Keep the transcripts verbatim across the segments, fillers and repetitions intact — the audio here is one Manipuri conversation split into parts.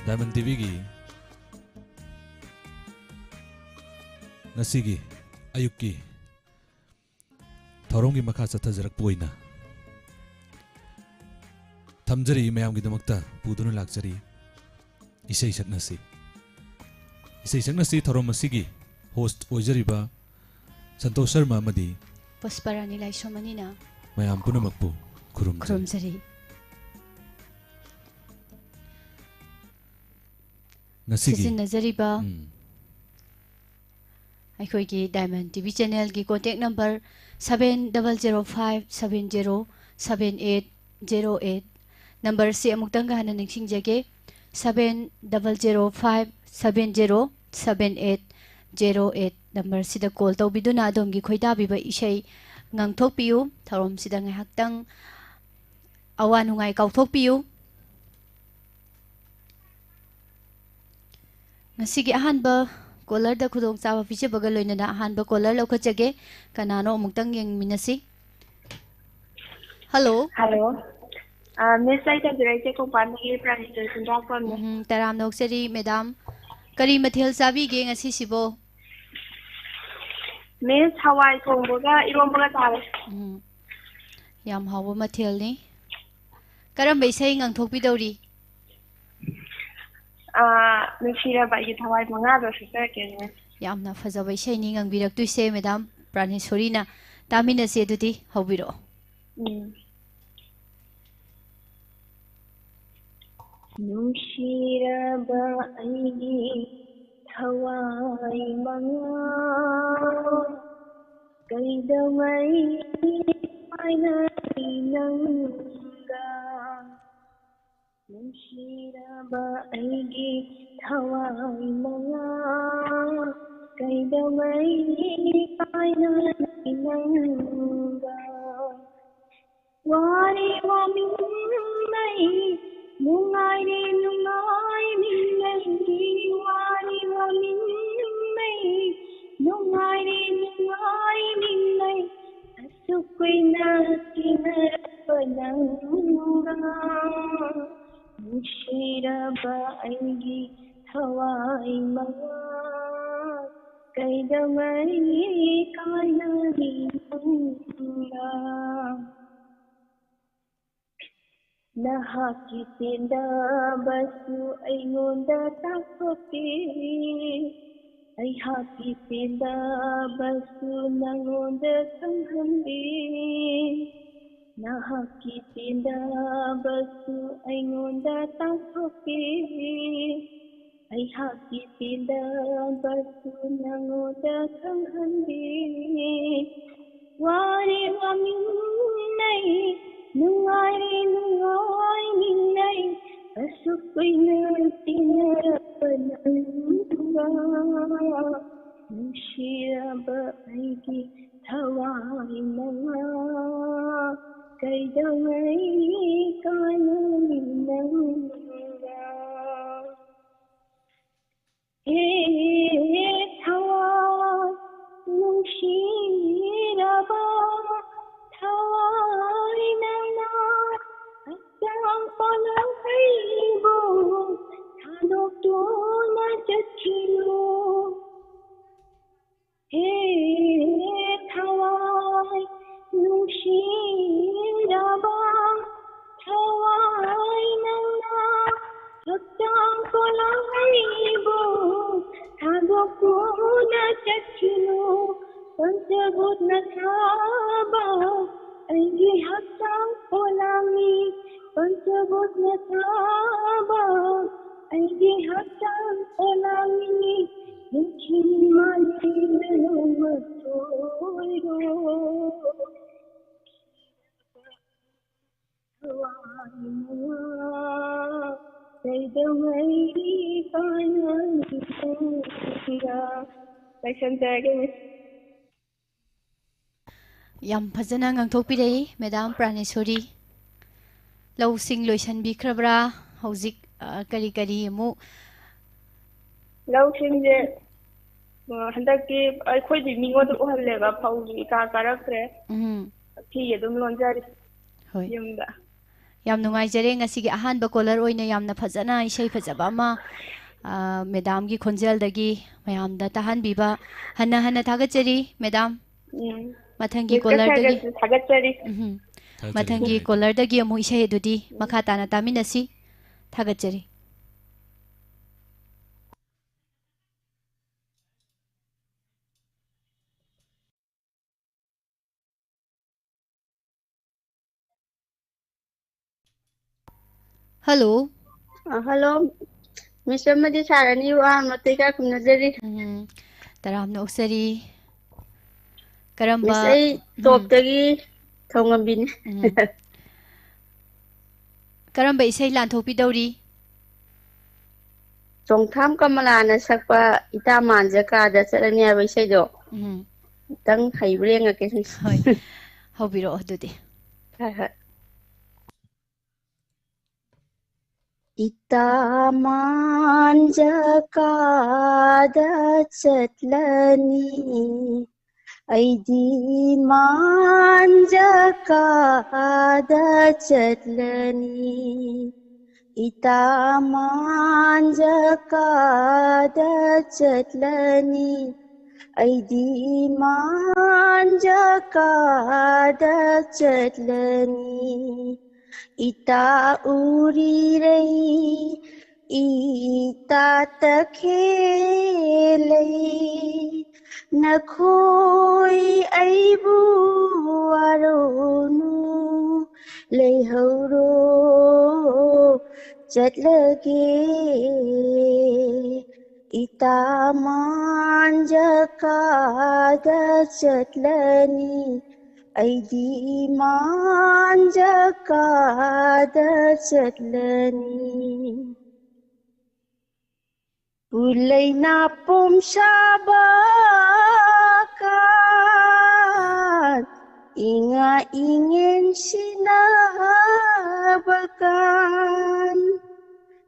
ꯗꯥꯏꯃꯟ ꯇꯤꯚꯤꯒꯤ ꯉꯁꯤꯒꯤ ꯑꯌꯨꯛꯀꯤ ꯊꯧꯔꯝꯒꯤ ꯃꯈꯥ ꯆꯠꯊꯖꯔꯛꯄ ꯑꯣꯏꯅ ꯊꯝꯖꯔꯤ, ꯃꯌꯥꯝꯒꯤꯗꯃꯛꯇ ꯄꯨꯗꯨꯅ ꯂꯥꯛꯆꯔꯤ꯫ ꯏꯁꯩ ꯁꯛꯅꯁꯤ, ꯏꯁꯩ ꯁꯛꯅꯁꯤ ꯊꯧꯔꯝ ꯑꯁꯤꯒꯤ ꯍꯣꯁ꯭ꯠ ꯑꯣꯏꯖꯔꯤꯕ ꯁꯟꯇꯣꯁ ꯁꯔꯃ ꯑꯃꯗꯤ ꯄꯨꯁꯄꯔꯥꯅꯤ ꯂꯥꯏꯁ꯭ꯔꯝ ꯑꯅꯤꯅ ꯃꯌꯥꯝ ꯄꯨꯝꯅꯃꯛꯄꯨ ꯈꯨꯔꯨꯝꯖꯔꯤ꯫ ꯈꯨꯔꯨꯝꯖꯔꯤ꯫ ꯉꯁꯤꯒꯤ ꯁꯤꯖꯤꯟꯅꯖꯔꯤꯕ ꯎꯝ꯫ ꯑꯩꯈꯣꯏꯒꯤ ꯗꯥꯏꯃꯟ ꯇꯤꯚꯤ ꯆꯦꯅꯦꯜꯒꯤ contact number seven double zero five seven zero seven eight zero eight꯫ ꯅꯝꯕꯔꯁꯤ ꯑꯃꯨꯛꯇꯪꯒ ꯍꯟꯅ ꯅꯤꯡꯁꯤꯡꯖꯒꯦ, seven double zero five seven zero seven eight zero eight꯫ ꯅꯝꯕꯔꯁꯤꯗ ꯀꯣꯜ ꯇꯧꯕꯤꯗꯨꯅ ꯑꯗꯣꯝꯒꯤ ꯈꯣꯏꯗꯥꯕꯤꯕ ꯏꯁꯩ ꯉꯪꯊꯣꯛꯄꯤꯌꯨ꯫ ꯊꯧꯔꯝꯁꯤꯗ ꯉꯥꯏꯍꯥꯛꯇꯪ ꯑꯋꯥ ꯅꯨꯡꯉꯥꯏ ꯀꯥꯎꯊꯣꯛꯄꯤꯌꯨ꯫ ꯉꯁꯤꯒꯤ ꯑꯍꯥꯟꯕ ꯀꯣꯂꯔꯗ ꯈꯨꯗꯣꯡꯆꯥꯕ ꯄꯤꯖꯕꯒ ꯂꯣꯏꯅꯅ ꯑꯍꯥꯟꯕ ꯀꯣꯂꯔ ꯂꯧꯈꯠꯆꯒꯦ꯫ ꯀꯅꯥꯅꯣ ꯑꯃꯨꯛꯇꯪ ꯌꯦꯡꯃꯤꯟꯅꯁꯤ꯫ ꯍꯜꯂꯣ꯫ ꯍꯜꯂꯣ꯫ ꯑ, ꯃꯤꯁ, ꯑꯩ ꯇꯧꯖꯔꯛꯏꯁꯦ ꯀꯣꯡꯄꯥꯟꯗꯒꯤ ꯄ꯭ꯔꯥꯅꯦꯁꯣꯔꯤ ꯈꯨꯟꯗ꯭ꯔꯥꯛꯄꯝꯅꯦ꯫ ꯎꯝ, ꯇꯔꯥꯝꯅ ꯑꯣꯛꯆꯔꯤ, ꯃꯦꯗꯥꯝ꯫ ꯀꯔꯤ ꯃꯊꯦꯜ ꯆꯥꯕꯤꯒꯦ ꯉꯁꯤꯁꯤꯕꯣ? ꯃꯤꯁ, ꯍꯋꯥꯏ ꯊꯣꯡꯕꯒ ꯏꯔꯣꯝꯕꯒ ꯆꯥꯔꯦ꯫ ꯎꯝ, ꯌꯥꯝ ꯍꯥꯎꯕ ꯃꯊꯦꯜꯅꯤ꯫ ꯀꯔꯝꯕ ꯏꯁꯩ ꯉꯪꯊꯣꯛꯄꯤꯗꯧꯔꯤ? ꯑꯥ, ꯅꯨꯡꯁꯤꯔꯕ ꯑꯩꯒꯤ ꯊꯋꯥꯏ ꯃꯉꯥꯗꯣ ꯁꯛꯆꯔꯛꯀꯦ, ꯃꯤꯁ꯫ ꯌꯥꯝꯅ ꯐꯖꯕ ꯏꯁꯩꯅꯤ ꯉꯪꯕꯤꯔꯛꯇꯣꯏꯁꯦ, ꯃꯦꯗꯥꯝ ꯄ꯭ꯔꯥꯅꯦꯁꯣꯔꯤꯅ꯫ ꯇꯥꯃꯤꯟꯅꯁꯦ ꯑꯗꯨꯗꯤ, ꯍꯧꯕꯤꯔꯛꯑꯣ꯫ ꯎꯝ꯫ ꯅꯨꯡꯁꯤꯔꯕ ꯑꯩꯒꯤ ꯊꯋꯥꯏ ꯃꯉꯥ, ꯀꯩꯗꯧꯉꯩ ꯄꯥꯏꯅꯅꯤ ꯅꯪꯒ? ꯅꯨꯡꯁꯤꯔꯕ ꯑꯩꯒꯤ ꯊꯋꯥꯏ ꯃꯉꯥ, ꯀꯩꯗꯧꯉꯩ ꯄꯥꯏꯅꯅꯤ ꯅꯪꯒ? ꯋꯥꯔꯤ ꯋꯥꯃꯤꯟꯅꯩ, ꯅꯨꯡꯉꯥꯏꯔꯤ ꯅꯨꯡꯉꯥꯏꯃꯤꯟꯅꯩ, ꯋꯥꯔꯤ ꯋꯥꯃꯤꯟꯅꯩ, ꯅꯨꯡꯉꯥꯏꯔꯤ ꯅꯨꯡꯉꯥꯏꯃꯤꯟꯅꯩ, ꯑꯁꯨꯛ ꯀꯨꯏꯅ ꯇꯤꯟꯅꯔꯛꯄ ꯅꯪꯒ꯫ ꯅꯨꯡꯁꯤꯔ ꯅꯨꯡꯁꯤꯔꯕ ꯑꯩꯒꯤ ꯊꯋꯥꯏ ꯃꯉꯥ, ꯀꯩꯗꯧꯉꯩ ꯀꯥꯏꯅꯅꯤ ꯅꯪꯒ? ꯅꯍꯥꯛꯀꯤ ꯄꯦꯟꯗꯕꯁꯨ ꯑꯩꯉꯣꯟꯗ ꯇꯥꯛꯊꯣꯛꯄꯤ, ꯑꯩꯍꯥꯛꯀꯤ ꯄꯦꯟꯗꯕꯁꯨ ꯅꯉꯣꯟꯗ ꯈꯪꯍꯟꯕꯤ꯫ ꯅꯍꯥꯛꯀꯤ ꯄꯦꯟꯗꯕꯁꯨ ꯑꯩꯉꯣꯟꯗ ꯇꯥꯛꯊꯣꯛꯄꯤ, ꯑꯩꯍꯥꯛꯀꯤ ꯄꯦꯟꯗꯕꯁꯨ ꯅꯉꯣꯟꯗ ꯈꯪꯍꯟꯕꯤ꯫ ꯋꯥꯔꯤ ꯋꯥꯃꯤꯟꯅꯩ, ꯅꯨꯡꯉꯥꯏꯔꯤ ꯅꯨꯡꯉꯥꯏꯃꯤꯟꯅꯩ, ꯑꯁꯨꯛ ꯀꯨꯏꯅ ꯇꯤꯟꯅꯔꯛꯄ ꯅꯪꯒ꯫ ꯅꯨꯡꯁꯤꯔꯕ ꯑꯩꯒꯤ ꯊꯋꯥꯏ ꯃꯉꯥ, ꯀꯩꯗꯧꯉꯩ ꯀꯥꯏꯅꯅꯤ ꯅꯪꯒ? ꯍꯦ ꯊꯋꯥꯏ ꯅꯨꯡꯁꯤꯔꯕ, ꯊꯋꯥꯏ ꯅꯪꯅ ꯍꯛꯆꯥꯡ ꯄꯣꯂꯥꯡ ꯑꯩꯕꯨ ꯊꯥꯗꯣꯛꯇꯨꯅ ꯆꯠꯈꯤꯅꯨ꯫ ꯍꯦ ꯊꯋꯥꯏ ꯅꯨꯡꯁꯤꯔꯕ, ꯊꯋꯥꯏ ꯅꯪꯅ ꯍꯛꯆꯥꯡ ꯄꯣꯂꯥꯡ ꯑꯩꯕꯨ ꯊꯥꯗꯣꯛꯇꯨꯅ ꯆꯠꯈꯤꯅꯨ꯫ ꯄꯟꯆꯚꯨꯠꯅ ꯁꯥꯕ ꯑꯩꯒꯤ ꯍꯛꯆꯥꯡ ꯄꯣꯂꯥꯡꯅꯤ, ꯄꯟꯆꯚꯨꯠꯅ ꯁꯥꯕ ꯑꯩꯒꯤ ꯍꯛꯆꯥꯡ ꯄꯣꯂꯥꯡꯅꯤ꯫ ꯅꯨꯡꯊꯤꯜ ꯃꯥꯂꯦꯝꯗ ꯅꯣꯡꯃ ꯁꯣꯏꯔꯣ꯫ ꯊꯋꯥꯏ ꯃꯉꯥ, ꯀꯩꯗꯧꯉꯩ ꯀꯥꯏꯅꯅꯤ ꯅꯪꯒ? ꯂꯣꯏꯁꯟꯖꯔꯒꯦ, ꯃꯤꯁ꯫ ꯌꯥꯝ ꯐꯖꯅ ꯉꯥꯡꯊꯣꯛꯄꯤꯔꯛꯏ ꯃꯦꯗꯥꯝ ꯄ꯭ꯔꯥꯅꯦꯁꯣꯔꯤ꯫ ꯂꯧꯁꯤꯡ ꯂꯣꯏꯁꯤꯟꯕꯤꯈ꯭ꯔꯕ꯭ꯔꯥ? ꯍꯧꯖꯤꯛ, ꯑ, ꯀꯔꯤ ꯀꯔꯤ ꯑꯃꯨꯛ? ꯂꯧꯁꯤꯡꯁꯦ, ꯑ, ꯍꯟꯗꯛꯇꯤ ꯑꯩꯈꯣꯏꯗꯤ ꯃꯤꯉꯣꯟꯗ ꯎꯍꯜꯂꯦꯕ, ꯐꯧꯁꯨ ꯏꯀꯥ ꯀꯥꯔꯛꯇ꯭ꯔꯦ꯫ ꯎꯝ꯫ ꯐꯤ ꯑꯗꯨꯝ ꯂꯣꯟꯖꯔꯤ꯫ ꯍꯣꯏ꯫ ꯌꯨꯝꯗ꯫ ꯌꯥꯝ ꯅꯨꯡꯉꯥꯏꯖꯔꯦ, ꯉꯁꯤꯒꯤ ꯑꯍꯥꯟꯕ ꯀꯣꯂꯔ ꯑꯣꯏꯅ ꯌꯥꯝꯅ ꯐꯖꯅ ꯏꯁꯩ ꯐꯖꯕ ꯑꯃ, ꯑ, ꯃꯦꯗꯥꯝꯒꯤ ꯈꯣꯟꯖꯦꯜꯗꯒꯤ ꯃꯌꯥꯝꯗ ꯇꯥꯍꯟꯕꯤꯕ꯫ ꯍꯟꯅ ꯍꯟꯅ ꯊꯥꯒꯠꯆꯔꯤ, ꯃꯦꯗꯥꯝ꯫ ꯎꯝ꯫ ꯃꯊꯪꯒꯤ ꯃꯤꯁꯇꯔ ꯀꯣꯂꯔꯗꯒꯤ ꯁꯔꯒꯁꯨ ꯊꯥꯒꯠꯆꯔꯤ꯫ ꯎꯝ꯫ ꯊꯥꯒꯠꯆꯔꯤ, ꯃꯊꯪꯒꯤ ꯊꯥꯒꯠꯆꯔꯤ꯫ ꯀꯣꯂꯔꯗꯒꯤ ꯑꯃꯨꯛ ꯏꯁꯩ ꯑꯗꯨꯗꯤ ꯃꯈꯥ ꯇꯥꯅ ꯇꯥꯃꯤꯟꯅꯁꯤ꯫ ꯊꯥꯒꯠꯆꯔꯤ꯫ ꯍꯜꯂꯣ꯫ ꯑ, ꯍꯜꯂꯣ꯫ ꯃꯤꯁ ꯑꯃꯗꯤ ꯁꯥꯔꯅꯤ, ꯋꯥ ꯑꯃ ꯇꯦꯛ ꯈꯨꯝꯅꯖꯔꯤ꯫ ꯎꯝ, ꯇꯔꯥꯝꯅ ꯑꯣꯛꯆꯔꯤ꯫ ꯀꯔꯝꯕ, ꯃꯤꯁ, ꯑꯩ ꯎꯝ꯫ ꯇꯣꯞꯇꯒꯤ ꯊꯧꯉꯝꯕꯤꯅꯤ꯫ ꯎꯝ꯫ ꯀꯔꯝꯕ ꯏꯁꯩ ꯂꯥꯟꯊꯣꯛꯄꯤꯗꯧꯔꯤ? ꯆꯣꯡꯊꯥꯝ ꯀꯃꯂꯥꯅ ꯁꯛꯄ ꯏꯇꯥ ꯃꯥꯟꯖ ꯀꯥꯗ ꯆꯠꯂꯅꯤ ꯍꯥꯏꯕ ꯏꯁꯩꯗꯣ ꯎꯝ꯫ ꯑꯝꯇꯪ ꯍꯩꯕ꯭ꯔꯥ ꯌꯦꯡꯉꯛꯀꯦ꯫ ꯍꯣꯏ, ꯍꯧꯕꯤꯔꯛꯑꯣ ꯑꯗꯨꯗꯤ꯫ ꯍꯣꯏ, ꯍꯣꯏ꯫ ꯏꯇꯥ ꯃꯥꯟꯖ ꯀꯥꯗ ꯆꯠꯂꯅꯤ, ꯑꯩꯗꯤ ꯃꯥꯟꯖ ꯀꯥꯗ ꯆꯠꯂꯅꯤ꯫ ꯏꯇꯥ ꯃꯥꯟꯖ ꯀꯥꯗ ꯆꯠꯂꯅꯤ, ꯑꯩꯗꯤ ꯃꯥꯟꯖ ꯀꯥꯗ ꯆꯠꯂꯅꯤ꯫ ꯏꯇꯥ ꯎꯔꯤꯔꯩ, ꯏꯇꯥ ꯇꯈꯦꯜꯂꯩ, ꯅꯈꯣꯏ ꯑꯩꯕꯨ ꯋꯥꯔꯧꯅꯨ, ꯂꯩꯍꯧꯔꯣ, ꯆꯠꯂꯒꯦ꯫ ꯏꯇꯥ ꯃꯥꯟꯖ ꯀꯥꯗ ꯆꯠꯂꯅꯤ, ꯑꯩꯗꯤ ꯃꯥꯟꯖ ꯀꯥꯗ ꯆꯠꯂꯅꯤ꯫ ꯄꯨꯂꯩ ꯅꯥꯄꯣꯝ ꯁꯥꯕ ꯀꯥꯟ, ꯏꯉꯥ ꯏꯉꯦꯟ ꯁꯤꯅꯕ ꯀꯥꯟ,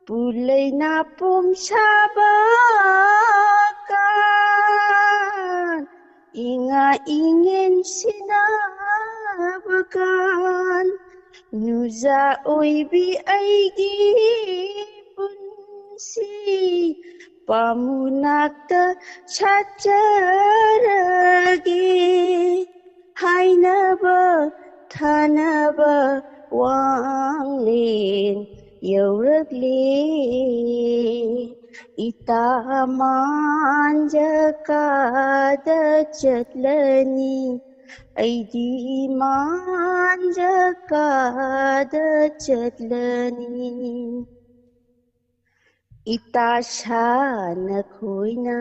ꯄꯨꯂꯩ ꯅꯥꯄꯣꯝ ꯁꯥꯕ ꯀꯥꯟ, ꯏꯉꯥ ꯏꯉꯦꯟ ꯁꯤꯅꯕ ꯀꯥꯟ, ꯅꯨꯖꯥ ꯑꯣꯏꯕꯤ ꯑꯩꯒꯤ ꯄꯨꯟꯁꯤ ꯄꯥꯃꯨꯅꯥꯛꯇ ꯁꯥꯠꯆꯔꯒꯦ ꯍꯥꯏꯅꯕ ꯊꯥꯅꯕ ꯋꯥꯡꯂꯦꯟ ꯌꯧꯔꯛꯂꯦ꯫ ꯏꯇꯥ ꯃꯥꯟꯖ ꯀꯥꯗ ꯆꯠꯂꯅꯤ, ꯑꯩꯗꯤ ꯃꯥꯟꯖ ꯀꯥꯗ ꯆꯠꯂꯅꯤ꯫ ꯏꯇꯥ ꯁꯥ ꯅꯈꯣꯏꯅ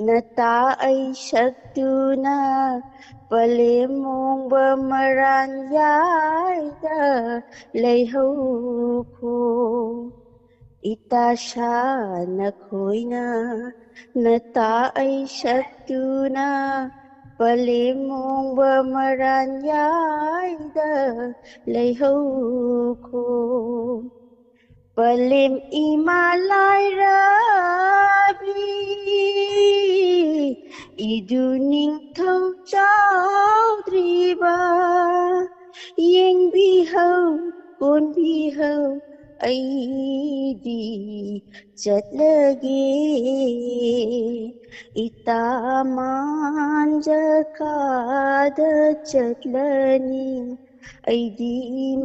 ꯅꯇꯥ ꯑꯩ ꯁꯛꯇꯨꯅ ꯄꯂꯦꯝ ꯃꯣꯡꯕ ꯃꯔꯥꯟ ꯌꯥꯏꯗ ꯂꯩꯍꯧꯈꯣ꯫ ꯏꯇꯥ ꯁꯥ ꯅꯈꯣꯏꯅ ꯅꯇꯥ ꯑꯩ ꯁꯛꯇꯨꯅ ꯄꯂꯦꯝ ꯃꯣꯡꯕ ꯃꯔꯥꯟ ꯌꯥꯏꯗ ꯂꯩꯍꯧꯈꯣ꯫ ꯄꯂꯦꯝ ꯏꯃꯥ ꯂꯥꯏꯔꯥꯕꯤ, ꯏꯗꯨ ꯅꯤꯡꯊꯧ ꯆꯥꯎꯗ꯭ꯔꯤꯕ, ꯌꯦꯡꯕꯤꯍꯧ, ꯀꯣꯟꯕꯤꯍꯧ, ꯑꯩꯗꯤ ꯆꯠꯂꯒꯦ꯫ ꯏꯇꯥ ꯃꯥꯟꯖ ꯀꯥꯗ ꯆꯠꯂꯅꯤ, ꯑꯩꯗꯤ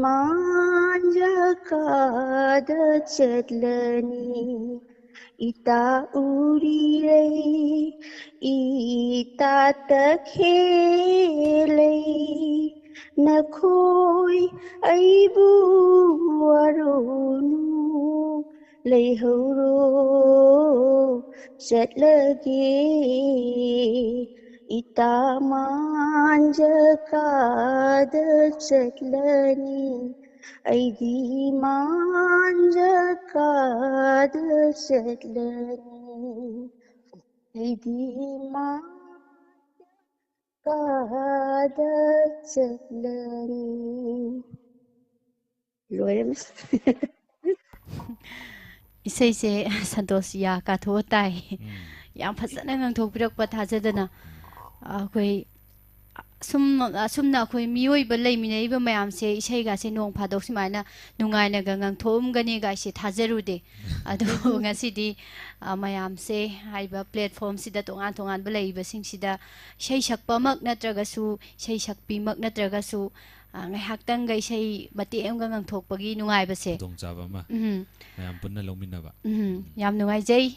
ꯃꯥꯟꯖ ꯀꯥꯗ ꯆꯠꯂꯅꯤ꯫ ꯏꯇꯥ ꯎꯔꯤꯔꯩ, ꯏꯇꯥ ꯇꯈꯦꯂꯩ, ꯅꯈꯣꯏ ꯑꯩꯕꯨ ꯋꯥꯔꯧꯅꯨ, ꯂꯩꯍꯧꯔꯣ, ꯆꯠꯂꯒꯦ꯫ ꯏꯇꯥ ꯃꯥꯟꯖ ꯀꯥꯗ ꯆꯠꯂꯅꯤ, ꯑꯩꯗꯤ ꯃꯥꯟꯖ ꯀꯥꯗ ꯆꯠꯂꯅꯤ, ꯑꯩꯗꯤ ꯃꯥꯟꯖ ꯀꯥꯗ ꯆꯠꯂꯅꯤ꯫ ꯂꯣꯏꯔꯦ꯫ ꯏꯁꯩꯁꯦ ꯁꯟꯇꯣꯁ ꯌꯥ ꯀꯥꯊꯣꯛꯑ ꯇꯥꯏ꯫ ꯎꯝ꯫ ꯌꯥꯝ ꯐꯖꯅ ꯉꯥꯡꯊꯣꯛꯄꯤꯔꯛꯄ ꯊꯥꯖꯗꯅ꯫ ꯎꯝ꯫ ꯑꯩꯈꯣꯏ ꯁꯨꯝ, ꯑꯁꯨꯝꯅ ꯑꯩꯈꯣꯏ ꯃꯤꯑꯣꯏꯕ ꯂꯩꯃꯤꯟꯅꯔꯤꯕ ꯃꯌꯥꯝꯁꯦ ꯏꯁꯩꯒꯥꯁꯦ ꯅꯣꯡ ꯐꯥꯗꯣꯛ ꯁꯨꯃꯥꯏꯅ ꯅꯨꯡꯉꯥꯏꯅꯒ ꯉꯥꯡꯊꯣꯛꯑꯝꯒꯅꯤꯒ ꯑꯩꯁꯦ ꯊꯥꯖꯔꯨꯗꯦ꯫ ꯑꯗꯣ ꯉꯁꯤꯗꯤ, ꯑ, ꯃꯌꯥꯝꯁꯦ ꯍꯥꯏꯔꯤꯕ platformꯁꯤꯗ ꯇꯣꯉꯥꯟ ꯇꯣꯉꯥꯟꯕ ꯂꯩꯔꯤꯕꯁꯤꯡꯁꯤꯗ ꯏꯁꯩ ꯁꯛꯄꯃꯛ ꯅꯠꯇ꯭ꯔꯒꯁꯨ, ꯏꯁꯩ ꯁꯛꯄꯤꯃꯛ ꯅꯠꯇ꯭ꯔꯒꯁꯨ, ꯑ, ꯉꯥꯏꯍꯥꯛꯇꯪꯒ ꯏꯁꯩ ꯃꯇꯦꯛ ꯑꯃꯒ ꯉꯪꯊꯣꯛꯄꯒꯤ ꯅꯨꯡꯉꯥꯏꯕꯁꯦ꯫ ꯈꯨꯗꯣꯡꯆꯥꯕ ꯑꯃ ꯎꯝ꯫ ꯃꯌꯥꯝ ꯄꯨꯟꯅ ꯂꯧꯃꯤꯟꯅꯕ꯫ ꯎꯝ, ꯎꯝ꯫ ꯌꯥꯝ ꯅꯨꯡꯉꯥꯏꯖꯩ꯫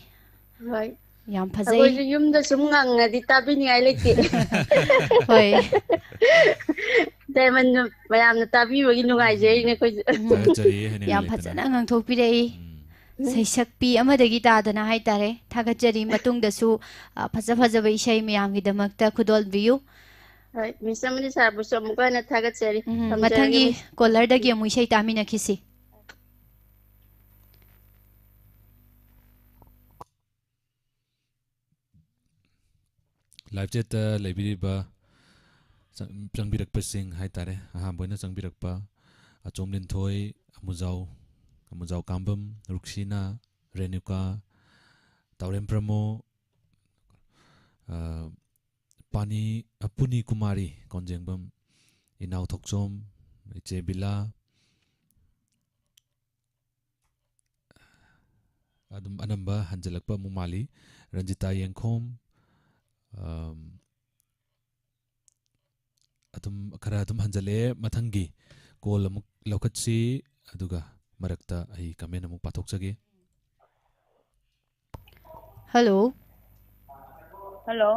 ꯍꯣꯏ꯫ ꯌꯥꯝ ꯐꯖꯩ꯫ ꯑꯩꯈꯣꯏꯁꯨ ꯌꯨꯝꯗ ꯁꯨꯝ ꯉꯪꯉꯗꯤ ꯇꯥꯕꯤꯅꯤꯡꯉꯥꯏ ꯂꯩꯇꯦ꯫ ꯍꯣꯏ꯫ ꯗꯥꯏꯃꯟ ꯃꯌꯥꯝꯅ ꯇꯥꯕꯤꯕꯒꯤ ꯅꯨꯡꯉꯥꯏꯖꯩꯅꯦ ꯑꯩꯈꯣꯏꯁꯨ꯫ ꯎꯝ꯫ ꯊꯥꯒꯠꯆꯔꯤ ꯍꯥꯏꯅꯤꯡꯉꯥꯏ ꯌꯥꯝ ꯂꯩꯇꯅ꯫ ꯐꯖꯅ ꯉꯥꯡꯊꯣꯛꯄꯤꯔꯛꯏ꯫ ꯎꯝ꯫ ꯎꯝ꯫ ꯁꯩꯁꯛꯄꯤ ꯑꯃꯗꯒꯤ ꯇꯥꯗꯅ ꯍꯥꯏꯇꯥꯔꯦ꯫ ꯊꯥꯒꯠꯆꯔꯤ꯫ ꯃꯇꯨꯡꯗꯁꯨ, ꯑ, ꯐꯖ ꯐꯖꯕ ꯏꯁꯩ ꯃꯌꯥꯝꯒꯤꯗꯃꯛꯇ ꯈꯨꯗꯣꯜꯕꯤꯌꯨ꯫ ꯍꯣꯏ, ꯃꯤꯁ ꯑꯃꯅꯤ ꯁꯥꯔꯕꯨꯁꯨ ꯑꯃꯨꯛꯀ ꯍꯟꯅ ꯊꯥꯒꯠꯆꯔꯤ꯫ ꯎꯝ, ꯊꯝꯖꯔꯒꯦ, ꯃꯊꯪꯒꯤ ꯃꯤꯁ꯫ Callerꯗꯒꯤ ꯑꯃꯨꯛ ꯏꯁꯩ ꯇꯥꯃꯤꯟꯅꯈꯤꯁꯤ꯫ Live chatꯇ ꯂꯩꯕꯤꯔꯤꯕ ꯆꯪ-, ꯆꯪꯕꯤꯔꯛꯄꯁꯤꯡ ꯍꯥꯏꯇꯥꯔꯦ, ꯑꯍꯥꯟꯕ ꯑꯣꯏꯅ ꯆꯪꯕꯤꯔꯛꯄ ꯑꯆꯣꯝ ꯂꯤꯟꯊꯣꯏ, ꯑꯃꯨꯖꯥꯎ, ꯑꯃꯨꯖꯥꯎ ꯀꯥꯝꯕꯝ, ꯔꯨꯛꯁꯤꯅꯥ, ꯔꯦꯅꯨꯀꯥ, ꯇꯥꯎꯔꯦꯝ ꯄ꯭ꯔꯃꯣ, ꯑ, ꯄꯥꯅꯤ, ꯑ, ꯄꯨꯅꯤ ꯀꯨꯃꯥꯔꯤ ꯀꯣꯟꯖꯦꯡꯕꯝ, ꯏꯅꯥꯎ ꯊꯣꯛꯆꯣꯝ, ꯏꯆꯦ ꯕꯤꯂꯥ, ꯑꯗꯨꯝ ꯑꯅꯝꯕ ꯍꯟꯖꯤꯜꯂꯛꯄ ꯑꯃꯨꯛ ꯃꯥꯜꯂꯤ꯫ ꯔꯟꯖꯤꯇꯥ ꯌꯦꯡꯈꯣꯝ, ꯑꯝ, ꯑꯗꯨꯝ ꯈꯔ ꯑꯗꯨꯝ ꯍꯟꯖꯤꯜꯂꯛꯑꯦ꯫ ꯃꯊꯪꯒꯤ call ꯑꯃꯨꯛ ꯂꯧꯈꯠꯁꯤ, ꯑꯗꯨꯒ ꯃꯔꯛꯇ ꯑꯩ comment ꯑꯃꯨꯛ ꯄꯥꯊꯣꯛꯆꯒꯦ꯫ Hello꯫ Hello꯫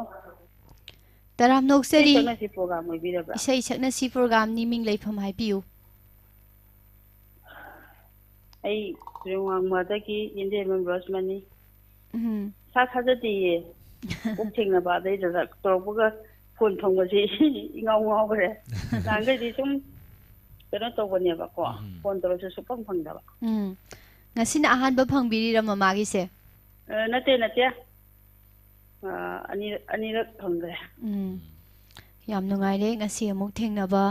ꯇꯔꯥꯝꯅ ꯏꯁꯩ ꯑꯣꯛꯆꯔꯤ꯫ ꯁꯛꯅꯁꯤ program ꯑꯣꯏꯕꯤꯔꯕ꯭ꯔꯥ? ꯏꯁꯩ ꯁꯛꯅꯁꯤ programꯅꯤ, ꯃꯤꯡ ꯂꯩꯐꯝ ꯍꯥꯏꯕꯤꯌꯨ꯫ ꯑꯩ ꯇꯨꯔꯦꯜ ꯋꯥꯡꯃꯗꯒꯤ ꯌꯦꯟꯗꯦꯝꯕꯝ ꯔꯣꯁꯃꯅꯤ꯫ ꯎꯝ꯫ ꯏꯁꯥ ꯊꯥꯖꯗꯤꯌꯦ꯫ ꯀꯣꯛ ꯊꯦꯡꯅꯕ ꯑꯗꯩꯗꯨꯗ ꯇꯧꯔꯛꯄꯒ phone ꯐꯪꯕꯁꯤ ꯏꯉꯥꯎ ꯉꯥꯎꯈ꯭ꯔꯦ꯫ ꯅꯍꯥꯟꯈꯩꯗꯤ ꯁꯨꯝ ꯀꯩꯅꯣ ꯇꯧꯕꯅꯦꯕꯀꯣ, ꯎꯝ꯫ Phone ꯇꯧꯔꯁꯨ ꯁꯨꯛꯐꯪ ꯐꯪꯗꯕ꯫ ꯎꯝ꯫ ꯉꯁꯤꯅ ꯑꯍꯥꯟꯕ ꯐꯪꯕꯤꯔꯤꯔ ꯃꯃꯥꯒꯤꯁꯦ? ꯑ, ꯅꯠꯇꯦ, ꯅꯠꯇꯦ꯫ ꯑ, ꯑꯅꯤꯔꯛ, ꯑꯅꯤꯔꯛ ꯐꯪꯈ꯭ꯔꯦ꯫ ꯎꯝ꯫ ꯌꯥꯝ ꯅꯨꯡꯉꯥꯏꯔꯦ ꯉꯁꯤ ꯑꯃꯨꯛ ꯊꯦꯡꯅꯕ꯫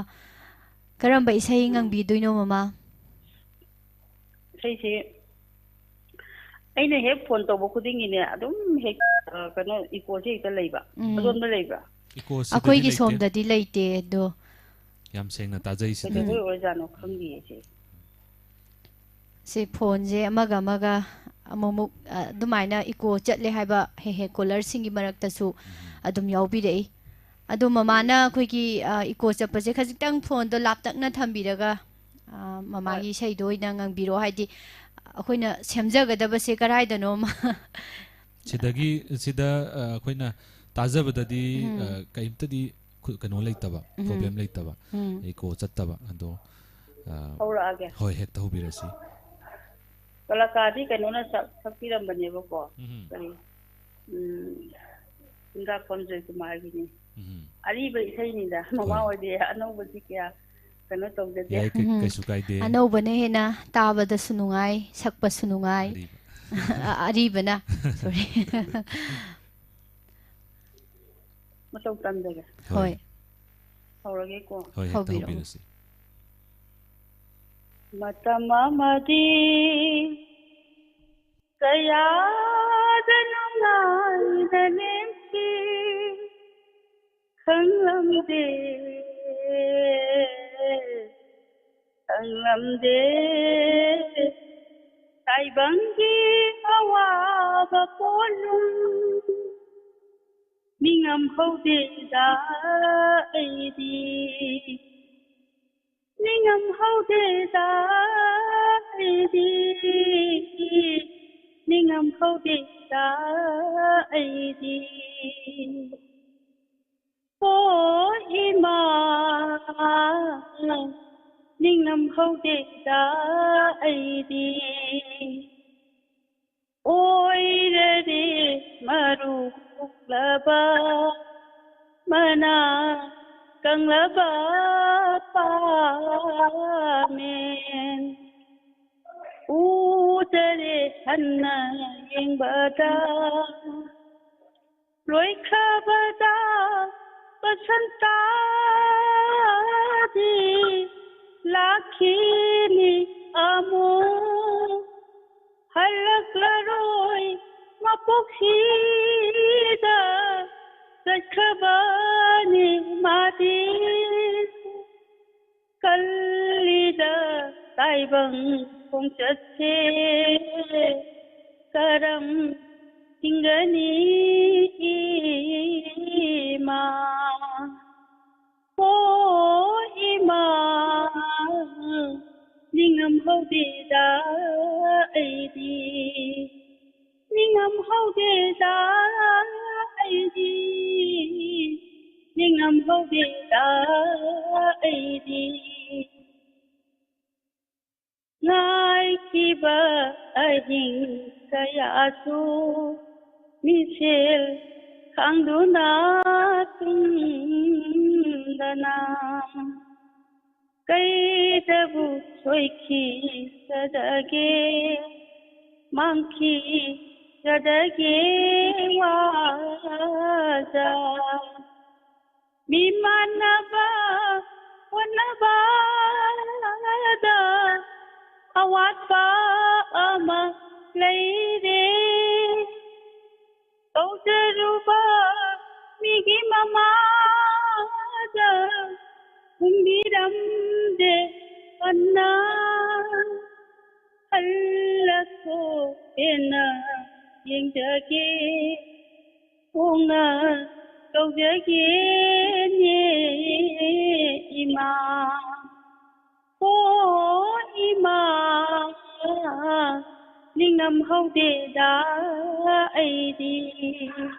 ꯀꯔꯝꯕ ꯏꯁꯩ ꯎꯝ꯫ ꯉꯪꯕꯤꯗꯣꯏꯅꯣ, ꯃꯃꯥ? ꯏꯁꯩꯁꯦ ꯑꯩꯅ ꯍꯦꯛ phone ꯇꯧꯕ ꯈꯨꯗꯤꯡꯒꯤꯅꯦ, ꯑꯗꯨꯝ ꯍꯦꯛ, ꯑ, ꯀꯩꯅꯣ, echoꯁꯦ ꯍꯦꯛꯇ ꯂꯩꯕ꯫ ꯎꯝ꯫ ꯑꯗꯣꯝꯗ ꯂꯩꯕ꯭ꯔꯥ? Echo ꯁꯤꯗꯗꯤ ꯑꯩꯈꯣꯏꯒꯤ ꯂꯩꯇꯦ꯫ ꯁꯣꯝꯗꯗꯤ ꯂꯩꯇꯦ ꯑꯗꯣ꯫ ꯌꯥꯝ ꯁꯦꯡꯅ ꯇꯥꯖꯩ ꯁꯤꯗꯗꯤ꯫ ꯀꯩꯗꯧꯕꯩ ꯑꯣꯏꯔꯖꯥꯠꯅꯣ ꯈꯪꯗꯤꯌꯦ ꯁꯤ꯫ ꯁꯤ ꯐꯣꯟꯁꯦ ꯑꯃꯒ ꯑꯃꯒ ꯑꯃꯨꯛꯃꯨꯛ ꯑ, ꯑꯗꯨꯃꯥꯏꯅ ꯏꯀꯣ ꯆꯠꯂꯦ ꯍꯥꯏꯕ ꯍꯦꯛ ꯍꯦꯛ ꯀꯣꯂꯔꯁꯤꯡꯒꯤ ꯃꯔꯛꯇꯁꯨ ꯑꯗꯨꯝ ꯌꯥꯎꯕꯤꯔꯛꯏ꯫ ꯑꯗꯣ ꯃꯃꯥꯅ ꯑꯩꯈꯣꯏꯒꯤ ꯑ, ꯏꯀꯣ ꯆꯠꯄꯁꯦ ꯈꯖꯤꯛꯇꯪ ꯐꯣꯟꯗꯣ ꯂꯥꯞꯇꯛꯅ ꯊꯝꯕꯤꯔꯒ ꯑ, ꯃꯃꯥꯒꯤ ꯏꯁꯩꯗꯣ ꯑꯣꯏꯅ ꯉꯪꯕꯤꯔꯣ, ꯍꯥꯏꯗꯤ ꯑꯩꯈꯣꯏꯅ ꯁꯦꯝꯖꯒꯗꯕꯁꯦ ꯀꯗꯥꯏꯗꯅꯣꯃ꯫ ꯁꯤꯗꯒꯤ ꯁꯤꯗ ꯑ, ꯑꯩꯈꯣꯏꯅ ꯇꯥꯖꯕꯗꯗꯤ ꯎꯝ꯫ ꯑ, ꯀꯩꯝꯇꯗꯤ ꯈꯨ- ꯀꯩꯅꯣ ꯂꯩꯇꯕ, ꯎꯝ꯫ ꯄ꯭ꯔꯣꯕ꯭ꯂꯦꯝ ꯂꯩꯇꯕ꯫ ꯎꯝ꯫ ꯏꯀꯣ ꯆꯠꯇꯕ ꯑꯗꯣ꯫ ꯑ, ꯍꯧꯔꯛꯑꯒꯦ꯫ ꯍꯣꯏ, ꯍꯦꯛꯇ ꯍꯧꯕꯤꯔꯁꯤ꯫ ꯀꯂꯥꯀꯥꯔꯗꯤ ꯀꯩꯅꯣꯅ ꯁꯛ- ꯁꯛꯄꯤꯔꯝꯕꯅꯦꯕꯀꯣ꯫ ꯎꯝ꯫ ꯀꯔꯤ? ꯎꯝ, ꯁꯤꯡꯒꯥꯈꯣꯟ ꯖꯣꯏꯀꯨꯃꯥꯔꯒꯤꯅꯤ꯫ ꯎꯝ꯫ ꯑꯔꯤꯕ ꯏꯁꯩꯅꯤꯗ, ꯃꯃꯥ ꯍꯣꯏ꯫ ꯑꯣꯏꯗꯤ ꯑꯅꯧꯕꯗꯤ ꯀꯌꯥ ꯀꯩꯅꯣ ꯇꯧꯖꯗꯦ꯫ ꯌꯥꯏ, ꯀꯩ- ꯎꯝ꯫ ꯀꯩꯁꯨ ꯀꯥꯏꯗꯦ꯫ ꯑꯅꯧꯕꯅ ꯍꯦꯟꯅ ꯇꯥꯕꯗꯁꯨ ꯅꯨꯡꯉꯥꯏ, ꯁꯛꯄꯁꯨ ꯅꯨꯡꯉꯥꯏ꯫ ꯑꯔꯤꯕ꯫ ꯑ, ꯑꯔꯤꯕꯅ꯫ Sorry꯫ ꯃꯇꯧ ꯇꯝꯖꯒꯦ꯫ ꯍꯣꯏ꯫ ꯍꯣꯏ꯫ ꯍꯧꯔꯒꯦꯀꯣ꯫ ꯍꯣꯏ, ꯍꯦꯛꯇ ꯍꯧꯕꯤꯔꯛꯑꯣ꯫ ꯍꯧꯕꯤꯔꯁꯤ꯫ ꯃꯇꯝ ꯑꯃꯗꯤ ꯀꯌꯥꯗ ꯅꯨꯡꯉꯥꯏꯅ ꯂꯦꯟꯈꯤ ꯈꯪꯂꯝꯗꯦ, ꯈꯪꯂꯝꯗꯦ꯫ ꯇꯥꯏꯕꯪꯒꯤ ꯑꯋꯥꯕ ꯄꯣꯠꯂꯨꯝ ꯅꯤꯡꯉꯝꯍꯧꯗꯦꯗ ꯑꯩꯗꯤ꯫ ꯅꯤꯡꯉꯝꯍꯧꯗꯦꯗ ꯑꯩꯗꯤ, ꯅꯤꯡꯉꯝꯍꯧꯗꯦꯗ ꯑꯩꯗꯤ꯫ ꯑꯣ ꯏꯃꯥ, ꯅꯤꯡꯉꯝꯍꯧꯗꯦꯗ ꯑꯩꯗꯤ꯫ ꯑꯣꯏꯔꯔꯦ ꯃꯔꯨ ꯀꯣꯛꯂꯕ ꯃꯅꯥ ꯀꯪꯂꯕ ꯄꯥꯃꯦꯟ꯫ ꯎꯗꯔꯦ ꯍꯟꯅ ꯌꯦꯡꯕꯗ ꯂꯣꯏꯈ꯭ꯔꯕꯗ ꯕꯁꯟꯇꯥꯗꯤ ꯂꯥꯛꯈꯤꯅꯤ ꯑꯃꯨꯛ꯫ ꯍꯜꯂꯛꯂꯔꯣꯏ ꯃꯄꯣꯛꯁꯤꯗ ꯆꯠꯈ꯭ꯔꯕꯅꯤ ꯃꯥꯗꯤ꯫ ꯀꯜꯂꯤꯗ ꯇꯥꯏꯕꯪ ꯈꯣꯡꯆꯠꯁꯦ ꯀꯔꯝ ꯍꯤꯡꯒꯅꯤ ꯏꯃꯥ? ꯑꯣ ꯏꯃꯥ, ꯅꯤꯡꯉꯝꯍꯧꯗꯦꯗ ꯑꯩꯗꯤ, ꯅꯤꯡꯉꯝꯍꯧꯗꯦꯗ ꯑꯩꯗꯤ, ꯅꯤꯡꯉꯝꯍꯧꯗꯦꯗ ꯑꯩꯗꯤ꯫ ꯉꯥꯏꯈꯤꯕ ꯑꯍꯤꯡ ꯀꯌꯥꯁꯨ ꯃꯤꯁꯦꯜ ꯈꯥꯡꯗꯨꯅ ꯇꯨꯝꯗꯅ ꯀꯩꯗꯕꯨ ꯁꯣꯏꯈꯤꯒꯗꯒꯦ, ꯃꯥꯡꯈꯤꯒꯗꯒꯦ ꯋꯥꯗ? ꯃꯤꯃꯥꯟꯅꯕ ꯍꯣꯠꯅꯕꯗ ꯑꯋꯥꯠꯄ ꯑꯃ ꯂꯩꯔꯦ꯫ ꯀꯧꯖꯔꯨꯕ ꯃꯤꯒꯤ ꯃꯃꯥꯗ ꯈꯨꯝꯕꯤꯔꯝꯗꯦ ꯍꯟꯅ꯫ ꯍꯜꯂꯛꯈꯣ ꯍꯦꯟꯅ ꯌꯦꯡꯖꯒꯦ꯫ ꯐꯣꯡꯅ ꯀꯧꯖꯒꯦꯅꯦ ꯏꯃꯥ꯫ ꯑꯣ ꯏꯃꯥ, ꯅꯤꯡꯉꯝꯍꯧꯗꯦꯗ ꯑꯩꯗꯤ,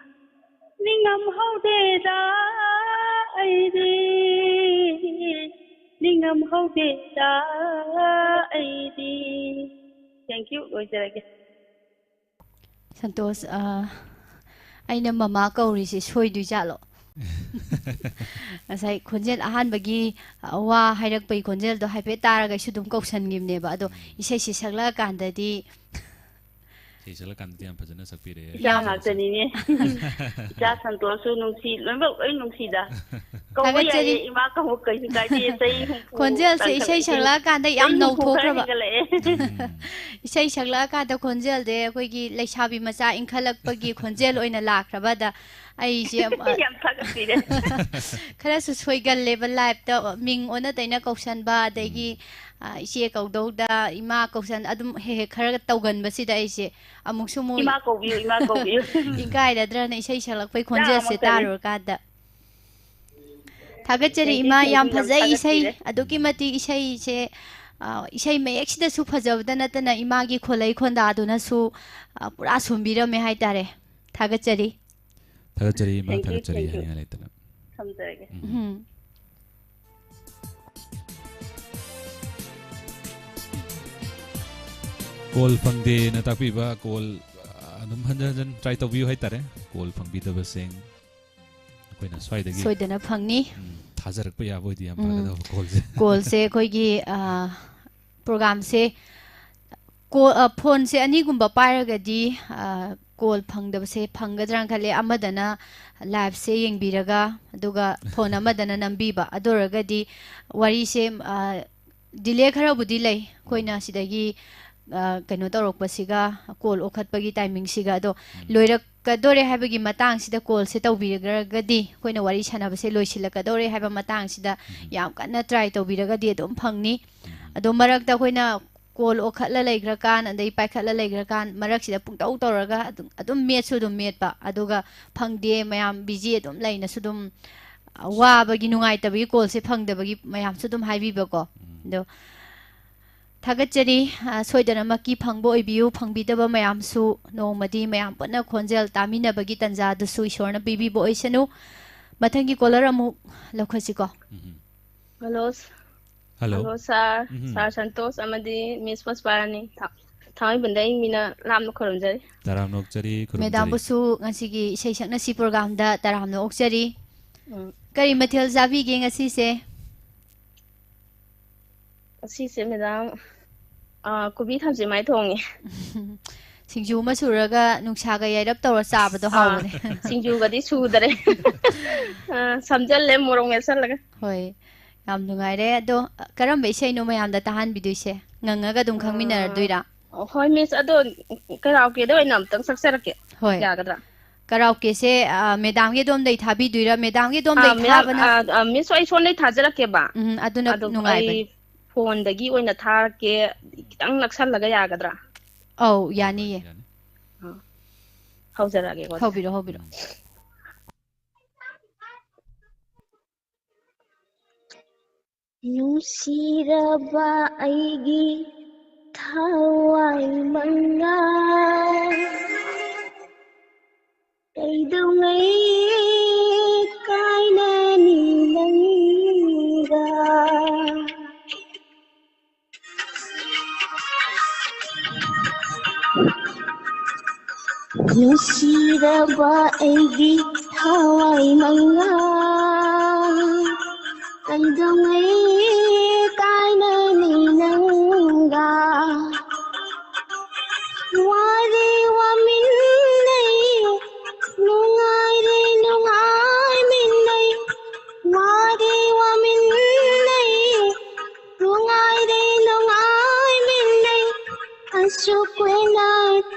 ꯅꯤꯡꯉꯝꯍꯧꯗꯦꯗ ꯑꯩꯗꯤ, ꯅꯤꯡꯉꯝꯍꯧꯗꯦꯗ ꯑꯩꯗꯤ꯫ Thank you, ꯂꯣꯏꯖꯔꯒꯦ꯫ ꯁꯟꯇꯣꯁ, ꯑ, ꯑꯩꯅ ꯃꯃꯥ ꯀꯧꯔꯤꯁꯦ ꯁꯣꯏꯗꯣꯏꯖꯥꯠꯂꯣ? ꯉꯁꯥꯏ ꯈꯣꯟꯖꯦꯜ ꯑꯍꯥꯟꯕꯒꯤ, ꯑ, ꯋꯥ ꯍꯥꯏꯔꯛꯄꯒꯤ ꯈꯣꯟꯖꯦꯜꯗꯣ ꯍꯥꯏꯐꯦꯠ ꯇꯥꯔꯒ ꯑꯩꯁꯨ ꯑꯗꯨꯝ ꯀꯧꯁꯟꯈꯤꯕꯅꯦꯕ꯫ ꯑꯗꯣ ꯏꯁꯩꯁꯦ ꯁꯛꯂꯛꯑꯀꯥꯟꯗꯗꯤ ꯁꯛꯂꯀꯥꯟꯗꯗꯤ ꯌꯥꯝ ꯐꯖꯅ ꯁꯛꯄꯤꯔꯦ꯫ ꯏꯆꯥ ꯉꯥꯛꯇꯅꯤꯅꯦ꯫ ꯏꯆꯥ ꯁꯟꯇꯣꯁꯁꯨ ꯅꯨꯡꯁꯤ, ꯂꯣꯏꯅꯃꯛ ꯂꯣꯏ ꯅꯨꯡꯁꯤꯗ꯫ ꯀꯧꯕ ꯊꯥꯒꯠꯆꯔꯤ꯫ ꯌꯥꯏꯌꯦ ꯏꯃꯥ, ꯀꯧꯕ ꯀꯩꯁꯨ ꯀꯥꯏꯗꯦ꯫ ꯆꯍꯤ ꯍꯨꯝꯐꯨ ꯈꯣꯟꯖꯦꯜꯁꯦ ꯆꯪꯈꯠꯂꯛꯄ ꯏꯁꯩ ꯅꯨꯃꯤꯠ꯫ ꯁꯛꯂꯛꯑꯀꯥꯟꯗ ꯌꯥꯝ ꯆꯍꯤ ꯍꯨꯝꯐꯨ ꯈꯔ ꯅꯧꯊꯣꯛꯈ꯭ꯔꯕ꯫ ꯍꯦꯟꯒꯠꯂꯛꯑꯦ꯫ ꯎꯝ. ꯏꯁꯩ ꯁꯛꯂꯛꯑꯀꯥꯟꯗ ꯈꯣꯟꯖꯦꯜꯗꯤ ꯑꯩꯈꯣꯏꯒꯤ ꯂꯩꯁꯥꯕꯤ ꯃꯆꯥ ꯏꯟꯈꯠꯂꯛꯄꯒꯤ ꯈꯣꯟꯖꯦꯜ ꯑꯣꯏꯅ ꯂꯥꯛꯈ꯭ꯔꯕꯗ ꯑꯩꯁꯦ, ꯑ, ꯌꯥꯝ ꯊꯥꯒꯠꯄꯤꯔꯦ꯫ ꯈꯔꯁꯨ ꯁꯣꯏꯒꯜꯂꯦꯕ ꯂꯥꯏꯞꯇ ꯃꯤꯡ ꯑꯣꯟꯅ ꯇꯩꯅ ꯀꯧꯁꯟꯕ, ꯑꯗꯒꯤ, ꯎꯝ. ꯑ, ꯏꯆꯦ ꯀꯧꯗꯧꯗ ꯏꯃꯥ ꯀꯧꯁꯟ ꯑꯗꯨꯝ ꯍꯦꯛ ꯍꯦꯛ ꯈꯔꯒ ꯇꯧꯒꯟꯕꯁꯤꯗ ꯑꯩꯁꯦ ꯑꯃꯨꯛꯁꯨ ꯑꯃꯨꯛ ꯏꯃꯥ ꯀꯧꯕꯤꯌꯨ, ꯏꯃꯥ ꯀꯧꯕꯤꯌꯨ꯫ ꯏꯀꯥꯏꯔꯗ꯭ꯔꯅ ꯏꯁꯩ ꯁꯛꯂꯛꯄꯩ ꯏꯆꯥ ꯈꯣꯟꯖꯦꯜꯁꯦ ꯑꯃꯈꯛꯇꯅꯤ꯫ ꯇꯥꯔꯨꯔꯀꯥꯟꯗ꯫ ꯊꯥꯒꯠꯆꯔꯤ Thank you, ꯏꯃꯥ, thank ꯌꯥꯝ you, ꯌꯥꯝ ꯐꯖꯩ ꯏꯁꯩ, ꯊꯥꯒꯠꯄꯤꯔꯦ꯫ ꯑꯗꯨꯛꯀꯤ ꯃꯇꯤꯛ ꯏꯁꯩꯁꯦ, ꯑ, ꯏꯁꯩ ꯃꯌꯦꯛꯁꯤꯗꯁꯨ ꯐꯖꯕꯗ ꯅꯠꯇꯅ ꯏꯃꯥꯒꯤ ꯈꯣꯜꯂꯩ ꯈꯣꯟꯗꯥꯗꯨꯅꯁꯨ, ꯑ, ꯄꯨꯔꯥ ꯁꯣꯝꯕꯤꯔꯝꯃꯦ ꯍꯥꯏꯇꯥꯔꯦ꯫ ꯊꯥꯒꯠꯆꯔꯤ꯫ ꯊꯥꯒꯠꯆꯔꯤ ꯏꯃꯥ, Thank you, ꯊꯥꯒꯠꯆꯔꯤ꯫ thank you. ꯍꯥꯏꯅꯤꯡꯉꯥꯏ ꯂꯩꯇꯅ꯫ ꯊꯝꯖꯔꯒꯦ꯫ ꯎꯝ. ꯎꯝ. ꯀꯣꯜ ꯐꯪꯗꯦꯅ ꯇꯥꯛꯄꯤꯕ ꯀꯣꯜ, ꯑ, ꯑꯗꯨꯝ ꯍꯟꯖꯟ ꯍꯟꯖꯟ ꯇ꯭ꯔꯥꯏ ꯇꯧꯕꯤꯌꯨ ꯍꯥꯏꯇꯥꯔꯦ꯫ ꯀꯣꯜ ꯐꯪꯕꯤꯗꯕꯁꯤꯡ ꯑꯩꯈꯣꯏꯅ ꯁ꯭ꯋꯥꯏꯗꯒꯤ, ꯁꯣꯏꯗꯅ ꯐꯪꯅꯤ꯫ ꯎꯝ, ꯊꯥꯖꯔꯛꯄ ꯌꯥꯕ ꯑꯣꯏꯗꯤ ꯌꯥꯝ ꯎꯝ. ꯐꯒꯗꯕ ꯀꯣꯜꯁꯦ꯫ ꯀꯣꯜꯁꯦ ꯑꯩꯈꯣꯏꯒꯤ, ꯑ, ꯄ꯭ꯔꯣꯒꯥꯝꯁꯦ ꯀꯣ-, ꯑ, ꯐꯣꯟꯁꯦ ꯑꯅꯤꯒꯨꯝꯕ ꯄꯥꯏꯔꯒꯗꯤ, ꯑ, ꯀꯣꯜ ꯐꯪꯗꯕꯁꯦ ꯐꯪꯒꯗ꯭ꯔꯥꯅ ꯈꯜꯂꯦ꯫ ꯑꯃꯗꯅ ꯂꯥꯏꯞꯁꯦ ꯌꯦꯡꯕꯤꯔꯒ, ꯑꯗꯨꯒ ꯐꯣꯟ ꯑꯃꯗꯅ ꯅꯝꯕꯤꯕ꯫ ꯑꯗꯨ ꯑꯣꯏꯔꯒꯗꯤ ꯋꯥꯔꯤꯁꯦ, ꯑ, ꯗꯤꯂꯦ ꯈꯔꯕꯨꯗꯤ ꯂꯩ꯫ ꯑꯩꯈꯣꯏꯅ ꯁꯤꯗꯒꯤ, ꯑ, ꯀꯩꯅꯣ ꯇꯧꯔꯛꯄꯁꯤꯒ, ꯀꯣꯜ ꯑꯣꯈꯠꯄꯒꯤ ꯇꯥꯏꯃꯤꯡꯁꯤꯒ꯫ ꯑꯗꯣ ꯂꯣꯏꯔꯛꯀꯗꯣꯔꯦ ꯍꯥꯏꯕꯒꯤ ꯃꯇꯥꯡꯁꯤꯗ ꯀꯣꯜꯁꯦ ꯇꯧꯕꯤꯔꯒꯗꯤ, ꯑꯩꯈꯣꯏꯅ ꯋꯥꯔꯤ ꯁꯥꯟꯅꯕꯁꯦ ꯂꯣꯏꯁꯤꯜꯂꯛꯀꯗꯧꯔꯦ ꯍꯥꯏꯕ ꯃꯇꯥꯡꯁꯤꯗ ꯌꯥꯝ ꯀꯟꯅ ꯇ꯭ꯔꯥꯏ ꯇꯧꯕꯤꯔꯒꯗꯤ ꯑꯗꯨꯝ ꯐꯪꯅꯤ꯫ ꯑꯗꯣ ꯃꯔꯛꯇ ꯑꯩꯈꯣꯏꯅ ꯀꯣꯜ ꯑꯣꯈꯠꯂ ꯂꯩꯈ꯭ꯔꯀꯥꯟ, ꯑꯗꯩ ꯄꯥꯏꯈꯠꯂ ꯂꯩꯈ꯭ꯔꯀꯥꯟ, ꯃꯔꯛꯁꯤꯗ ꯄꯨꯡꯇꯧ ꯇꯧꯔꯒ ꯑꯗꯨꯝ, ꯑꯗꯨꯝ ꯃꯦꯠꯁꯨ ꯑꯗꯨꯝ ꯃꯦꯠꯄ, ꯑꯗꯨꯒ ꯐꯪꯗꯦ, ꯃꯌꯥꯝ ꯕꯤꯖꯤ ꯑꯗꯨꯝ ꯂꯩꯅꯁꯨ ꯑꯗꯨꯝ, ꯑ, ꯋꯥꯕꯒꯤ, ꯅꯨꯡꯉꯥꯏꯇꯕꯒꯤ ꯀꯣꯜꯁꯦ ꯐꯪꯗꯕꯒꯤ ꯃꯌꯥꯝꯁꯨ ꯑꯗꯨꯝ ꯍꯥꯏꯕꯤꯕꯀꯣ꯫ ꯑꯗꯣ ꯊꯥꯒꯠꯆꯔꯤ꯫ ꯑ, ꯁꯣꯏꯗꯅꯃꯛꯀꯤ ꯐꯪꯕ ꯑꯣꯏꯕꯤꯌꯨ꯫ ꯐꯪꯕꯤꯗꯕ ꯃꯌꯥꯝꯁꯨ ꯅꯣꯡꯃꯗꯤ ꯃꯌꯥꯝ ꯄꯨꯟꯅ ꯈꯣꯟꯖꯦꯜ ꯇꯥꯃꯤꯟꯅꯕꯒꯤ ꯇꯥꯟꯖꯥꯗꯨꯁꯨ ꯏꯁꯣꯔꯅ ꯄꯤꯕꯤꯕ ꯑꯣꯏꯁꯅꯨ꯫ ꯃꯊꯪꯒꯤ ꯀꯣꯂꯔ ꯑꯃꯨꯛ ꯂꯧꯈꯠꯁꯤꯀꯣ꯫ ꯎꯝ. ꯍꯜꯂꯣ꯫ ꯍꯜꯂꯣ꯫ ꯍꯜꯂꯣ ꯁꯥꯔ꯫ ꯎꯝ. ꯁꯥꯔ ꯁꯟꯇꯣꯁ ꯑꯃꯗꯤ ꯃꯤꯁ ꯄꯨꯁꯄꯥꯔꯥꯅꯤ꯫ ꯊꯥ-, ꯊꯥꯡꯃꯩꯕꯟꯗ ꯑꯩ ꯃꯤꯅ ꯂꯥꯞꯅ ꯈꯨꯔꯨꯝꯖꯔꯤ꯫ ꯇꯔꯥꯝꯅ ꯑꯣꯛꯆꯔꯤ, ꯈꯨꯔꯨꯝꯖꯔꯤ꯫ ꯃꯦꯗꯥꯝꯕꯨꯁꯨ ꯉꯁꯤꯒꯤ ꯏꯁꯩ ꯁꯛꯅꯁꯤ ꯄ꯭ꯔꯣꯒꯥꯝꯗ ꯇꯔꯥꯝꯅ ꯑꯣꯛꯆꯔꯤ꯫ ꯎꯝ꯫ ꯀꯔꯤ ꯃꯊꯦꯜ ꯆꯥꯕꯤꯒꯦ ꯉꯁꯤꯁꯦ? ꯉꯁꯤꯁꯦ ꯃꯦꯗꯥꯝ, ꯑꯥ, ꯀꯣꯕꯤ ꯊꯝꯆꯦꯠ ꯃꯥꯏ ꯊꯣꯡꯉꯦ꯫ ꯁꯤꯡꯖꯨ ꯑꯃ ꯁꯨꯔꯒ ꯅꯨꯡꯁꯥꯒ ꯌꯥꯏꯔꯞ ꯇꯧꯔ ꯆꯥꯕꯗꯣ ꯑꯥ, ꯍꯥꯎꯕꯅꯦ꯫ ꯁꯤꯡꯖꯨꯒꯗꯤ ꯁꯨꯗꯔꯦ꯫ ꯑꯥ, ꯁꯝꯖꯜꯂꯦ ꯃꯣꯔꯣꯛ ꯃꯦꯠꯁꯜꯂꯒ꯫ ꯍꯣꯏ, ꯌꯥꯝ ꯅꯨꯡꯉꯥꯏꯔꯦ꯫ ꯑꯗꯣ, ꯀꯔꯝꯕ ꯏꯁꯩꯅꯣ ꯃꯌꯥꯝꯗ ꯇꯥꯍꯟꯕꯤꯗꯣꯏꯁꯦ? ꯉꯪꯉꯒ ꯑꯗꯨꯝ ꯑꯥ, ꯈꯪꯃꯤꯟꯅꯔꯗꯣꯏꯔꯥ? ꯍꯣꯏ, ꯃꯤꯁ, ꯑꯗꯣ ꯀꯔꯥꯎꯀꯦꯗ ꯑꯣꯏꯅ ꯑꯝꯇꯪ ꯁꯛꯆꯔꯛꯀꯦ꯫ ꯍꯣꯏ꯫ ꯌꯥꯒꯗ꯭ꯔꯥ? ꯀꯔꯥꯎꯀꯦꯁꯦ, ꯑꯥ, ꯃꯦꯗꯥꯝꯒꯤ ꯑꯗꯣꯝꯗꯩ ꯊꯥꯕꯤꯗꯣꯏꯔꯥ? ꯃꯦꯗꯥꯝꯒꯤ ꯑꯗꯣꯝꯗꯩ ꯑꯥ, ꯃꯦꯗꯥꯝ, ꯊꯥꯕꯅ ꯑꯥ, ꯑꯥ, ꯃꯤꯁ, ꯑꯩ ꯁꯣꯝꯗꯩ ꯊꯥꯖꯔꯛꯀꯦꯕ꯫ ꯎꯝ, ꯑꯗꯨꯅ ꯑꯗꯣ ꯑꯩ ꯅꯨꯡꯉꯥꯏꯕꯅꯤ꯫ ꯐꯣꯟꯗꯒꯤ ꯑꯣꯏꯅ ꯊꯥꯔꯛꯀꯦ, ꯈꯤꯇꯪ ꯅꯛꯁꯜꯂꯒ ꯌꯥꯒꯗ꯭ꯔꯥ? ꯑꯧ, ꯌꯥꯅꯤꯌꯦ꯫ ꯌꯥꯅꯤ꯫ ꯑꯥ, ꯍꯧꯖꯔꯛꯑꯒꯦꯀꯣ ꯑꯗꯨꯗꯤ꯫ ꯍꯧꯕꯤꯔꯣ, ꯍꯧꯕꯤꯔꯣ꯫ ꯎꯝ꯫ ꯅꯨꯡꯁꯤꯔꯕ ꯑꯩꯒꯤ ꯊꯋꯥꯏ ꯃꯉꯥꯜ, ꯀꯩꯗꯧꯉꯩ ꯀꯥꯏꯅꯅꯤ ꯅꯪꯒ? ꯅꯨꯡꯁꯤꯔꯕ ꯑꯩꯒꯤ ꯊꯋꯥꯏ ꯃꯉꯥꯜ, ꯀꯩꯗꯧꯉꯩ ꯀꯥꯏꯅꯅꯤ ꯅꯪꯒ? ꯋꯥꯔꯦ ꯋꯥꯃꯤꯟꯅꯩ, ꯅꯨꯡꯉꯥꯏꯔꯦ ꯅꯨꯡꯉꯥꯏꯃꯤꯟꯅꯩ, ꯋꯥꯔꯦ ꯋꯥꯃꯤꯟꯅꯩ, ꯅꯨꯡꯉꯥꯏꯔꯦ ꯅꯨꯡꯉꯥꯏꯃꯤꯟꯅꯩ, ꯑꯁꯨꯛ ꯀꯨꯏꯅ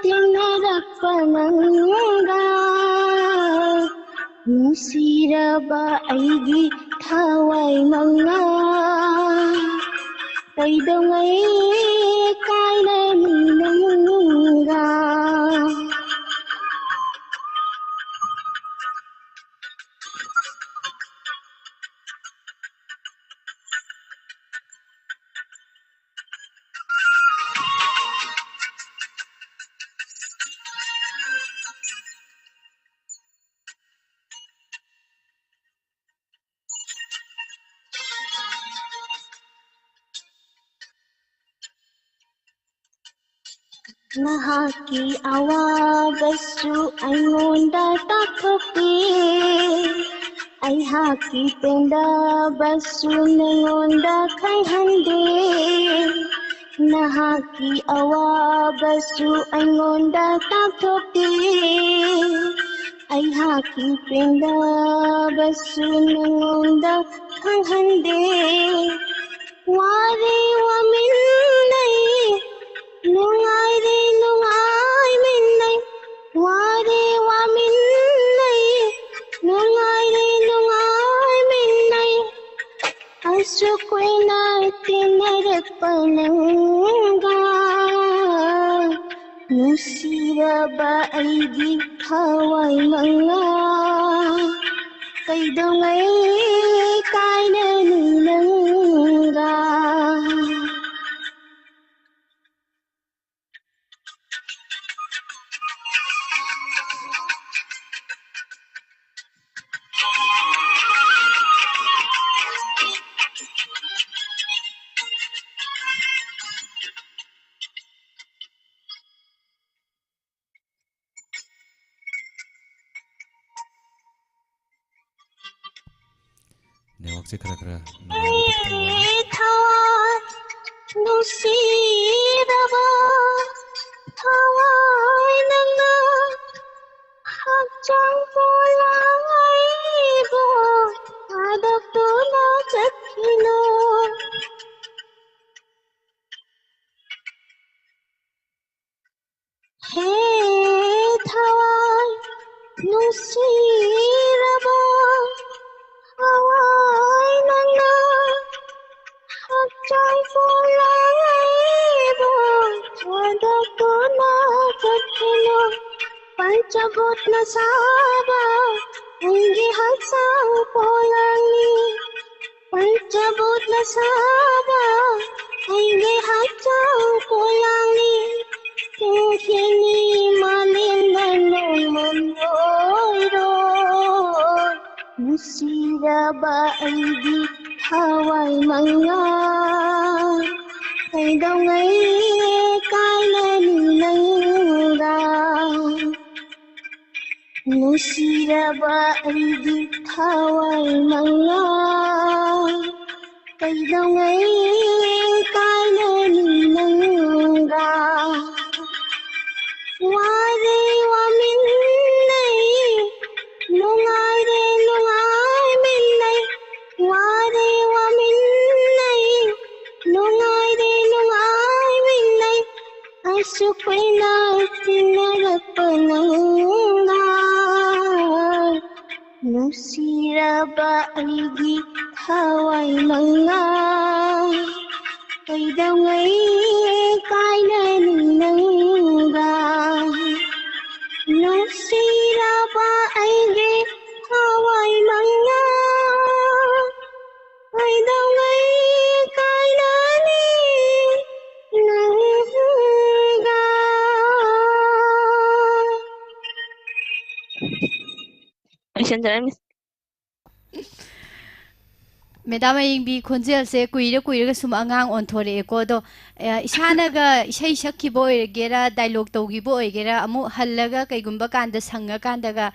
ꯇꯤꯟꯅꯔꯛꯄ ꯅꯪꯒ꯫ ꯅꯨꯡꯁꯤꯔꯕ ꯑꯩꯒꯤ ꯊꯋꯥꯏ ꯃꯉꯥꯜ, ꯀꯩꯗꯧꯉꯩ ꯀꯥꯏꯅꯅꯤ ꯅꯪꯒ? ꯅꯍꯥꯛꯀꯤ ꯑꯋꯥꯕꯁꯨ ꯑꯩꯉꯣꯟꯗ ꯇꯥꯛꯊꯣꯛꯄꯤ, ꯑꯩꯍꯥꯛꯀꯤ ꯄꯦꯟꯗꯕꯁꯨ ꯅꯉꯣꯟꯗ ꯈꯪꯍꯟꯗꯦ꯫ ꯅꯍꯥꯛꯀꯤ ꯑꯋꯥꯕꯁꯨ ꯑꯩꯉꯣꯟꯗ ꯇꯥꯛꯊꯣꯛꯇꯦ꯫ ꯑꯩꯍꯥꯛꯀꯤ ꯄꯦꯟꯗꯕꯁꯨ ꯅꯉꯣꯟꯗ ꯈꯪꯍꯟꯗꯦ꯫ ꯋꯥꯔꯦ ꯋꯥꯃꯤꯟꯅꯩ, ꯅꯨꯡꯉꯥꯏꯔꯦ ꯅꯨꯡꯉꯥꯏꯃꯤꯟꯅꯩ꯫ ꯋꯥꯔꯦ ꯋꯥꯃꯤꯟꯅꯩ, ꯅꯨꯡꯉꯥꯏꯔꯦ ꯅꯨꯡꯉꯥꯏꯃꯤꯟꯅꯩ꯫ ꯑꯁꯨꯛ ꯀꯨꯏꯅ ꯇꯤꯟꯅꯔꯛꯄ ꯅꯪꯒ, ꯅꯨꯡꯁꯤꯔꯕ ꯑꯩꯒꯤ ꯊꯋꯥꯏ ꯃꯉꯥ, ꯀꯩꯗꯧꯉꯩ ꯀꯥꯏꯅꯅꯤ ꯅꯪꯒ? ꯅꯦꯠꯋꯥꯛꯁꯦ ꯈꯔ ꯈꯔ ꯅꯨꯡꯉꯥꯏꯕ ꯈꯤꯇꯪ ꯋꯥꯠꯂꯤ꯫ ꯊꯋꯥꯏ ꯅꯨꯡꯁꯤꯔꯕ ꯊꯋꯥꯏ ꯅꯪꯅ ꯍꯛꯆꯥꯡ ꯄꯣꯂꯥꯡ ꯑꯩꯕꯨ ꯊꯥꯗꯣꯛꯇꯨꯅ ꯆꯠꯈꯤꯅꯨ꯫ ꯍꯦ ꯊꯋꯥꯏ ꯅꯨꯡꯁꯤꯔꯕ ꯊꯋꯥꯏ ꯅꯪꯅ ꯍꯛꯆꯥꯡ ꯄꯣꯂꯥꯡ ꯑꯩꯕꯨ ꯊꯥꯗꯣꯛꯇꯨꯅ ꯆꯠꯈꯤꯅꯨ꯫ ꯄꯟꯆꯚꯨꯠꯅ ꯁꯥꯕ ꯑꯩꯒꯤ ꯍꯛꯆꯥꯡ ꯄꯣꯂꯥꯡꯅꯤ꯫ ꯄꯟꯆꯚꯨꯠꯅ ꯁꯥꯕ ꯑꯩꯒꯤ ꯍꯛꯆꯥꯡ ꯄꯣꯂꯥꯡꯅꯤ꯫ ꯆꯤꯡꯈꯤꯅꯤ ꯃꯥꯂꯦꯝꯗ ꯅꯣꯡꯃ ꯑꯣꯏꯔꯣꯏ꯫ ꯅꯨꯡꯁꯤꯔꯕ ꯑꯩꯒꯤ ꯊꯋꯥꯏ ꯃꯉꯥ, ꯀꯩꯗꯧꯉꯩ ꯀꯥꯏꯅꯅꯤ ꯅꯪꯒ? ꯅꯨꯡꯁꯤꯔꯕ ꯑꯩꯒꯤ ꯊꯋꯥꯏ ꯃꯉꯥ, ꯀꯩꯗꯧꯉꯩ ꯀꯥꯏꯅꯅꯤ ꯁꯨ ꯀꯨꯏꯅ ꯇꯤꯟꯅꯔꯛꯄ ꯅꯪꯒ ꯅꯨꯡꯁꯤꯔꯕ ꯑꯩꯒꯤ ꯊꯋꯥꯏ ꯃꯉꯥ ꯀꯩꯗꯧꯉꯩ ꯀꯥꯏꯅꯅꯤ ꯅꯪꯒ ꯅꯨꯡꯁꯤꯔꯕ ꯑꯩꯒꯤ ꯊꯋꯥꯏ ꯃꯉꯥ ꯀꯩꯗꯧꯉꯩ ꯀꯥꯏꯅꯅꯤ ꯅꯪꯒ? ꯂꯣꯏꯁꯤꯟꯖꯔꯦ, ꯃꯤꯁ꯫ ꯃꯦꯗꯥꯝ ꯑꯌꯤꯡꯕꯤ ꯈꯣꯟꯖꯦꯜꯁꯦ ꯀꯨꯏꯔ ꯀꯨꯏꯔꯒ ꯁꯨꯝ ꯑꯉꯥꯡ ꯑꯣꯟꯊꯣꯔꯛꯑꯦꯀꯣ꯫ ꯑꯗꯣ, ꯑ, ꯏꯁꯥꯅꯒ ꯏꯁꯩ ꯁꯛꯈꯤꯕ ꯑꯣꯏꯒꯦꯔꯥ, ꯗꯥꯏꯂꯣꯛ ꯇꯧꯈꯤꯕ ꯑꯣꯏꯒꯦꯔꯥ, ꯑꯃꯨꯛ ꯍꯜꯂꯒ ꯀꯩꯒꯨꯝꯕ ꯀꯥꯟꯗ ꯁꯪꯉꯀꯥꯟꯗꯒ,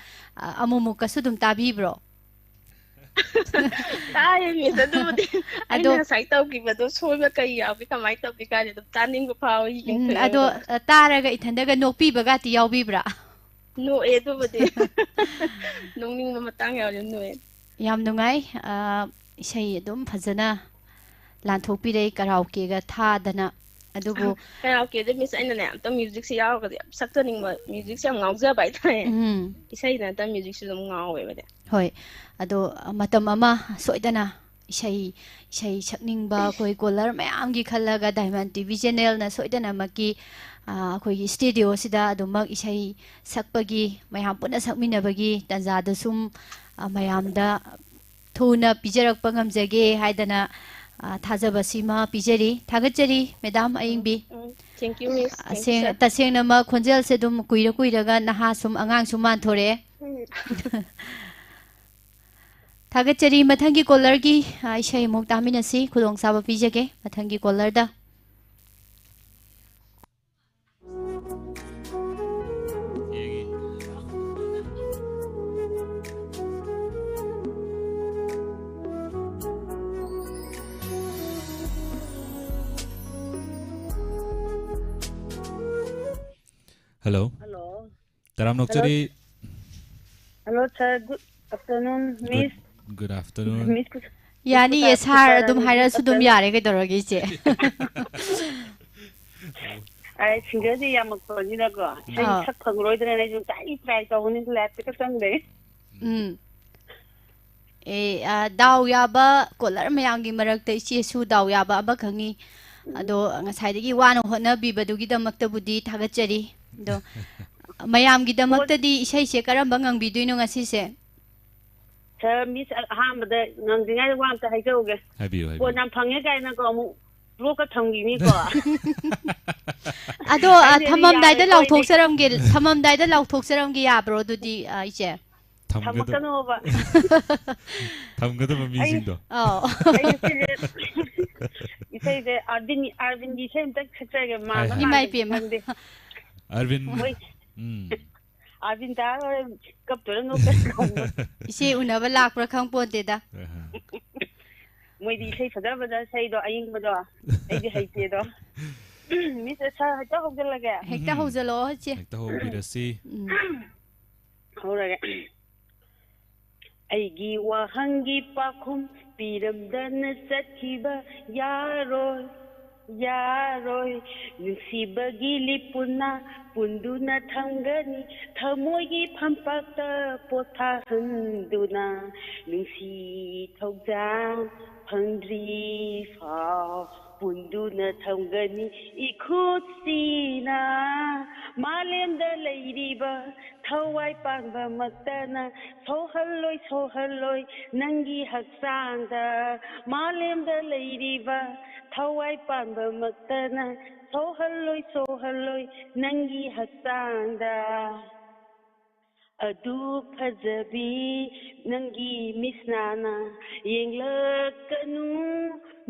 ꯑ, ꯑꯃꯨꯛꯃꯨꯛꯀꯁꯨ ꯑꯗꯨꯝ ꯇꯥꯕꯤꯕ꯭ꯔꯣ? ꯇꯥꯏꯌꯦ, ꯃꯤꯁ꯫ ꯑꯗꯨꯕꯨꯗꯤ ꯑꯩꯅ ꯑꯗꯣ ꯉꯁꯥꯏ ꯇꯧꯈꯤꯕꯗꯣ ꯁꯣꯏꯕ ꯀꯩ ꯌꯥꯎꯒꯦ, ꯀꯃꯥꯏꯅ ꯇꯧꯒꯦ ꯀꯥꯏꯅ ꯑꯗꯨꯝ ꯇꯥꯅꯤꯡꯕ ꯐꯥꯎꯋꯤ, ꯎꯝ, ꯌꯦꯡꯊꯣꯛꯑꯦ ꯑꯗꯣ, ꯑꯗꯨꯝ꯫ ꯑ, ꯇꯥꯔꯒ ꯏꯊꯟꯗꯒ ꯅꯣꯛꯄꯤꯕꯒꯥꯇꯤ ꯌꯥꯎꯕꯤꯕ꯭ꯔꯥ? ꯅꯣꯛꯑꯦ ꯑꯗꯨꯕꯨꯗꯤ꯫ ꯅꯣꯛꯅꯤꯡꯕ ꯃꯇꯥꯡ ꯌꯥꯎꯔꯗꯤ ꯑꯗꯨꯝ ꯅꯣꯛꯑꯦ꯫ ꯌꯥꯝ ꯅꯨꯡꯉꯥꯏ꯫ ꯑ, ꯏꯁꯩ ꯑꯗꯨꯝ ꯐꯖꯅ ꯂꯥꯟꯊꯣꯛꯄꯤꯔꯛꯏ, ꯀꯔꯥꯎꯀꯦꯒ ꯊꯥꯗꯅ꯫ ꯑꯗꯨꯕꯨ ꯀꯔꯥꯎꯀꯦꯗ, ꯃꯤꯁ, ꯑꯩꯅꯅꯦ, ꯑꯝꯇꯪ ꯃ꯭ꯌꯨꯖꯤꯛꯁꯦ ꯌꯥꯎꯔꯒꯗꯤ ꯌꯥꯝ ꯁꯛꯆꯅꯤꯡꯕ, ꯃ꯭ꯌꯨꯖꯤꯛꯁꯦ ꯌꯥꯝ ꯉꯥꯎꯖꯕ ꯍꯥꯏꯇꯥꯔꯦ꯫ ꯎꯝ꯫ ꯏꯁꯩꯗ ꯅꯠꯇꯅ ꯃ꯭ꯌꯨꯖꯤꯛꯁꯨ ꯑꯗꯨꯝ ꯉꯥꯎꯋꯦꯕ ꯑꯩꯗꯤ꯫ ꯍꯣꯏ꯫ ꯑꯗꯣ, ꯃꯇꯝ ꯑꯃ ꯁꯣꯏꯗꯅ ꯏꯁꯩ, ꯏꯁꯩ ꯁꯛꯅꯤꯡꯕ ꯑꯩꯈꯣꯏ ꯀꯣꯂꯔ ꯃꯌꯥꯝꯒꯤ ꯈꯜꯂꯒ ꯗꯥꯏꯃꯟ ꯇꯤ ꯚꯤ ꯆꯦꯅꯦꯜꯅ ꯁꯣꯏꯗꯅꯃꯛꯀꯤ, ꯑ, ꯑꯩꯈꯣꯏꯒꯤ ꯁ꯭ꯇꯨꯗꯤꯑꯣꯁꯤꯗ ꯑꯗꯨꯃꯛ ꯏꯁꯩ ꯁꯛꯄꯒꯤ, ꯃꯌꯥꯝ ꯄꯨꯟꯅ ꯁꯛꯃꯤꯟꯅꯕꯒꯤ ꯇꯥꯟꯖꯥꯗꯨ ꯁꯨꯝ, ꯑ, ꯃꯌꯥꯝꯗ ꯊꯨꯅ ꯄꯤꯖꯔꯛꯄ ꯉꯝꯖꯒꯦ ꯍꯥꯏꯗꯅ, ꯑ, ꯊꯥꯖꯕꯁꯤꯃ ꯄꯤꯖꯔꯤ꯫ ꯊꯥꯒꯠꯆꯔꯤ, ꯃꯦꯗꯥꯝ ꯑꯌꯤꯡꯕꯤ꯫ Um, thank you, miss. Thank you, ꯑꯁꯦꯡ-, sir. ꯇꯁꯦꯡꯅꯃꯛ ꯈꯣꯟꯖꯦꯜꯁꯦ ꯑꯗꯨꯝ ꯀꯨꯏꯔ ꯀꯨꯏꯔꯒ ꯅꯍꯥ ꯁꯨꯝ, ꯑꯉꯥꯡ ꯁꯨꯝ ꯃꯥꯟꯊꯣꯔꯛꯑꯦ꯫ ꯎꯝ꯫ ꯊꯥꯒꯠꯆꯔꯤ꯫ ꯃꯊꯪꯒꯤ ꯀꯣꯂꯔꯒꯤ, ꯑ, ꯏꯁꯩ ꯑꯃꯨꯛ ꯇꯥꯃꯤꯟꯅꯁꯤ꯫ ꯈꯨꯗꯣꯡꯆꯥꯕ ꯄꯤꯖꯒꯦ ꯃꯊꯪꯒꯤ ꯀꯣꯂꯔꯗ꯫ Hello. Hello. ꯇꯔꯥꯝꯅ ꯑꯣꯛꯆꯔꯤ꯫ Hello, sir. Good afternoon, good, miss. Good afternoon. Miss ꯌꯥꯅꯤꯌꯦ, ꯁꯥꯔ ꯑꯗꯨꯝ ꯍꯥꯏꯔꯛꯑꯁꯨ ꯑꯗꯨꯝ ꯌꯥꯔꯦ, ꯀꯩꯗꯧꯔꯒꯦ, ꯏꯆꯦ? ꯑꯩ ꯁꯤꯡꯒꯔꯁꯦ ꯌꯥꯝꯃꯛꯄꯅꯤꯅꯀꯣ, ꯏꯁꯩ ꯑꯥ꯫ ꯁꯛ ꯐꯪꯉꯔꯣꯏꯗ꯭ꯔꯅ ꯑꯩꯁꯨ ꯇ꯭ꯔꯥꯏ ꯇ꯭ꯔꯥꯏ ꯇꯧꯕꯅꯤ, ꯂꯥꯏꯞꯇꯒ ꯆꯪꯗꯦ꯫ ꯎꯝ꯫ ꯑꯦ, ꯑ, ꯗꯥꯎ ꯌꯥꯕ ꯀꯣꯂꯔ ꯃꯌꯥꯝꯒꯤ ꯃꯔꯛꯇ ꯏꯆꯦꯁꯨ ꯗꯥꯎ ꯌꯥꯕ ꯑꯃ ꯈꯪꯉꯤ꯫ ꯑꯗꯣ ꯉꯁꯥꯏꯗꯒꯤ ꯋꯥꯅ ꯍꯣꯠꯅꯕꯤꯕꯗꯨꯒꯤꯗꯃꯛꯇꯕꯨꯗꯤ ꯊꯥꯒꯠꯆꯔꯤ꯫ ꯑꯗꯣ ꯃꯌꯥꯝꯒꯤꯗꯃꯛꯇꯗꯤ ꯏꯁꯩꯁꯦ ꯀꯔꯝꯕ ꯉꯪꯕꯤꯗꯣꯏꯅꯣ ꯉꯁꯤꯁꯦ? ꯁꯥꯔ, ꯃꯤꯁ, ꯑꯍꯥꯟꯕꯗ ꯉꯪꯗ꯭ꯔꯤꯉꯩꯗ ꯋꯥ ꯑꯝꯇ ꯍꯥꯏꯖꯍꯧꯒꯦ꯫ ꯍꯥꯏꯕꯤꯌꯨ, ꯐꯣꯟ ꯍꯥꯏꯕꯤꯌꯨ꯫ ꯌꯥꯝ ꯐꯪꯉꯦ ꯀꯥꯏꯅꯀꯣ ꯑꯃꯨꯛ ꯕ꯭ꯂꯣꯛꯀ ꯊꯝꯈꯤꯅꯤꯀꯣ꯫ ꯑꯗꯣ, ꯑ, ꯑꯩꯗꯤ ꯊꯝꯃꯝꯗꯥꯏꯗ ꯌꯥꯔꯣꯏꯀꯣ, ꯑꯩꯗꯤ꯫ ꯂꯥꯎꯊꯣꯛꯆꯔꯝꯒꯦ, ꯊꯝꯃꯝꯗꯥꯏꯗ ꯂꯥꯎꯊꯣꯛꯆꯔꯝꯒꯦ, ꯌꯥꯕ꯭ꯔꯣ ꯑꯗꯨꯗꯤ, ꯑ, ꯏꯆꯦ? ꯊꯝꯒꯗꯕ ꯊꯝꯃꯛꯀꯅꯣꯕ꯫ ꯊꯝꯒꯗꯕ ꯃꯤꯁꯤꯡꯗꯣ꯫ ꯑꯧ꯫ ꯑꯩ ꯉꯁꯤꯁꯦ ꯏꯁꯩꯁꯦ ꯑꯥꯔꯕꯤꯟ, ꯑꯥꯔꯕꯤꯟꯒꯤ ꯏꯁꯩ ꯑꯝꯇ ꯁꯛꯆꯒꯦ꯫ ꯃꯥ ꯍꯥꯏ, ꯍꯥꯏ꯫ ꯏꯃꯥ ꯏꯄꯦꯝꯃ꯫ ꯈꯪꯗꯦ꯫ ꯑꯥꯔꯕꯤꯟ꯫ ꯃꯣꯏ ꯎꯝ꯫ ꯑꯥꯔꯕꯤꯟ ꯇꯥꯔ ꯍꯣꯔꯦꯟ ꯀꯞꯇꯣꯏꯔ ꯅꯣꯛꯇꯣꯏꯔ ꯈꯪꯗꯦ꯫ ꯏꯆꯦ ꯎꯅꯕ ꯂꯥꯛꯄ꯭ꯔꯥ ꯈꯪ ꯄꯣꯟꯇꯦꯗ꯫ ꯑꯍ꯫ ꯃꯣꯏꯗꯤ ꯏꯁꯩ ꯐꯖ ꯐꯖ ꯏꯁꯩꯗꯣ ꯑꯌꯤꯡꯕꯗꯣ ꯑꯩꯗꯤ ꯍꯩꯇꯦꯗꯣ꯫ ꯃꯤꯁ, ꯁꯥꯔ, ꯍꯦꯛꯇ ꯍꯧꯖꯤꯜꯂꯒꯦ꯫ ꯍꯦꯛꯇ ꯎꯝ꯫ ꯍꯧꯖꯜꯂꯛꯑꯣ, ꯏꯆꯦ꯫ ꯍꯦꯛꯇ ꯍꯧꯕꯤꯔꯁꯤ꯫ ꯎꯝ꯫ ꯍꯧꯔꯒꯦ꯫ ꯑꯩꯒꯤ ꯋꯥꯍꯪꯒꯤ ꯄꯥꯎꯈꯨꯝ ꯄꯤꯔꯝꯗꯅ ꯆꯠꯈꯤꯕ ꯌꯥꯔꯣꯏ, ꯌꯥꯔꯣꯏ꯫ ꯅꯨꯡꯁꯤꯕꯒꯤ ꯂꯤꯞ ꯄꯨꯟꯅ ꯄꯨꯟꯗꯨꯅ ꯊꯝꯒꯅꯤ, ꯊꯃꯣꯏꯒꯤ ꯐꯝꯄꯥꯛꯇ ꯄꯣꯊꯥꯍꯟꯗꯨꯅ꯫ ꯅꯨꯡꯁꯤ ꯊꯧꯖꯥꯜ ꯐꯪꯗ꯭ꯔꯤ ꯐꯥꯎ ꯄꯨꯟꯗꯨꯅ ꯊꯝꯒꯅꯤ ꯏꯈꯨꯠꯁꯤꯅ꯫ ꯃꯥꯂꯦꯝꯗ ꯂꯩꯔꯤꯕ ꯊꯋꯥꯏ ꯄꯥꯟꯕꯃꯛꯇꯅ ꯁꯣꯛꯍꯜꯂꯣꯏ, ꯁꯣꯛꯍꯜꯂꯣꯏ ꯅꯪꯒꯤ ꯍꯛꯆꯥꯡꯗ꯫ ꯃꯥꯂꯦꯝꯗ ꯂꯩꯔꯤꯕ ꯊꯋꯥꯏ ꯄꯥꯟꯕꯃꯛꯇꯅ ꯁꯣꯛꯍꯜꯂꯣꯏ, ꯁꯣꯛꯍꯜꯂꯣꯏ ꯅꯪꯒꯤ ꯍꯛꯆꯥꯡꯗ꯫ ꯑꯗꯨꯛ ꯐꯖꯕꯤ ꯅꯪꯒꯤ ꯃꯤꯠꯁꯅꯥꯅ ꯌꯦꯡꯂꯛꯀꯅꯨ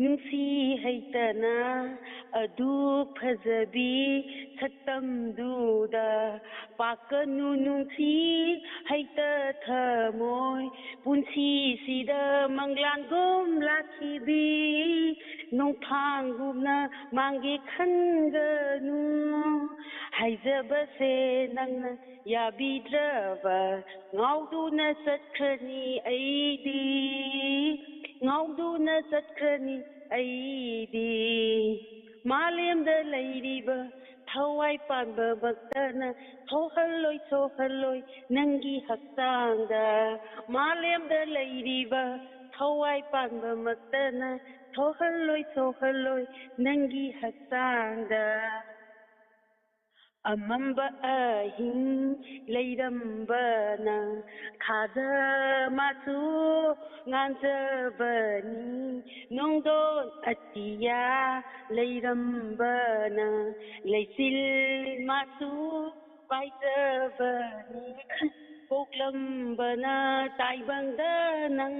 ꯅꯨꯡꯁꯤ ꯍꯩꯇꯅ꯫ ꯑꯗꯨꯛ ꯐꯖꯕꯤ ꯁꯛꯇꯝꯗꯨꯗ ꯄꯥꯛꯀꯅꯨ ꯅꯨꯡꯁꯤ ꯍꯩꯇ ꯊꯃꯣꯏ꯫ ꯄꯨꯟꯁꯤꯁꯤꯗ ꯃꯪꯂꯥꯟꯒꯨꯝ ꯂꯥꯛꯈꯤꯕꯤ ꯅꯣꯡꯐꯥꯡꯒꯨꯝꯅ ꯃꯥꯡꯒꯦ ꯈꯟꯒꯅꯨ꯫ ꯍꯥꯏꯖꯕꯁꯦ ꯅꯪꯅ ꯌꯥꯕꯤꯗ꯭ꯔꯕ꯫ ꯉꯥꯎꯗꯨꯅ ꯆꯠꯈ꯭ꯔꯅꯤ ꯑꯩꯗꯤ, ꯉꯥꯎꯗꯨꯅ ꯆꯠꯈ꯭ꯔꯅꯤ ꯑꯩꯗꯤ꯫ ꯃꯥꯂꯦꯝꯗ ꯂꯩꯔꯤꯕ ꯊꯋꯥꯏ ꯄꯥꯟꯕꯃꯛꯇꯅ ꯁꯣꯛꯍꯜꯂꯣꯏ, ꯁꯣꯛꯍꯜꯂꯣꯏ ꯅꯪꯒꯤ ꯍꯛꯆꯥꯡꯗ꯫ ꯃꯥꯂꯦꯝꯗ ꯂꯩꯔꯤꯕ ꯊꯋꯥꯏ ꯄꯥꯟꯕꯃꯛꯇꯅ ꯁꯣꯛꯍꯜꯂꯣꯏ, ꯁꯣꯛꯍꯜꯂꯣꯏ ꯅꯪꯒꯤ ꯍꯛꯆꯥꯡꯗ꯫ ꯑꯃꯝꯕ ꯑꯍꯤꯡ ꯂꯩꯔꯝꯕꯅ ꯈꯥꯗ ꯃꯆꯨ ꯉꯥꯟꯖꯕꯅꯤ꯫ ꯅꯣꯡꯗꯣꯟ ꯑꯇꯤꯌꯥ ꯂꯩꯔꯝꯕꯅ ꯂꯩꯆꯤꯜ ꯃꯆꯨ ꯄꯥꯏꯖꯕꯅꯤ꯫ ꯄꯣꯛꯂꯝꯕꯅ ꯇꯥꯏꯕꯪꯗ ꯅꯪ꯫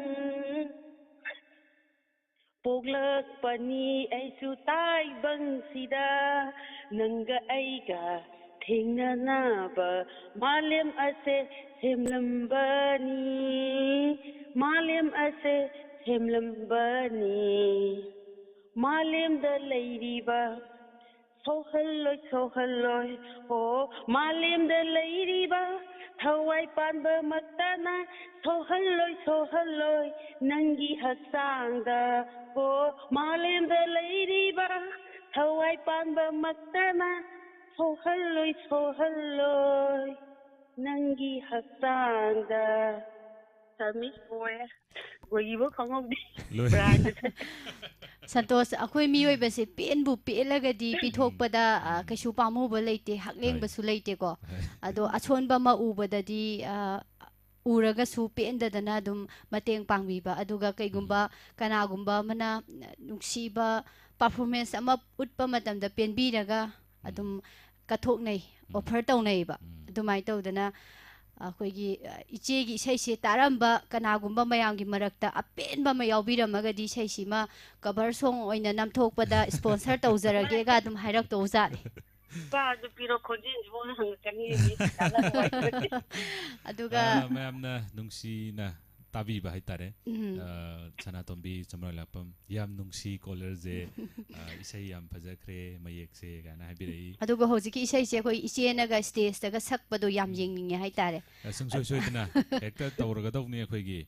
ꯄꯣꯛꯂꯛꯄꯅꯤ ꯑꯩꯁꯨ ꯇꯥꯏꯕꯪꯁꯤꯗ꯫ ꯅꯪꯒ ꯑꯩꯒ ꯊꯦꯡꯅꯅꯕ ꯃꯥꯂꯦꯝ ꯑꯁꯦ ꯁꯦꯝꯂꯝꯕꯅꯤ꯫ ꯃꯥꯂꯦꯝ ꯑꯁꯦ ꯁꯦꯝꯂꯝꯕꯅꯤ꯫ ꯃꯥꯂꯦꯝꯗ ꯂꯩꯔꯤꯕ ꯁꯣꯛꯍꯜꯂꯣꯏ, ꯁꯣꯛꯍꯜꯂꯣꯏ꯫ ꯑꯣ, ꯃꯥꯂꯦꯝꯗ ꯂꯩꯔꯤꯕ ꯊꯋꯥꯏ ꯄꯥꯟꯕꯃꯛꯇꯅ ꯁꯣꯛꯍꯜꯂꯣꯏ, ꯁꯣꯛꯍꯜꯂꯣꯏ ꯅꯪꯒꯤ ꯍꯛꯆꯥꯡꯗ꯫ ꯑꯣ, ꯃꯥꯂꯦꯝꯗ ꯂꯩꯔꯤꯕ ꯊꯋꯥꯏ ꯄꯥꯟꯕꯃꯛꯇꯅ ꯁꯣꯛꯍꯜꯂꯣꯏ, ꯁꯣꯛꯍꯜꯂꯣꯏ ꯅꯪꯒꯤ ꯍꯛꯆꯥꯡꯗ꯫ ꯁꯥꯔ, ꯃꯤꯁ ꯂꯣꯏꯔꯦ꯫ ꯂꯣꯏꯈꯤꯕ ꯈꯪꯍꯧꯗꯦ꯫ ꯂꯣꯏ꯫ ꯄꯨꯔꯥ ꯁꯟꯇꯣꯁ, ꯑꯩꯈꯣꯏ ꯃꯤꯑꯣꯏꯕꯁꯦ ꯄꯦꯟꯕꯨ ꯄꯦꯜꯂꯒꯗꯤ ꯄꯤꯊꯣꯛꯄꯗ, ꯑ, ꯎꯝ꯫ ꯀꯩꯁꯨ ꯄꯥꯝꯃꯨꯕ ꯂꯩꯇꯦ, ꯍꯣꯏ꯫ ꯍꯛꯂꯦꯡꯕꯁꯨ ꯂꯩꯇꯦꯀꯣ꯫ ꯍꯣꯏ꯫ ꯑꯗꯣ ꯑꯁꯣꯟꯕ ꯑꯃ ꯎꯕꯗꯗꯤ, ꯑ, ꯎꯔꯒꯁꯨ ꯄꯦꯟꯗꯗꯅ ꯑꯗꯨꯝ ꯃꯇꯦꯡ ꯄꯥꯡꯕꯤꯕ꯫ ꯑꯗꯨꯒ ꯀꯩꯒꯨꯝꯕ ꯎꯝ꯫ ꯀꯅꯥꯒꯨꯝꯕ ꯑꯃꯅ ꯅꯨꯡꯁꯤꯕ performance ꯑꯃ ꯎꯠꯄ ꯃꯇꯝꯗ ꯄꯦꯟꯕꯤꯔꯒ ꯎꯝ꯫ ꯑꯗꯨꯝ ꯀꯠꯊꯣꯛꯅꯩ, ꯎꯝ꯫ Offer ꯇꯧꯅꯩꯕ꯫ ꯎꯝ꯫ ꯑꯗꯨꯃꯥꯏꯅ ꯇꯧꯗꯅ ꯑꯩꯈꯣꯏꯒꯤ, ꯑ, ꯏꯆꯦꯒꯤ ꯏꯁꯩꯁꯦ ꯇꯥꯔꯝꯕ ꯀꯅꯥꯒꯨꯝꯕ ꯃꯌꯥꯝꯒꯤ ꯃꯔꯛꯇ ꯑꯄꯦꯟꯕ ꯑꯃ ꯌꯥꯎꯕꯤꯔꯝꯃꯒꯗꯤ ꯏꯁꯩꯁꯤꯃ cover song ꯑꯣꯏꯅ ꯅꯝꯊꯣꯛꯄꯗ sponsor ꯇꯧꯖꯔꯒꯦꯒ ꯑꯗꯨꯝ ꯍꯥꯏꯔꯛꯇꯧꯖꯥꯠꯅꯤ꯫ ꯅꯨꯄꯥꯗꯨ ꯄꯤꯔꯣ, ꯈꯣꯟꯖꯦꯜꯁꯤꯕꯨ ꯍꯪꯉꯛꯀꯅꯤ, ꯃꯤ ꯇꯥꯟꯅꯕ ꯋꯥꯏ꯫ ꯑꯗꯨꯒ ꯑ, ꯃꯌꯥꯝꯅ ꯅꯨꯡꯁꯤꯅ ꯇꯥꯕꯤꯕ ꯍꯥꯏꯇꯥꯔꯦ꯫ ꯎꯝ꯫ ꯑ, ꯁꯅꯥꯇꯣꯝꯕꯤ ꯆꯃꯔꯥꯏꯂꯥꯛꯄꯝ, "ꯌꯥꯝ ꯅꯨꯡꯁꯤ caller ꯁꯦ, ꯑ, ꯏꯁꯩ ꯌꯥꯝ ꯐꯖꯈ꯭ꯔꯦ, ꯃꯌꯦꯛꯁꯦ" ꯀꯥꯏꯅ ꯍꯥꯏꯕꯤꯔꯛꯏ꯫ ꯑꯗꯨꯒ ꯍꯧꯖꯤꯛꯀꯤ ꯏꯁꯩꯁꯦ ꯑꯩꯈꯣꯏ ꯏꯆꯦꯅꯒ stage ꯇꯒ ꯁꯛꯄꯗꯣ ꯌꯥꯝ ꯎꯝ꯫ ꯌꯦꯡꯅꯤꯡꯉꯦ ꯍꯥꯏꯇꯥꯔꯦ꯫ ꯑ, ꯁꯨꯡꯁꯣꯏ ꯁꯣꯏꯗꯅ ꯍꯦꯛꯇ ꯇꯧꯔꯒꯗꯧꯕꯅꯤ ꯑꯩꯈꯣꯏꯒꯤ,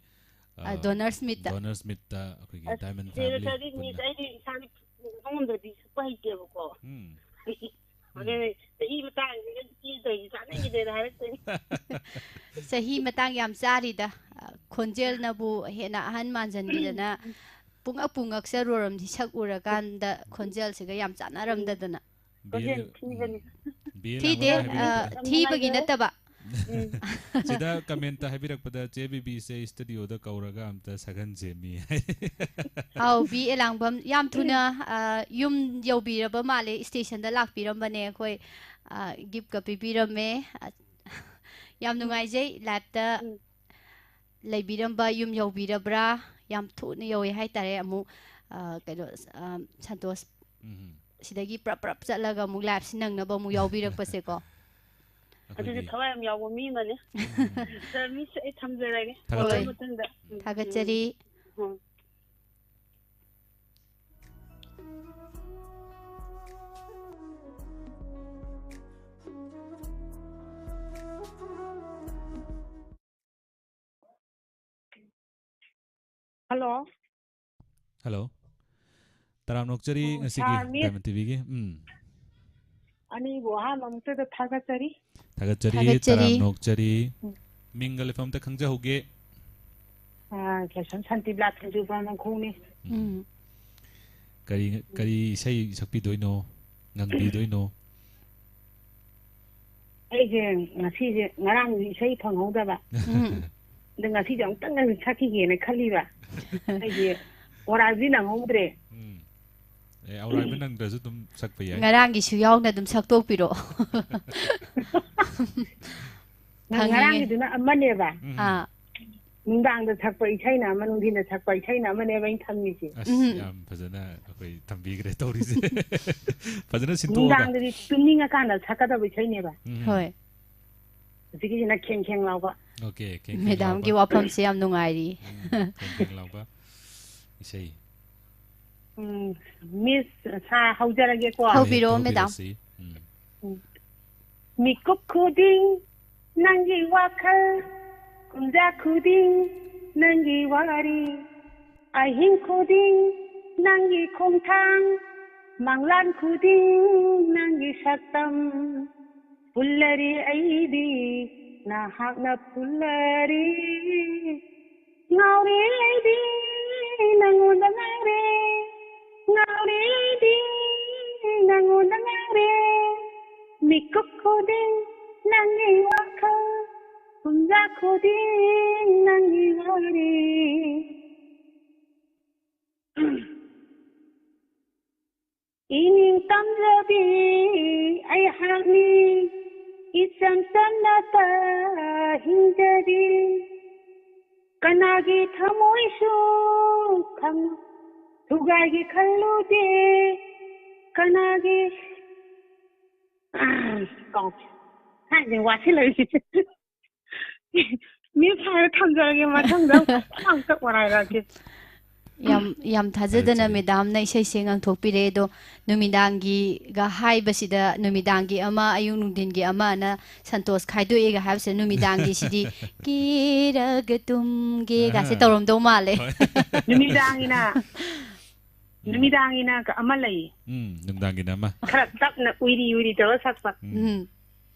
ꯑ, ꯑ, Donors Meet ꯇ꯫ Donors Meet ꯇ ꯑꯩꯈꯣꯏꯒꯤ ꯑꯁ, Diamond ꯏꯆꯦ Family ꯅꯠꯇ꯭ꯔꯗꯤ ꯄꯨꯟꯅ꯫ ꯃꯤꯁ ꯑꯩꯗꯤ ꯏꯁꯥꯒꯤ ꯉꯝꯗ꯭ꯔꯗꯤ ꯁꯛꯄ ꯍꯩꯇꯦꯕꯀꯣ꯫ ꯎꯝ꯫ ꯑꯗꯨꯅꯦ, ꯆꯍꯤ ꯃꯇꯥꯡꯁꯤꯒ ꯏꯆꯦ ꯇꯧꯔꯤꯁꯦ ꯆꯥꯟꯅꯈꯤꯗ꯭ꯔꯦꯅ ꯍꯥꯏꯔꯛꯇꯣꯏꯅꯤ꯫ ꯆꯍꯤ ꯃꯇꯥꯡ ꯌꯥꯝ ꯆꯥꯔꯤꯗ꯫ ꯑ, ꯈꯣꯟꯖꯦꯜꯅꯕꯨ ꯍꯦꯟꯅ ꯑꯍꯟ ꯃꯥꯟꯖꯟꯈꯤꯗꯅ ꯄꯨꯡꯉꯛꯄꯨ ꯉꯛꯆꯔꯨꯔꯝꯅꯤ, ꯁꯛ ꯎꯔꯀꯥꯟꯗ ꯈꯣꯟꯖꯦꯜꯁꯤꯒ ꯌꯥꯝ ꯆꯥꯟꯅꯔꯝꯗꯗꯅ꯫ ꯈꯣꯟꯖꯦꯜ ꯊꯤꯕꯅꯤ꯫ ꯕꯤ ꯑꯦꯜ ꯊꯤꯗꯦ, ꯂꯥꯡꯕꯝꯅ ꯑ, ꯍꯥꯏꯕꯤꯔꯛꯄꯗ꯫ ꯊꯤꯕꯒꯤ ꯅꯠꯇꯕ꯫ ꯎꯝ꯫ ꯁꯤꯗ ꯀꯃꯦꯟꯇ ꯍꯥꯏꯕꯤꯔꯛꯄꯗ, "ꯆꯦ ꯕꯤꯕꯤꯁꯦ ꯁ꯭ꯇꯨꯗꯤꯑꯣꯗ ꯀꯧꯔꯒ ꯑꯝꯇ ꯁꯛꯍꯟꯁꯦ ꯃꯤ", ꯍꯥꯏ꯫ ꯑꯥꯎ, ꯕꯤ ꯑꯦꯂꯥꯡꯕꯝ ꯌꯥꯝ ꯊꯨꯅ, ꯑ, ꯌꯨꯝ ꯌꯧꯕꯤꯔꯕ ꯃꯥꯜꯂꯦ, ꯁ꯭ꯇꯦꯁꯟꯗ ꯂꯥꯛꯄꯤꯔꯝꯕꯅꯦ꯫ ꯑꯩꯈꯣꯏ, ꯑ, ꯒꯤꯐꯀ ꯄꯤꯕꯤꯔꯝꯃꯦ꯫ ꯑ, ꯌꯥꯝ ꯅꯨꯡꯉꯥꯏꯖꯩ, ꯂꯥꯏꯞꯇ ꯎꯝ꯫ ꯂꯩꯕꯤꯔꯝꯕ ꯌꯨꯝ ꯌꯧꯕꯤꯔꯕ꯭ꯔꯥ? ꯌꯥꯝ ꯊꯨꯅ ꯌꯧꯋꯦ ꯍꯥꯏꯇꯥꯔꯦ꯫ ꯑꯃꯨꯛ, ꯑ, ꯀꯩꯅꯣ, ꯑ, ꯁꯟꯇꯣꯁ ꯎꯝ꯫ ꯁꯤꯗꯒꯤ ꯄ꯭ꯔꯞ ꯄ꯭ꯔꯞ ꯆꯠꯂꯒ ꯑꯃꯨꯛ ꯂꯥꯏꯞꯁꯤ ꯅꯪꯅꯕ ꯑꯃꯨꯛ ꯌꯥꯎꯕꯤꯔꯛꯄꯁꯦꯀꯣ꯫ ꯑꯗꯨꯗꯤ ꯑꯩꯈꯣꯏꯗꯤ ꯊꯋꯥꯏ ꯌꯥꯝ ꯌꯥꯎꯕ ꯃꯤ ꯑꯃꯅꯤ꯫ ꯎꯝ꯫ ꯁꯥꯔ, ꯃꯤꯁ, ꯑꯩ ꯊꯝꯖꯔꯒꯦ꯫ ꯊꯥꯒꯠꯆꯔꯤ꯫ ꯃꯊꯪꯗ꯫ ꯎꯝ꯫ ꯊꯥꯒꯠꯆꯔꯤ꯫ ꯎꯝ꯫ ꯍꯜꯂꯣ꯫ ꯍꯜꯂꯣ꯫ ꯇꯔꯥꯝꯅ ꯑꯣꯛꯆꯔꯤ ꯑꯣ, ꯉꯁꯤꯒꯤ ꯁꯥꯔ, ꯃꯤꯁ꯫ ꯗꯥꯏꯃꯟ ꯇꯤꯚꯤꯒꯤ꯫ ꯎꯝ꯫ ꯑꯅꯤꯕꯨ ꯑꯍꯥꯟꯕ ꯑꯃꯨꯛꯇꯗ ꯊꯥꯒꯠꯆꯔꯤ꯫ ꯊꯥꯒꯠꯆꯔꯤ, ꯊꯥꯒꯠꯆꯔꯤ꯫ ꯇꯔꯥꯝꯅ ꯑꯣꯛꯆꯔꯤ꯫ ꯎꯝ꯫ ꯃꯤꯡꯒ ꯂꯩꯐꯝ ꯑꯝꯇ ꯈꯪꯖꯍꯧꯒꯦ꯫ ꯑꯥ, ꯂꯥꯏꯁ꯭ꯔꯝ ꯁꯥꯟꯇꯤꯕꯂꯥ ꯊꯤꯟꯖꯨꯕꯝ ꯋꯥꯡꯈꯣꯡꯅꯤ꯫ ꯎꯝ꯫ ꯎꯝ꯫ ꯀꯔꯤ, ꯀꯔꯤ ꯏꯁꯩ ꯁꯛꯄꯤꯗꯣꯏꯅꯣ, ꯉꯪꯕꯤꯗꯣꯏꯅꯣ? ꯑꯩꯁꯦ ꯉꯁꯤꯁꯦ, ꯉꯔꯥꯡꯁꯦ ꯏꯁꯩ ꯐꯪꯍꯧꯗꯕ꯫ ꯎꯝ꯫ ꯑꯗ ꯉꯁꯤꯁꯦ ꯑꯃꯨꯛꯇꯪ ꯁꯛꯈꯤꯒꯦꯅ ꯈꯜꯂꯤꯕ꯫ ꯑꯩꯁꯦ ꯑꯣꯔꯥꯏꯕꯗꯤ ꯅꯪꯍꯧꯗ꯭ꯔꯦ꯫ ꯎꯝ꯫ ꯑꯦ, ꯑꯣꯔꯥꯏꯕ ꯅꯪꯗ꯭ꯔꯁꯨ ꯑꯗꯨꯝ ꯁꯛꯄ ꯌꯥꯏ꯫ ꯉꯔꯥꯡꯒꯤꯁꯨ ꯌꯥꯎꯅ ꯑꯗꯨꯝ ꯁꯛꯇꯣꯛꯄꯤꯔꯛꯑꯣ꯫ ꯉ-, ꯐꯪꯉꯤꯉꯩ꯫ ꯉꯔꯥꯡꯒꯤꯗꯨꯅ ꯑꯃꯅꯦꯕ꯫ ꯎꯝ꯫ ꯑꯥ꯫ ꯅꯨꯡꯗꯥꯡꯗ ꯁꯛꯄ ꯏꯁꯩꯅ ꯑꯃ, ꯅꯨꯡꯊꯤꯟꯗ ꯁꯛꯄ ꯏꯁꯩꯅ ꯑꯃꯅꯦꯕ ꯑꯩꯅ ꯊꯝꯃꯤꯁꯦ꯫ ꯑꯁ, ꯎꯝ꯫ ꯌꯥꯝ ꯐꯖꯅ ꯑꯩꯈꯣꯏ ꯊꯝꯕꯤꯈ꯭ꯔꯦ ꯇꯧꯔꯤꯁꯦ꯫ ꯐꯖꯅ ꯁꯤꯟꯇꯣꯛꯑꯒ꯫ ꯅꯨꯡꯗꯥꯡꯗꯗꯤ ꯇꯨꯝꯅꯤꯡꯉꯀꯥꯟꯗ ꯁꯛꯀꯗꯕ ꯏꯁꯩꯅꯦꯕ꯫ ꯎꯝ꯫ ꯍꯣꯏ꯫ ꯍꯧꯖꯤꯛꯀꯤꯁꯤꯅ ꯈꯦꯡ ꯈꯦꯡ ꯂꯥꯎꯕ꯫ ꯑꯣꯀꯦ, ꯈꯦꯡ ꯈꯦꯡ ꯃꯦꯗꯥꯝꯒꯤ ꯂꯥꯎꯕ꯫ ꯋꯥꯐꯝꯁꯦ ꯌꯥꯝ ꯅꯨꯡꯉꯥꯏꯔꯤ꯫ ꯎꯝ, ꯈꯦꯡ ꯈꯦꯡ ꯂꯥꯎꯕ ꯏꯁꯩ꯫ ꯎꯝ, ꯃꯤꯁ, ꯁꯥꯔ, ꯍꯧꯖꯔꯒꯦꯀꯣ꯫ ꯍꯧꯕꯤꯔꯣ, ꯍꯦꯛꯇ ꯃꯦꯗꯥꯝ꯫ ꯍꯧꯕꯤꯔꯁꯤ꯫ ꯎꯝ꯫ ꯎꯝ꯫ ꯃꯤꯀꯨꯞ ꯈꯨꯗꯤꯡ ꯅꯪꯒꯤ ꯋꯥꯈꯜ, ꯀꯨꯝꯖꯥ ꯈꯨꯗꯤꯡ ꯅꯪꯒꯤ ꯋꯥꯔꯤ, ꯑꯍꯤꯡ ꯈꯨꯗꯤꯡ ꯅꯪꯒꯤ ꯈꯣꯡꯊꯥꯡ, ꯃꯪꯂꯥꯟ ꯈꯨꯗꯤꯡ ꯅꯪꯒꯤ ꯁꯛꯇꯝ ꯐꯨꯜꯂꯔꯤ ꯑꯩꯗꯤ ꯅꯍꯥꯛꯅ ꯐꯨꯜꯂꯔꯤ꯫ ꯉꯥꯎꯔꯦ ꯑꯩꯗꯤ ꯅꯪꯉꯣꯟꯗ ꯉꯥꯎꯔꯦ, ꯉꯥꯎꯔꯦ ꯑꯩꯗꯤ ꯅꯪꯉꯣꯟꯗ ꯉꯥꯎꯔꯦ꯫ ꯃꯤꯀꯨꯞ ꯈꯨꯗꯤꯡ ꯅꯪꯒꯤ ꯋꯥꯈꯜ, ꯄꯨꯡꯖꯥ ꯈꯨꯗꯤꯡ ꯅꯪꯒꯤ ꯋꯥꯔꯤ꯫ ꯏꯅꯤꯡ ꯇꯝꯖꯕꯤ ꯑꯩꯍꯥꯛꯅꯤ, ꯏꯆꯝ ꯆꯝꯅꯇ ꯍꯤꯡꯖꯔꯤ꯫ ꯀꯅꯥꯒꯤ ꯊꯃꯣꯏꯁꯨ ꯈꯪ-, ꯊꯨꯒꯥꯏꯒꯦ ꯈꯜꯂꯨꯗꯦ꯫ ꯀꯅꯥꯒꯤ, ꯀꯥꯎ-, ꯍꯥꯏꯗꯤ ꯋꯥꯁꯤꯜꯂꯛꯏꯁꯦ꯫ ꯃꯤꯁ ꯍꯥꯏꯔ ꯊꯝꯖꯔꯒꯦ, ꯃꯊꯪꯗ ꯑꯃꯨꯛ ꯐꯖꯅ ꯑꯃꯨꯛꯇ ꯋꯥꯔꯥꯏꯔꯛꯑꯒꯦ꯫ ꯌꯥꯝ, ꯌꯥꯝ ꯊꯥꯖꯗꯅ ꯊꯥꯒꯠꯆꯔꯤ꯫ ꯃꯦꯗꯥꯝꯅ ꯏꯁꯩꯁꯦ ꯉꯪꯊꯣꯛꯄꯤꯔꯛꯑꯦ꯫ ꯑꯗꯣ ꯅꯨꯃꯤꯗꯥꯡꯒꯤꯒ ꯍꯥꯏꯕꯁꯤꯗ, ꯅꯨꯃꯤꯗꯥꯡꯒꯤ ꯑꯃ, ꯑꯌꯨꯛ ꯅꯨꯡꯊꯤꯟꯒꯤ ꯑꯃ ꯑꯅ ꯁꯟꯇꯣꯁ ꯈꯥꯏꯗꯣꯛꯑꯦꯒ ꯍꯥꯏꯕꯁꯤꯗ, ꯅꯨꯃꯤꯗꯥꯡꯒꯤꯁꯤꯗꯤ "ꯀꯦꯔꯒ ꯇꯨꯝꯒꯦꯒꯁꯦ" ꯑꯥ꯫ ꯇꯧꯔꯝꯗꯧ ꯃꯥꯜꯂꯦ꯫ ꯍꯣꯏ꯫ ꯅꯨꯃꯤꯗꯥꯡꯒꯤꯅ, ꯎꯝ꯫ ꯅꯨꯃꯤꯗꯥꯡꯒꯤꯅ ꯑꯃ ꯂꯩ꯫ ꯎꯝ, ꯅꯨꯡꯗꯥꯡꯒꯤꯅ ꯑꯃ꯫ ꯈꯔ ꯇꯞꯅ ꯎꯏꯔꯤ ꯎꯏꯔꯤ ꯇꯧꯔ ꯁꯛꯄ꯫ ꯎꯝ꯫ ꯎꯝ꯫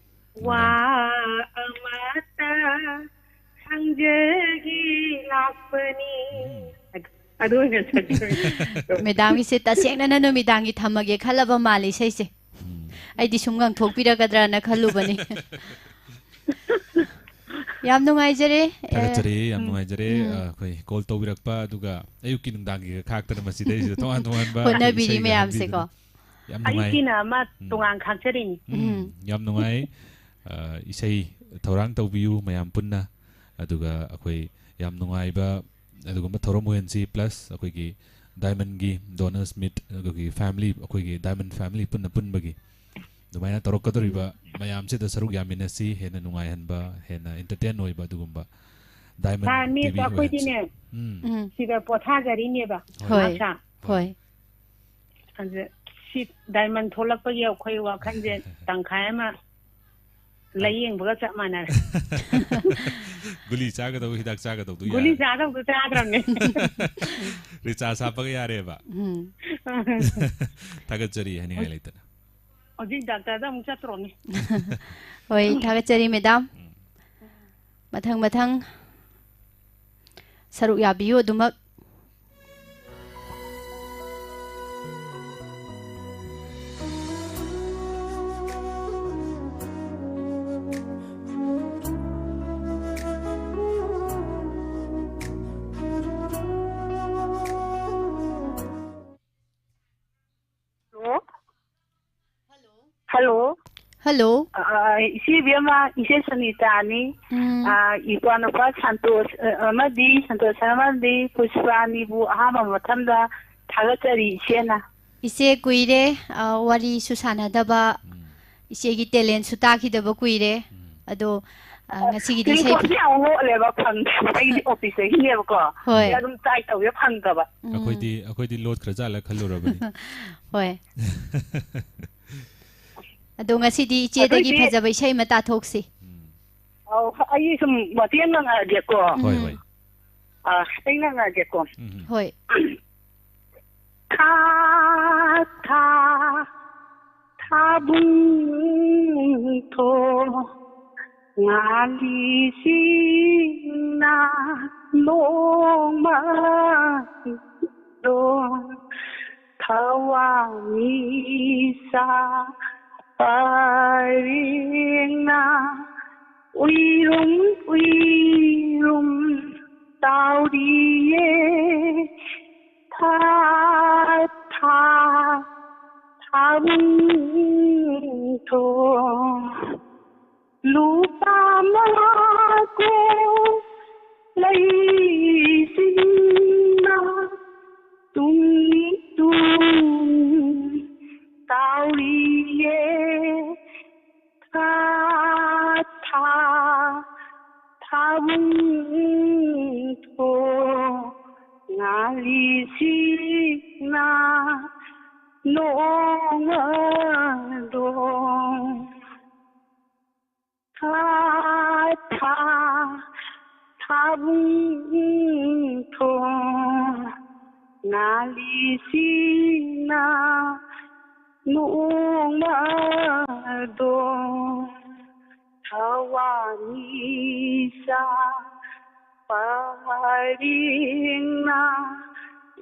ꯋꯥ ꯑꯃꯇ ꯍꯪꯖꯒꯦ ꯂꯥꯛꯄꯅꯤ꯫ ꯎꯝ꯫ ꯑꯗꯨ, ꯑꯗꯨ ꯑꯣꯏꯅ ꯁꯛꯆꯒꯦ꯫ ꯃꯦꯗꯥꯝꯒꯤꯁꯦ ꯇꯁꯦꯡꯅꯅ ꯅꯨꯃꯤꯗꯥꯡꯒꯤ ꯊꯝꯃꯒꯦ ꯈꯜꯂꯕ ꯃꯥꯜꯂꯦ ꯏꯁꯩꯁꯦ꯫ ꯎꯝ꯫ ꯑꯩꯗꯤ ꯁꯨꯝ ꯉꯪꯊꯣꯛꯄꯤꯔꯒꯗ꯭ꯔꯅ ꯈꯜꯂꯨꯕꯅꯤ꯫ ꯌꯥꯝ ꯅꯨꯡꯉꯥꯏꯖꯔꯦ꯫ ꯑꯦ, ꯊꯥꯒꯠꯆꯔꯤ, ꯌꯥꯝ ꯎꯝ, ꯅꯨꯡꯉꯥꯏꯖꯔꯦ꯫ ꯎꯝ꯫ ꯑ, ꯑꯩꯈꯣꯏ ꯀꯣꯜ ꯇꯧꯕꯤꯔꯛꯄ, ꯑꯗꯨꯒ ꯑꯌꯨꯛꯀꯤ ꯅꯨꯡꯗꯥꯡꯒꯤꯒ ꯈꯥꯛꯇꯅ ꯃꯁꯤꯗꯩꯁꯤꯗ ꯇꯣꯉꯥꯟ ꯇꯣꯉꯥꯟꯕ ꯍꯣꯠꯅꯕꯤꯔꯤ ꯏꯁꯩꯒ ꯃꯌꯥꯝꯁꯦꯀꯣ꯫ ꯍꯥꯞꯄꯤꯗꯅ꯫ ꯌꯥꯝ ꯅꯨꯡꯉꯥꯏ꯫ ꯑꯌꯨꯛꯀꯤꯅ ꯑꯃ ꯎꯝ꯫ ꯇꯣꯉꯥꯟ ꯈꯥꯛꯆꯔꯤꯅꯤ꯫ ꯎꯝ, ꯎꯝ꯫ ꯌꯥꯝ ꯅꯨꯡꯉꯥꯏ꯫ ꯑ, ꯏꯁꯩ ꯊꯧꯔꯥꯡ ꯇꯧꯕꯤꯌꯨ ꯃꯌꯥꯝ ꯄꯨꯟꯅ꯫ ꯑꯗꯨꯒ ꯑꯩꯈꯣꯏ ꯌꯥꯝ ꯅꯨꯡꯉꯥꯏꯕ ꯑꯗꯨꯒꯨꯝꯕ ꯊꯧꯔꯝ ꯑꯣꯏꯍꯟꯁꯤ, plus ꯑꯩꯈꯣꯏꯒꯤ Diamondꯒꯤ Donors Meet, ꯑꯩꯈꯣꯏꯒꯤ family, ꯑꯩꯈꯣꯏꯒꯤ Diamond family ꯄꯨꯟꯅ ꯄꯨꯟꯕꯒꯤ ꯑꯗꯨꯃꯥꯏꯅ ꯇꯧꯔꯛꯀꯗꯧꯔꯤꯕ ꯎꯝ꯫ ꯃꯌꯥꯝꯁꯤꯗ ꯁꯔꯨꯛ ꯌꯥꯃꯤꯟꯅꯁꯤ, ꯍꯦꯟꯅ ꯅꯨꯡꯉꯥꯏꯍꯟꯕ, ꯍꯦꯟꯅ entertain ꯑꯣꯏꯕ ꯑꯗꯨꯒꯨꯝꯕ Diamond ꯁꯥꯔ, ꯃꯤꯁ, ꯇꯤꯚꯤ ꯑꯣꯏꯍꯟꯁꯤ꯫ ꯑꯩꯈꯣꯏꯗꯤꯅꯦ, ꯎꯝ꯫ ꯎꯝ꯫ ꯁꯤꯗ ꯄꯣꯊꯥꯖꯔꯤꯅꯦꯕ, ꯍꯣꯏ꯫ ꯃꯥꯁꯥ꯫ ꯍꯣꯏ꯫ ꯑꯗ ꯁꯤ Diamond ꯊꯣꯛꯂꯛꯄꯒꯤ ꯑꯩꯈꯣꯏ ꯋꯥꯈꯜꯁꯦ ꯇꯪꯈꯥꯏ ꯑꯃ ꯂꯥꯏꯌꯦꯡꯕꯒ ꯆꯞ ꯃꯥꯟꯅꯔꯦ꯫ ꯒꯨꯂꯤ ꯆꯥꯒꯗꯧꯕ, ꯍꯤꯗꯥꯛ ꯆꯥꯒꯗꯧꯗꯣ ꯒꯨꯂꯤ ꯌꯥꯔꯦ꯫ ꯆꯥꯗꯧꯗꯣ ꯆꯥꯗ꯭ꯔꯕꯅꯦ꯫ ꯔꯤꯆꯥꯔꯖ ꯍꯥꯞꯄꯒ ꯌꯥꯔꯦꯕ꯫ ꯎꯝ꯫ ꯊꯥꯒꯠꯆꯔꯤ ꯍꯥꯏꯅꯤꯡꯉꯥꯏ ꯂꯩꯇꯅ꯫ ꯍꯧꯖꯤꯛ ꯗꯥꯛꯇꯔꯗ ꯑꯃꯨꯛ ꯆꯠꯇ꯭ꯔꯣꯅꯦ꯫ ꯍꯣꯏ, ꯊꯥꯒꯠꯆꯔꯤ, ꯃꯦꯗꯥꯝ꯫ ꯎꯝ꯫ ꯃꯊꯪ ꯃꯊꯪ ꯁꯔꯨꯛ ꯌꯥꯕꯤꯌꯨ ꯑꯗꯨꯃꯛ꯫ ꯍꯜꯂꯣ꯫ ꯍꯜꯂꯣ꯫ ꯍꯜꯂꯣ꯫ ꯑ, ꯏꯆꯦ ꯏꯕꯦꯝꯃ, ꯏꯆꯦ ꯁꯨꯅꯤꯇꯥꯅꯤ꯫ ꯎꯝ꯫ ꯑ, ꯏꯄ꯭ꯋꯥꯅꯨꯄꯥ ꯁꯟꯇꯣꯁ, ꯑ, ꯑꯃꯗꯤ ꯁꯟꯇꯣꯁ ꯑꯃꯗꯤ ꯄꯨꯁꯄꯥꯅꯤꯕꯨ ꯑꯍꯥꯟꯕ ꯃꯊꯪꯗ ꯊꯥꯒꯠꯆꯔꯤ ꯏꯆꯦꯅ꯫ ꯏꯆꯦ ꯀꯨꯏꯔꯦ, ꯑ, ꯋꯥꯔꯤꯁꯨ ꯁꯥꯟꯅꯗꯕ, ꯎꯝ꯫ ꯏꯆꯦꯒꯤ ꯇꯦꯂꯦꯟꯁꯨ ꯇꯥꯈꯤꯗꯕ ꯀꯨꯏꯔꯦ꯫ ꯎꯝ꯫ ꯑꯗꯣ, ꯑ, ꯉꯁꯤꯒꯤꯗꯤ ꯏꯁꯩ ꯇꯦꯂꯦꯐꯣꯟꯁꯦ ꯌꯥꯝ ꯂꯣꯠꯂꯦꯕ, ꯐꯪꯗꯕ꯫ ꯑꯩꯗꯤ ꯑꯣꯐꯤꯁꯇꯒꯤꯅꯦꯕꯀꯣ꯫ ꯍꯣꯏ꯫ ꯑꯗꯨꯝ ꯇ꯭ꯔꯥꯏ ꯇꯧꯒꯦ, ꯐꯪꯗꯕ꯫ ꯎꯝ꯫ ꯑꯩꯈꯣꯏꯗꯤ, ꯑꯩꯈꯣꯏꯗꯤ ꯂꯣꯠꯈ꯭ꯔꯖꯥꯠꯂ ꯈꯜꯂꯨꯔꯕꯅꯤ꯫ ꯍꯣꯏ꯫ ꯑꯗꯣ ꯉꯁꯤꯗꯤ ꯏꯆꯦꯗꯒꯤ ꯑꯗꯨꯏꯗꯤ ꯐꯖꯕ ꯏꯁꯩ ꯑꯃ ꯇꯥꯊꯣꯛꯁꯤ꯫ ꯎꯝ꯫ ꯑꯧ, ꯑꯩ ꯁꯨꯝ ꯃꯇꯦꯛ ꯑꯃ ꯉꯥꯡꯉꯛꯑꯒꯦꯀꯣ꯫ ꯍꯣꯏ, ꯎꯝ꯫ ꯍꯣꯏ꯫ ꯑ, ꯑꯩ ꯉꯥꯡꯉꯛꯑꯒꯦꯀꯣ꯫ ꯎꯝ꯫ ꯍꯣꯏ꯫ ꯊꯥ, ꯊꯥ, ꯊꯥꯕꯨꯡ ꯊꯣ, ꯉꯥꯜꯂꯤꯁꯤꯡꯅ ꯅꯣꯡꯃꯗꯣ ꯊꯋꯥꯟꯃꯤꯆꯥꯛ ꯄꯔꯦꯡꯅ ꯎꯏꯔꯨꯝ ꯎꯏꯔꯨꯝ ꯇꯥꯎꯔꯤꯌꯦ꯫ ꯊꯥ, ꯊꯥ, ꯊꯥꯕꯨꯡ ꯊꯣ꯫ ꯂꯨꯄꯥ ꯃꯉꯥ ꯀꯣ ꯂꯩꯁꯤꯡꯅ ꯇꯨꯝ ꯇꯨꯝ ꯇꯥꯎꯔꯤꯌꯦ꯫ ꯊꯥ, ꯊꯥ, ꯊꯥꯕꯨꯡ ꯊꯣ ꯉꯥꯜꯂꯤꯁꯤꯡꯅ ꯅꯣꯡꯃꯗꯣ꯫ ꯊꯥꯕꯨꯡ ꯊꯣꯡ ꯉꯥꯜꯂꯤꯁꯤꯅ ꯅꯣꯡꯃꯗꯣ ꯊꯋꯥꯟꯃꯤꯆꯥꯛ ꯄꯔꯦꯡꯅ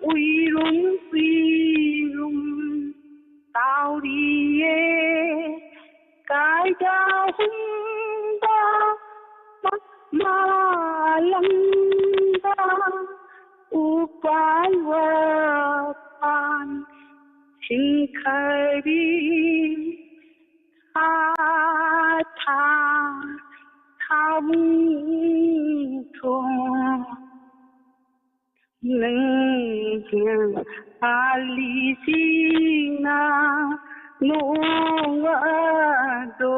ꯎꯏꯔꯨꯝ ꯎꯏꯔꯨꯝ ꯇꯥꯎꯔꯤꯌꯦ꯫ ꯀꯥꯏꯗ ꯍꯨꯝꯕ ꯃꯥꯂꯪꯗ ꯎꯄꯥꯜ ꯋꯥꯄꯥꯜ ꯁꯤꯡꯈꯔꯤ꯫ ꯊꯥ ꯊꯥ ꯊꯥꯕꯨꯡ ꯊꯣꯡ ꯅꯪꯅ ꯄꯥꯜꯂꯤꯁꯤꯅ ꯅꯣꯡꯃꯗꯣ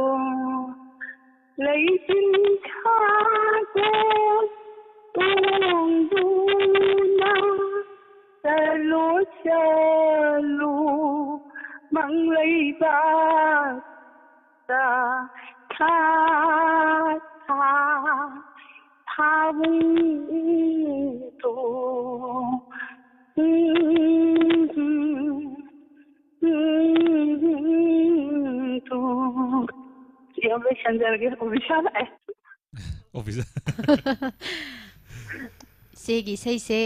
ꯂꯩꯆꯤꯟ ꯊꯥꯗꯣ ꯇꯣꯡꯗꯨꯅ ꯆꯠꯂꯣ ꯆꯠꯂꯣ ꯃꯪ ꯂꯩꯕꯥꯛ ꯊꯥ ꯊꯥ ꯊꯥꯕꯨꯡꯗꯣ ꯌꯥꯝ ꯂꯣꯏꯁꯟꯖꯔꯒꯦ, ꯑꯣꯐꯤꯁꯥꯔ ꯂꯥꯛꯑꯦ꯫ ꯑꯣꯐꯤꯁꯥꯔ꯫ ꯏꯆꯦꯒꯤ ꯏꯁꯩꯁꯦ,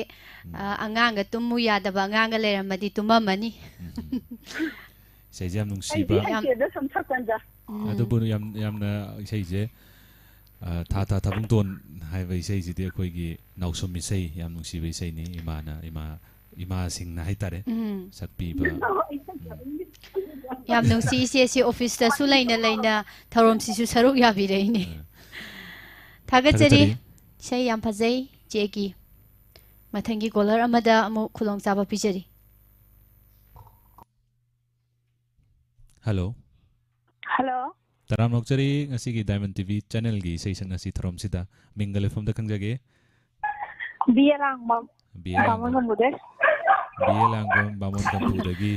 ꯎꯝ꯫ ꯑ, ꯑꯉꯥꯡꯒ ꯇꯨꯝꯃꯨ ꯌꯥꯗꯕ ꯑꯉꯥꯡꯒ ꯂꯩꯔꯝꯃꯗꯤ ꯇꯨꯝꯃꯝꯃꯅꯤ꯫ ꯎꯝ꯫ ꯏꯁꯩꯁꯦ ꯌꯥꯝ ꯅꯨꯡꯁꯤꯕ꯫ ꯍꯩꯗꯤ ꯍꯩꯇꯦꯗ ꯁꯨꯝ ꯁꯛꯄꯗ꯫ ꯎꯝ꯫ ꯑꯗꯨꯕꯨ ꯌꯥꯝ, ꯌꯥꯝꯅ ꯏꯁꯩꯁꯦ, ꯑ, ꯊꯥ ꯊꯥ ꯊꯥꯕꯨꯡꯇꯣꯟ ꯍꯥꯏꯕ ꯏꯁꯩꯁꯤꯗꯤ ꯑꯩꯈꯣꯏꯒꯤ ꯅꯥꯎꯁꯨꯝ ꯏꯁꯩ, ꯌꯥꯝ ꯅꯨꯡꯁꯤꯕ ꯏꯁꯩꯅꯤ꯫ ꯏꯃꯥꯅ, ꯏꯃꯥ, ꯏꯃꯥꯁꯤꯡꯅ ꯍꯥꯏꯇꯥꯔꯦ, ꯎꯝ꯫ ꯁꯛꯄꯤꯕ꯫ ꯎꯝ꯫ ꯌꯥꯝ ꯅꯨꯡꯁꯤ ꯏꯆꯦ, ꯁꯤ ꯑꯣꯐꯤꯁꯇꯁꯨ ꯂꯩꯅ ꯂꯩꯅ ꯊꯧꯔꯝꯁꯤꯁꯨ ꯁꯔꯨꯛ ꯌꯥꯕꯤꯔꯛꯏꯅꯦ꯫ ꯎꯝ꯫ ꯊꯥꯒꯠꯆꯔꯤ꯫ ꯊꯥꯒꯠꯆꯔꯤ꯫ ꯏꯁꯩ ꯌꯥꯝ ꯐꯖꯩ ꯏꯆꯦꯒꯤ꯫ ꯃꯊꯪꯒꯤ ꯀꯣꯂꯔ ꯑꯃꯗ ꯑꯃꯨꯛ ꯈꯨꯗꯣꯡꯆꯥꯕ ꯄꯤꯖꯔꯤ꯫ ꯍꯜꯂꯣ꯫ ꯍꯜꯂꯣ꯫ ꯇꯔꯥꯝꯅ ꯑꯣꯛꯆꯔꯤ, ꯉꯁꯤꯒꯤ ꯗꯥꯏꯃꯟ ꯇꯤ ꯚꯤ ꯆꯦꯅꯦꯜꯒꯤ ꯏꯁꯩ ꯁꯛꯅꯁꯤ ꯊꯧꯔꯝꯁꯤꯗ꯫ ꯃꯤꯡꯒ ꯂꯩꯐꯝꯗ ꯈꯪꯖꯒꯦ? B A ꯂꯥꯡꯕꯝ꯫ ꯕꯤ ꯑꯦ ꯕꯥꯃꯣꯟ ꯂꯥꯡꯕꯝ꯫ ꯀꯝꯄꯨꯗꯩ꯫ ꯕꯤ ꯑꯦ ꯂꯥꯡꯕꯝ, ꯕꯥꯃꯣꯟ ꯀꯝꯄꯨꯗꯒꯤ꯫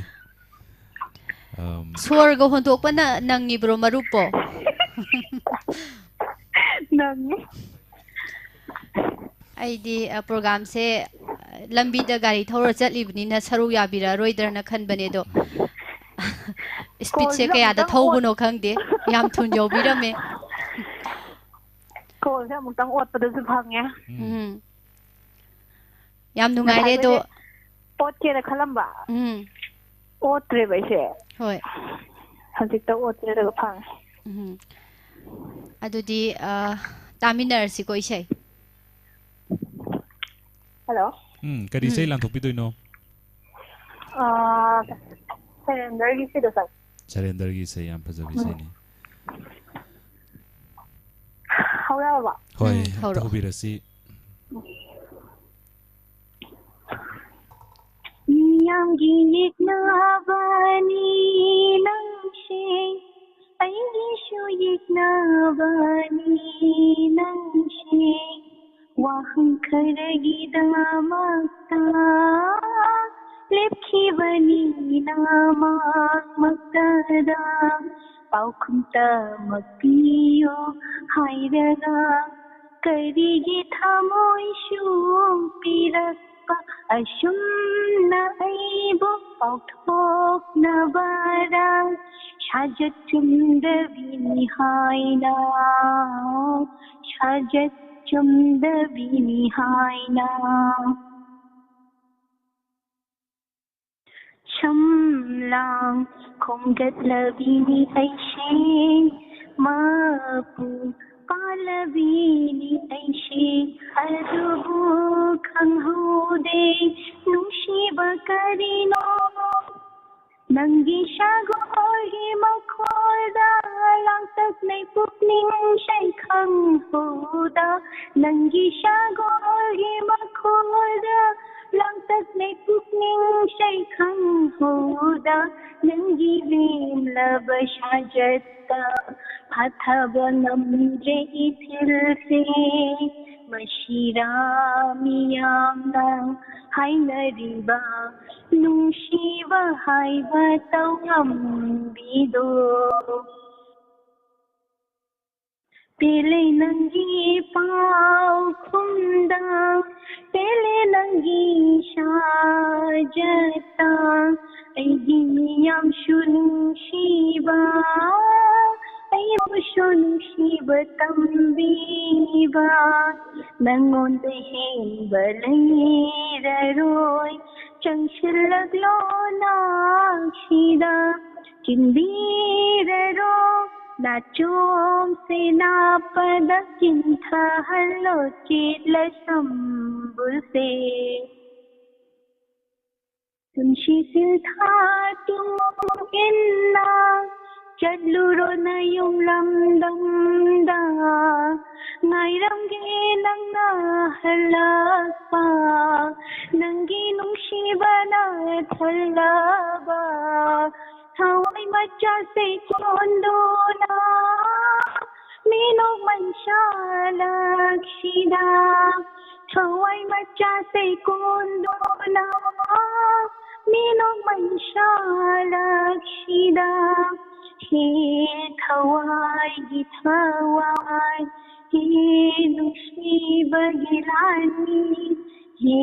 ꯑꯝ, ꯁꯣꯔꯒ ꯍꯣꯟꯗꯣꯛꯄ ꯅ-, ꯅꯪꯉꯤꯕ꯭ꯔꯣ, ꯃꯔꯨꯞꯄꯣ? ꯅꯪꯉꯤ꯫ ꯑꯩꯗꯤ ꯑ, ꯄ꯭ꯔꯣꯒꯥꯝꯁꯦ ꯑ, ꯂꯝꯕꯤꯗ ꯒꯥꯔꯤ ꯊꯧꯔ ꯆꯠꯂꯤꯕꯅꯤꯅ ꯁꯔꯨꯛ ꯌꯥꯕꯤꯔꯛꯑꯔꯣꯏꯗ꯭ꯔꯅ ꯈꯟꯕꯅꯦ ꯑꯗꯣ ꯏꯁꯄꯤꯠꯁꯦ ꯀꯣꯜꯁꯤꯗ ꯀꯌꯥꯗ ꯑꯃꯨꯛꯇꯪ ꯊꯧꯕꯅꯣ ꯈꯪꯗꯦ, ꯌꯥꯝ ꯊꯨꯅ ꯌꯧꯕꯤꯔꯝꯃꯦ꯫ ꯀꯣꯜꯁꯦ ꯑꯃꯨꯛꯇꯪ ꯑꯣꯠꯄꯗꯁꯨ ꯐꯪꯉꯦ꯫ ꯎꯝ, ꯌꯥꯝ ꯅꯨꯡꯉꯥꯏꯔꯦ ꯑꯗꯣ꯫ ꯉꯁꯥꯏꯒꯩꯗꯤ ꯑꯣꯠꯀꯦꯅ ꯈꯜꯂꯝꯕ, ꯎꯝ, ꯑꯣꯠꯇ꯭ꯔꯦꯕ ꯑꯩꯁꯦ꯫ ꯍꯣꯏ꯫ ꯍꯧꯖꯤꯛꯇ ꯑꯣꯠꯆꯔꯒ ꯐꯪꯉꯦ꯫ ꯎꯝ, ꯑꯗꯨꯗꯤ ꯑ, ꯇꯥꯃꯤꯟꯅꯔꯁꯤꯀꯣ ꯏꯁꯩ꯫ ꯍꯜꯂꯣ꯫ ꯎꯝ, ꯀꯔꯤ ꯏꯁꯩ ꯂꯥꯟꯊꯣꯛꯄꯤꯗꯣꯏꯅꯣ? ꯁꯔꯦꯟꯗꯔꯒꯤ ꯁꯤꯗ ꯆꯪ꯫ ꯁꯔꯦꯟꯗꯔꯒꯤ ꯏꯁꯩ ꯌꯥꯝ ꯐꯖꯕ ꯏꯁꯩꯅꯤ꯫ ꯍꯧꯔꯛꯑꯕ? ꯍꯣꯏ, ꯎꯝ, ꯑꯝꯇ ꯍꯧꯔꯛꯑꯣ꯫ ꯍꯧꯕꯤꯔꯁꯤ꯫ ꯃꯤꯌꯥꯝꯒꯤ ꯌꯦꯛꯅꯕꯅꯤ ꯅꯪꯁꯦ, ꯑꯩꯒꯤꯁꯨ ꯌꯦꯛꯅꯕꯅꯤ ꯅꯪꯁꯦ꯫ ꯋꯥꯍꯪ ꯈꯔꯒꯤꯗꯃꯛꯇ ꯂꯦꯞꯈꯤꯕꯅꯤ ꯅꯃꯥꯡꯃꯛꯇꯗ꯫ ꯄꯥꯎꯈꯨꯝ ꯇꯃꯛ ꯄꯤꯌꯨ ꯍꯥꯏꯔꯒ ꯀꯔꯤꯒꯤ ꯊꯃꯣꯏ ꯁꯨꯝ ꯄꯤꯔꯛꯄ? ꯑꯁꯨꯝꯅ ꯑꯩꯕꯨ ꯄꯥꯎꯊꯣꯛꯅꯕꯔ? ꯁꯥꯖꯠ ꯆꯨꯝꯗꯕꯤꯅꯤ ꯍꯥꯏꯅ, ꯁꯥꯖꯠ ꯆꯨꯝꯗꯕꯤꯅꯤ ꯍꯥꯏꯅ꯫ ꯁꯝꯂꯥꯡ ꯈꯣꯝꯒꯠꯂꯕꯤꯅꯤ ꯑꯩꯁꯦ, ꯃꯄꯨ ꯄꯥꯜꯂꯕꯤꯅꯤ ꯑꯩꯁꯦ꯫ ꯑꯗꯨꯕꯨ ꯈꯪꯍꯧꯗꯦ ꯅꯨꯡꯁꯤꯕ ꯀꯔꯤꯅꯣ꯫ ꯅꯪꯒꯤ ꯁꯒꯣꯜꯒꯤ ꯃꯈꯣꯜꯗ ꯂꯥꯡꯇꯛꯅꯩ ꯄꯨꯛꯅꯤꯡꯁꯦ ꯈꯪꯍꯧꯗ꯫ ꯅꯪꯒꯤ ꯁꯒꯣꯜꯒꯤ ꯃꯈꯣꯜꯗ ꯂꯥꯡꯇꯛꯅꯩ ꯄꯨꯛꯅꯤꯡꯁꯦ ꯈꯪꯍꯧꯗ꯫ ꯅꯪꯒꯤ ꯂꯦꯝꯂꯕ ꯁꯥꯖꯠꯇ ꯐꯥꯊꯕ ꯉꯝꯗ꯭ꯔꯦ ꯏꯊꯤꯜꯁꯦ꯫ ꯃꯁꯤꯔꯥ ꯃꯤꯌꯥꯝꯅ ꯍꯥꯏꯅꯔꯤꯕ ꯅꯨꯡꯁꯤꯕ ꯍꯥꯏꯕ ꯇꯧꯉꯝꯕꯤꯗꯣ꯫ ꯄꯦꯜꯂꯦ ꯅꯪꯒꯤ ꯄꯥꯎꯈꯨꯝꯗ, ꯄꯦꯜꯂꯦ ꯅꯪꯒꯤ ꯏꯁꯥꯖꯠꯇ꯫ ꯑꯩꯒꯤ ꯃꯤꯌꯥꯝꯁꯨ ꯅꯨꯡꯁꯤꯕ, ꯑꯩꯕꯨꯁꯨ ꯅꯨꯡꯁꯤꯕ ꯇꯝꯕꯤꯕ, ꯅꯪꯉꯣꯟꯗ ꯍꯦꯟꯕ ꯂꯩꯔꯔꯣꯏ꯫ ꯆꯪꯁꯤꯜꯂꯛꯂꯣ ꯅꯥꯛꯁꯤꯗ, ꯆꯤꯟꯕꯤꯔꯔꯣ ꯅꯥꯆꯣꯝꯁꯦ ꯅꯥꯞꯄꯗ, ꯆꯤꯟꯊꯍꯜꯂꯣ ꯆꯦꯠꯂ ꯁꯝꯕꯨꯜꯁꯦ꯫ ꯄꯨꯟꯁꯤ ꯁꯤꯜꯊꯥ ꯇꯨꯡ ꯏꯟꯅ ꯆꯠꯂꯨꯔꯣ ꯅꯌꯨꯝ ꯂꯝꯗꯝꯗ, ꯉꯥꯏꯔꯝꯒꯦ ꯅꯪꯅ ꯍꯜꯂꯛꯄ꯫ ꯅꯪꯒꯤ ꯅꯨꯡꯁꯤꯕꯅ ꯊꯜꯂꯕ ꯊꯋꯥꯏ ꯃꯆꯥꯁꯦ ꯀꯣꯟꯗꯨꯅ, ꯃꯤꯅꯣꯛ ꯃꯩꯁꯥ ꯂꯛꯁꯤꯗ꯫ ꯊꯋꯥꯏ ꯃꯆꯥꯁꯦ ꯀꯣꯟꯗꯨꯅ, ꯃꯤꯅꯣꯛ ꯃꯩꯁꯥ ꯂꯛꯁꯤꯗ꯫ ꯍꯦ ꯊꯋꯥꯏꯒꯤ ꯊꯋꯥꯏ, ꯍꯦ ꯅꯨꯡꯁꯤꯕꯒꯤ ꯂꯥꯟꯃꯤ, ꯍꯦ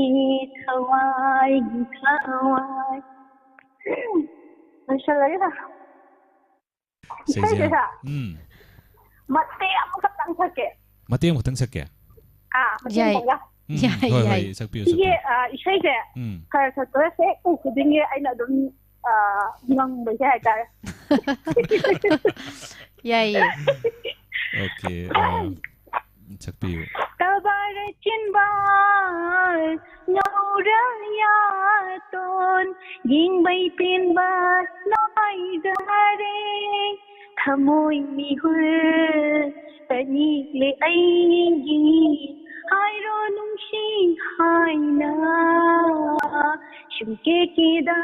ꯊꯋꯥꯏꯒꯤ ꯊꯋꯥꯏ꯫ ꯂꯣꯏꯁꯜꯂꯒꯦ ꯁꯥꯔ꯫ ꯁꯩꯁꯦ ꯏꯁꯩꯁꯦ ꯌꯥꯝ, ꯁꯥꯔ, ꯎꯝ꯫ ꯃꯇꯦꯛ ꯑꯃꯈꯛꯇꯪ ꯁꯛꯀꯦ꯫ ꯃꯇꯦꯛ ꯑꯃꯈꯛꯇꯪ ꯁꯛꯀꯦ? ꯑꯥ, ꯃꯇꯦꯛ ꯌꯥꯏ꯫ ꯑꯃꯈꯛꯇꯪꯒ꯫ ꯎꯝ, ꯌꯥꯏ, ꯍꯣꯏ, ꯌꯥꯏ꯫ ꯍꯣꯏ, ꯁꯛꯄꯤꯌꯨ, ꯁꯤꯒꯤ, ꯁꯛꯄꯤꯌꯨ꯫ ꯑꯥ, ꯏꯁꯩꯁꯦ ꯎꯝ꯫ ꯈꯔ ꯁꯛꯄꯗ ꯍꯦꯛ ꯎ ꯈꯨꯗꯤꯡꯒꯤ ꯑꯩꯅ ꯑꯗꯨꯝ, ꯑꯥ, ꯉꯪꯕꯁꯦ ꯍꯥꯏꯇꯥꯔꯦ꯫ ꯌꯥꯏꯌꯦ꯫ ꯑꯣꯀꯦ, ꯑꯥ, ꯁꯛꯄꯤꯌꯨ꯫ ꯀꯕꯥꯔ ꯆꯤꯟꯕꯥꯔ ꯉꯧꯔ ꯌꯥꯇꯣꯟ, ꯌꯦꯡꯕꯩ ꯄꯦꯟꯕ ꯅꯥꯏꯗꯔꯦ꯫ ꯊꯃꯣꯏ ꯃꯤꯍꯨꯜ ꯇꯅꯤꯛꯂꯦ ꯑꯩꯒꯤ, ꯍꯥꯏꯔꯣ ꯅꯨꯡꯁꯤ ꯍꯥꯏꯅ꯫ ꯁꯨꯝ ꯀꯦ ꯀꯦꯗ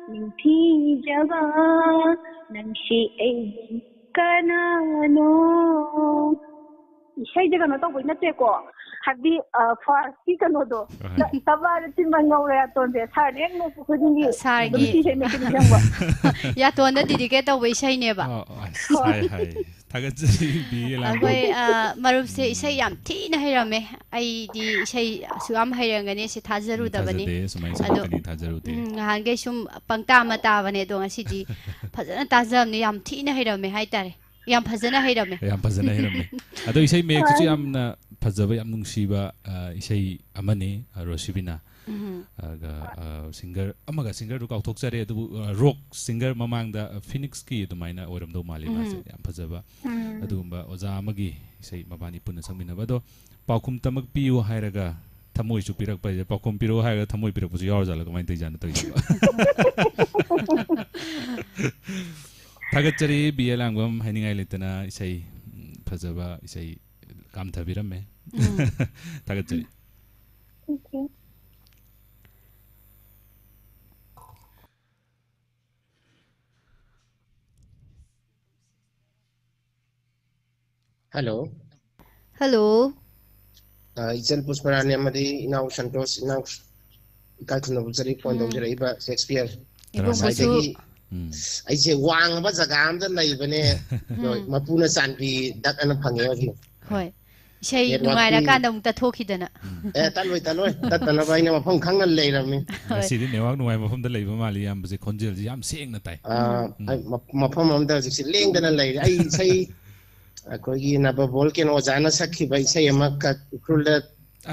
ꯅꯤꯡꯊꯤꯖꯕ ꯅꯪꯁꯤ ꯑꯩꯒꯤ ꯀꯅꯥꯅꯣ? ꯏꯁꯩꯁꯦ ꯀꯩꯅꯣ ꯇꯧꯕꯩ ꯅꯠꯇꯦꯀꯣ, ꯍꯥꯏꯕꯗꯤ, ꯑ, ꯐꯥꯔꯁꯀꯤ ꯀꯩꯅꯣꯗꯣ, ꯑꯍꯣꯏ꯫ ꯇ-, ꯇꯕꯥꯗ ꯆꯤꯟꯕ ꯉꯧꯔꯦ ꯌꯥꯇꯣꯟꯁꯦ, ꯁꯥꯔꯅ ꯍꯦꯛ ꯅꯣꯛꯄ ꯈꯨꯗꯤꯡꯒꯤ ꯑꯗꯨꯝ ꯁꯥꯔꯒꯤ ꯏꯁꯩꯁꯦ ꯃꯤꯠꯇ ꯅꯤꯡꯁꯤꯡꯕ꯫ ꯌꯥꯇꯣꯟꯗ dedicate ꯇꯧꯕ ꯏꯁꯩꯅꯦꯕ꯫ ꯑꯣ, ꯑꯣ, ꯑꯁ, ꯍꯣꯏ꯫ ꯍꯥꯏ, ꯍꯥꯏ꯫ ꯊꯥꯒꯠꯆꯔꯤ ꯕꯤ ꯑꯦ ꯂꯥꯡꯕꯝ꯫ ꯑꯩꯈꯣꯏ ꯑ, ꯃꯔꯨꯞꯁꯦ ꯏꯁꯩ ꯌꯥꯝ ꯊꯤꯅ ꯍꯩꯔꯝꯃꯦ꯫ ꯑꯩꯗꯤ ꯏꯁꯩ ꯑꯁꯨꯛ ꯌꯥꯝ ꯍꯩꯔꯝꯒꯅꯤ ꯁꯤ ꯊꯥꯖꯔꯨꯗꯕꯅꯤ꯫ ꯊꯥꯖꯗꯦ, ꯁꯨꯃꯥꯏꯅ ꯑꯗꯣ ꯁꯛꯂꯛꯀꯅꯤ ꯊꯥꯖꯔꯨꯗꯦ꯫ ꯎꯝ, ꯉꯍꯥꯟꯈꯩ ꯁꯨꯝ ꯄꯪꯇꯥ ꯑꯃ ꯇꯥꯕꯅꯦ, ꯑꯗꯣ ꯉꯁꯤꯗꯤ ꯐꯖꯅ ꯇꯥꯖꯕꯅꯦ꯫ ꯌꯥꯝ ꯊꯤꯅ ꯍꯩꯔꯝꯃꯦ ꯍꯥꯏꯇꯥꯔꯦ, ꯌꯥꯝ ꯐꯖꯅ ꯍꯩꯔꯝꯃꯦ꯫ ꯌꯥꯝ ꯐꯖꯅ ꯍꯩꯔꯝꯃꯦ꯫ ꯑꯗꯣ ꯏꯁꯩ ꯃꯌꯦꯛꯇꯨꯁꯨ ꯌꯥꯝꯅ ꯐꯖꯕ, ꯌꯥꯝ ꯅꯨꯡꯁꯤꯕ, ꯑ, ꯏꯁꯩ ꯑꯃꯅꯤ, ꯑ, ꯔꯣꯁꯤꯕꯤꯅꯥ꯫ ꯎꯝ, ꯑꯗꯨꯒ, ꯑ, ꯁꯤꯡꯒꯔ ꯑꯃꯒ, ꯁꯤꯡꯒꯔꯗꯨ ꯀꯥꯎꯊꯣꯛꯆꯔꯦ, ꯑꯗꯨꯕꯨ, ꯑ, ꯔꯣꯛ ꯁꯤꯡꯒꯔ ꯃꯃꯥꯡꯗ, ꯑ, ꯐꯤꯅꯤꯛꯁꯀꯤ ꯑꯗꯨꯃꯥꯏꯅ ꯑꯣꯏꯔꯝꯗꯧ ꯃꯥꯜꯂꯤ ꯃꯥꯁꯦ꯫ ꯎꯝ, ꯌꯥꯝ ꯐꯖꯕ ꯎꯝ꯫ ꯑꯗꯨꯒꯨꯝꯕ ꯑꯣꯖꯥ ꯑꯃꯒꯤ ꯏꯁꯩ ꯃꯕꯥꯅꯤ ꯄꯨꯟꯅ ꯁꯛꯃꯤꯟꯅꯕ꯫ ꯑꯗꯣ ꯄꯥꯎꯈꯨꯝ ꯇꯃꯛ ꯄꯤꯌꯨ ꯍꯥꯏꯔꯒ ꯊꯃꯣꯏꯁꯨ ꯄꯤꯔꯛꯄ ꯍꯥꯏꯁꯦ, ꯄꯥꯎꯈꯨꯝ ꯄꯤꯔꯛꯑꯣ ꯍꯥꯏꯔꯒ ꯊꯃꯣꯏ ꯄꯤꯔꯛꯄꯁꯨ ꯌꯥꯎꯔꯖꯥꯠꯂꯣ? ꯀꯃꯥꯏꯅ ꯇꯧꯔꯤꯖꯥꯠꯅꯣ ꯇꯧꯔꯤꯁꯤꯕꯣ? ꯊꯥꯒꯠꯆꯔꯤ ꯕꯤ ꯑꯦ ꯂꯥꯡꯕꯝ, ꯍꯥꯏꯅꯤꯡꯉꯥꯏ ꯂꯩꯇꯅ ꯏꯁꯩ, ꯎꯝ, ꯐꯖꯕ ꯏꯁꯩ ꯀꯥꯝꯊꯕꯤꯔꯝꯃꯦ꯫ ꯎꯝ꯫ ꯊꯥꯒꯠꯆꯔꯤ꯫ Okay. ꯍꯜꯂꯣ꯫ ꯍꯜꯂꯣ꯫ ꯑ, ꯏꯆꯟ ꯄꯨꯁꯄꯔꯥꯅꯤ ꯑꯃꯗꯤ ꯏꯅꯥꯎ ꯁꯟꯇꯣꯁ, ꯏꯅꯥꯎ ꯏꯀꯥꯏ ꯈꯨꯝꯅꯕ ꯆꯠꯂꯤ ꯐꯣꯟ ꯎꯝ꯫ ꯇꯧꯖꯔꯛꯏꯕ ꯁꯦꯛꯁꯄꯤꯌꯔ꯫ ꯏꯕꯨꯡꯉꯣꯁꯨ ꯉꯁꯥꯏꯗꯒꯤ ꯎꯝ꯫ ꯑꯩꯁꯦ ꯋꯥꯡꯉꯕ ꯖꯒꯥ ꯑꯃꯗ ꯂꯩꯕꯅꯦ, ꯑꯗꯣ ꯎꯝ꯫ ꯃꯄꯨꯅ ꯆꯥꯟꯕꯤ ꯗꯛ ꯑꯅ ꯐꯪꯉꯦ ꯍꯧꯖꯤꯛ꯫ ꯍꯣꯏ꯫ ꯏꯁꯩ Network ꯀꯤ ꯅꯨꯡꯉꯥꯏꯔꯀꯥꯟꯗ ꯑꯃꯨꯛ ꯇꯠꯊꯣꯛꯈꯤꯗꯅ꯫ ꯑꯦ, ꯇꯠꯂꯣꯏ, ꯇꯠꯂꯣꯏ, ꯇꯠꯇꯅꯕ ꯑꯩꯅ ꯃꯐꯝ ꯈꯪꯅ ꯂꯩꯔꯕꯅꯤ꯫ ꯍꯣꯏ꯫ ꯉꯁꯤꯗꯤ ꯅꯦꯠꯋꯥꯛ ꯅꯨꯡꯉꯥꯏꯕ ꯃꯐꯝꯗ ꯂꯩꯕ ꯃꯥꯜꯂꯤ ꯏꯌꯥꯝꯕꯁꯦ, ꯈꯣꯟꯖꯦꯜꯁꯤ ꯌꯥꯝ ꯁꯦꯡꯅ ꯇꯥꯏ꯫ ꯑ, ꯎꯝ꯫ ꯑꯩ ꯃ-, ꯃꯐꯝ ꯑꯃꯗ ꯍꯧꯖꯤꯛꯁꯦ ꯂꯦꯡꯗꯅ ꯂꯩꯔꯦ꯫ ꯑꯩ ꯏꯁꯩ ꯑꯩꯈꯣꯏꯒꯤ ꯅꯕ ꯕꯣꯜꯀꯦꯟ ꯑꯣꯖꯥꯅ ꯁꯛꯈꯤꯕ ꯏꯁꯩ ꯑꯃꯈꯛ ꯎꯈ꯭ꯔꯨꯜꯗ,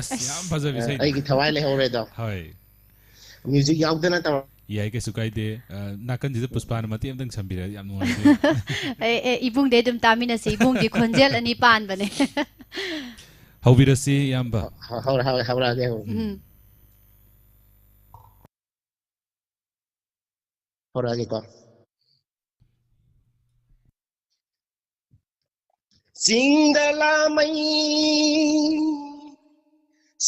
ꯑꯁ, ꯑꯁ꯫ ꯌꯥꯝ ꯐꯖꯕ ꯑ, ꯏꯁꯩꯅꯤ꯫ ꯑꯩꯒꯤ ꯊꯋꯥꯏ ꯂꯩꯍꯧꯔꯦꯗꯣ꯫ ꯍꯣꯏ꯫ ꯃ꯭ꯌꯨꯖꯤꯛ ꯌꯥꯎꯗꯅ ꯇꯧꯔ ꯌꯥꯏ, ꯀꯩꯁꯨ ꯀꯥꯏꯗꯦ꯫ ꯑ, ꯅꯥꯀꯟꯁꯤꯗ ꯄꯨꯁꯄꯥꯅ ꯃꯇꯦꯛ ꯑꯃꯇꯪ ꯁꯝꯕꯤꯔꯗꯤ ꯌꯥꯝ ꯅꯨꯡꯉꯥꯏꯖꯩ꯫ ꯑꯦ, ꯑꯦ, ꯏꯕꯨꯡꯗꯤ ꯑꯗꯨꯝ ꯇꯥꯃꯤꯟꯅꯁꯤ꯫ ꯏꯕꯨꯡꯗꯤ ꯈꯣꯟꯖꯦꯜ ꯑꯅꯤ ꯄꯥꯟꯕꯅꯦ꯫ ꯍꯧꯕꯤꯔꯁꯤ ꯏꯌꯥꯝꯕ꯫ ꯍꯧꯔ-, ꯍꯧꯔ-, ꯍꯧꯔꯛꯑꯒꯦ, ꯍꯧꯔꯛꯑꯒꯦ꯫ ꯎꯝ꯫ ꯍꯧꯔꯛꯑꯒꯦꯀꯣ꯫ ꯆꯤꯡꯗ ꯂꯥꯃꯩ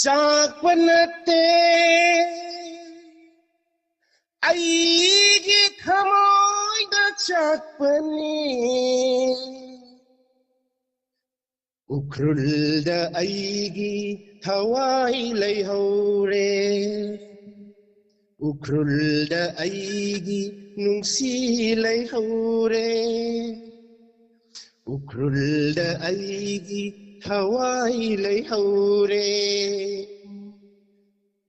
ꯆꯥꯛꯄ ꯅꯠꯇꯦ, ꯑꯩꯒꯤ ꯊꯃꯣꯏꯗ ꯆꯥꯛꯄꯅꯤ꯫ ꯎꯈ꯭ꯔꯨꯜꯗ ꯑꯩꯒꯤ ꯊꯋꯥꯏ ꯂꯩꯍꯧꯔꯦ, ꯎꯈ꯭ꯔꯨꯜꯗ ꯑꯩꯒꯤ ꯅꯨꯡꯁꯤ ꯂꯩꯍꯧꯔꯦ꯫ ꯎꯈ꯭ꯔꯨꯜꯗ ꯑꯩꯒꯤ ꯊꯋꯥꯏ ꯂꯩꯍꯧꯔꯦ,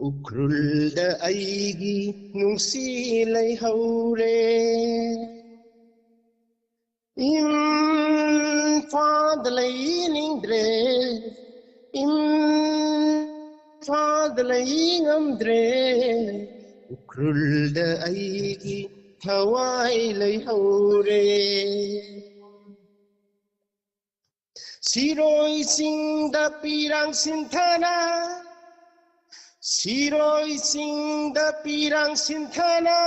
ꯎꯈ꯭ꯔꯨꯜꯗ ꯑꯩꯒꯤ ꯅꯨꯡꯁꯤ ꯂꯩꯍꯧꯔꯦ꯫ ꯏꯝꯐꯥꯜꯗ ꯂꯩꯅꯤꯡꯗ꯭ꯔꯦ, ꯏꯝꯐꯥꯜꯗ ꯂꯩ ꯉꯝꯗ꯭ꯔꯦ, ꯎꯈ꯭ꯔꯨꯜꯗ ꯑꯩꯒꯤ ꯊꯋꯥꯏ ꯂꯩꯍꯧꯔꯦ꯫ ꯁꯤꯔꯣꯏ ꯆꯤꯡꯗ ꯄꯤꯔꯥꯡ ꯁꯤꯟꯊꯅ, ꯁꯤꯔꯣꯏ ꯆꯤꯡꯗ ꯄꯤꯔꯥꯡ ꯁꯤꯟꯊꯅ,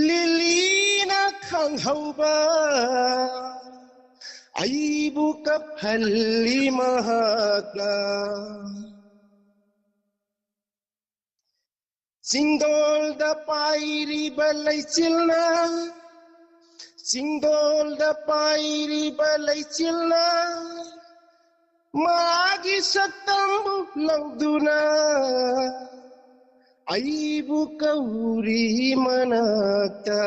ꯂꯤꯂꯤꯅ ꯈꯪꯍꯧꯕ ꯑꯩꯕꯨ ꯀꯞꯍꯜꯂꯤ ꯃꯍꯥꯛꯅ꯫ ꯆꯤꯡꯗꯣꯜꯗ ꯄꯥꯏꯔꯤꯕ ꯂꯩꯆꯤꯜꯅ, ꯆꯤꯡꯗꯣꯜꯗ ꯄꯥꯏꯔꯤꯕ ꯂꯩꯆꯤꯜꯅ, ꯃꯥꯒꯤ ꯁꯛꯇꯝꯕꯨ ꯂꯧꯗꯨꯅ ꯑꯩꯕꯨ ꯀꯧꯔꯤ ꯃꯅꯥꯛꯇ꯫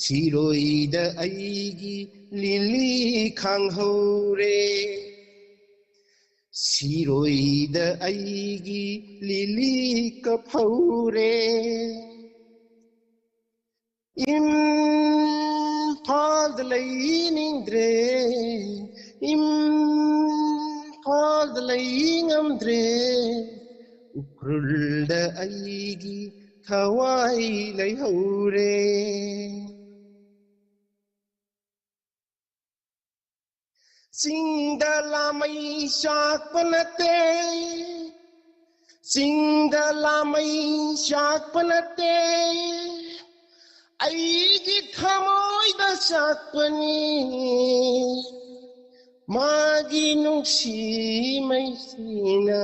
ꯁꯤꯔꯣꯏꯗ ꯑꯩꯒꯤ ꯂꯤꯂꯤ ꯈꯥꯡꯍꯧꯔꯦ, ꯁꯤꯔꯣꯏꯗ ꯑꯩꯒꯤ ꯂꯤꯂꯤ ꯀꯞꯍꯧꯔꯦ꯫ ꯏꯝꯐꯥꯜꯗ ꯂꯩꯅꯤꯡꯗ꯭ꯔꯦ, ꯏꯝꯐꯥꯜꯗ ꯂꯩ ꯉꯝꯗ꯭ꯔꯦ, ꯎꯈ꯭ꯔꯨꯜꯗ ꯑꯩꯒꯤ ꯊꯋꯥꯏ ꯂꯩꯍꯧꯔꯦ꯫ ꯆꯤꯡꯗ ꯂꯥꯃꯩ ꯆꯥꯛꯄ ꯅꯠꯇꯦ, ꯆꯤꯡꯗ ꯂꯥꯃꯩ ꯆꯥꯛꯄ ꯅꯠꯇꯦ, ꯑꯩꯒꯤ ꯊꯃꯣꯏꯗ ꯆꯥꯛꯄꯅꯤ꯫ ꯃꯥꯒꯤ ꯅꯨꯡꯁꯤ ꯃꯩꯁꯤꯅ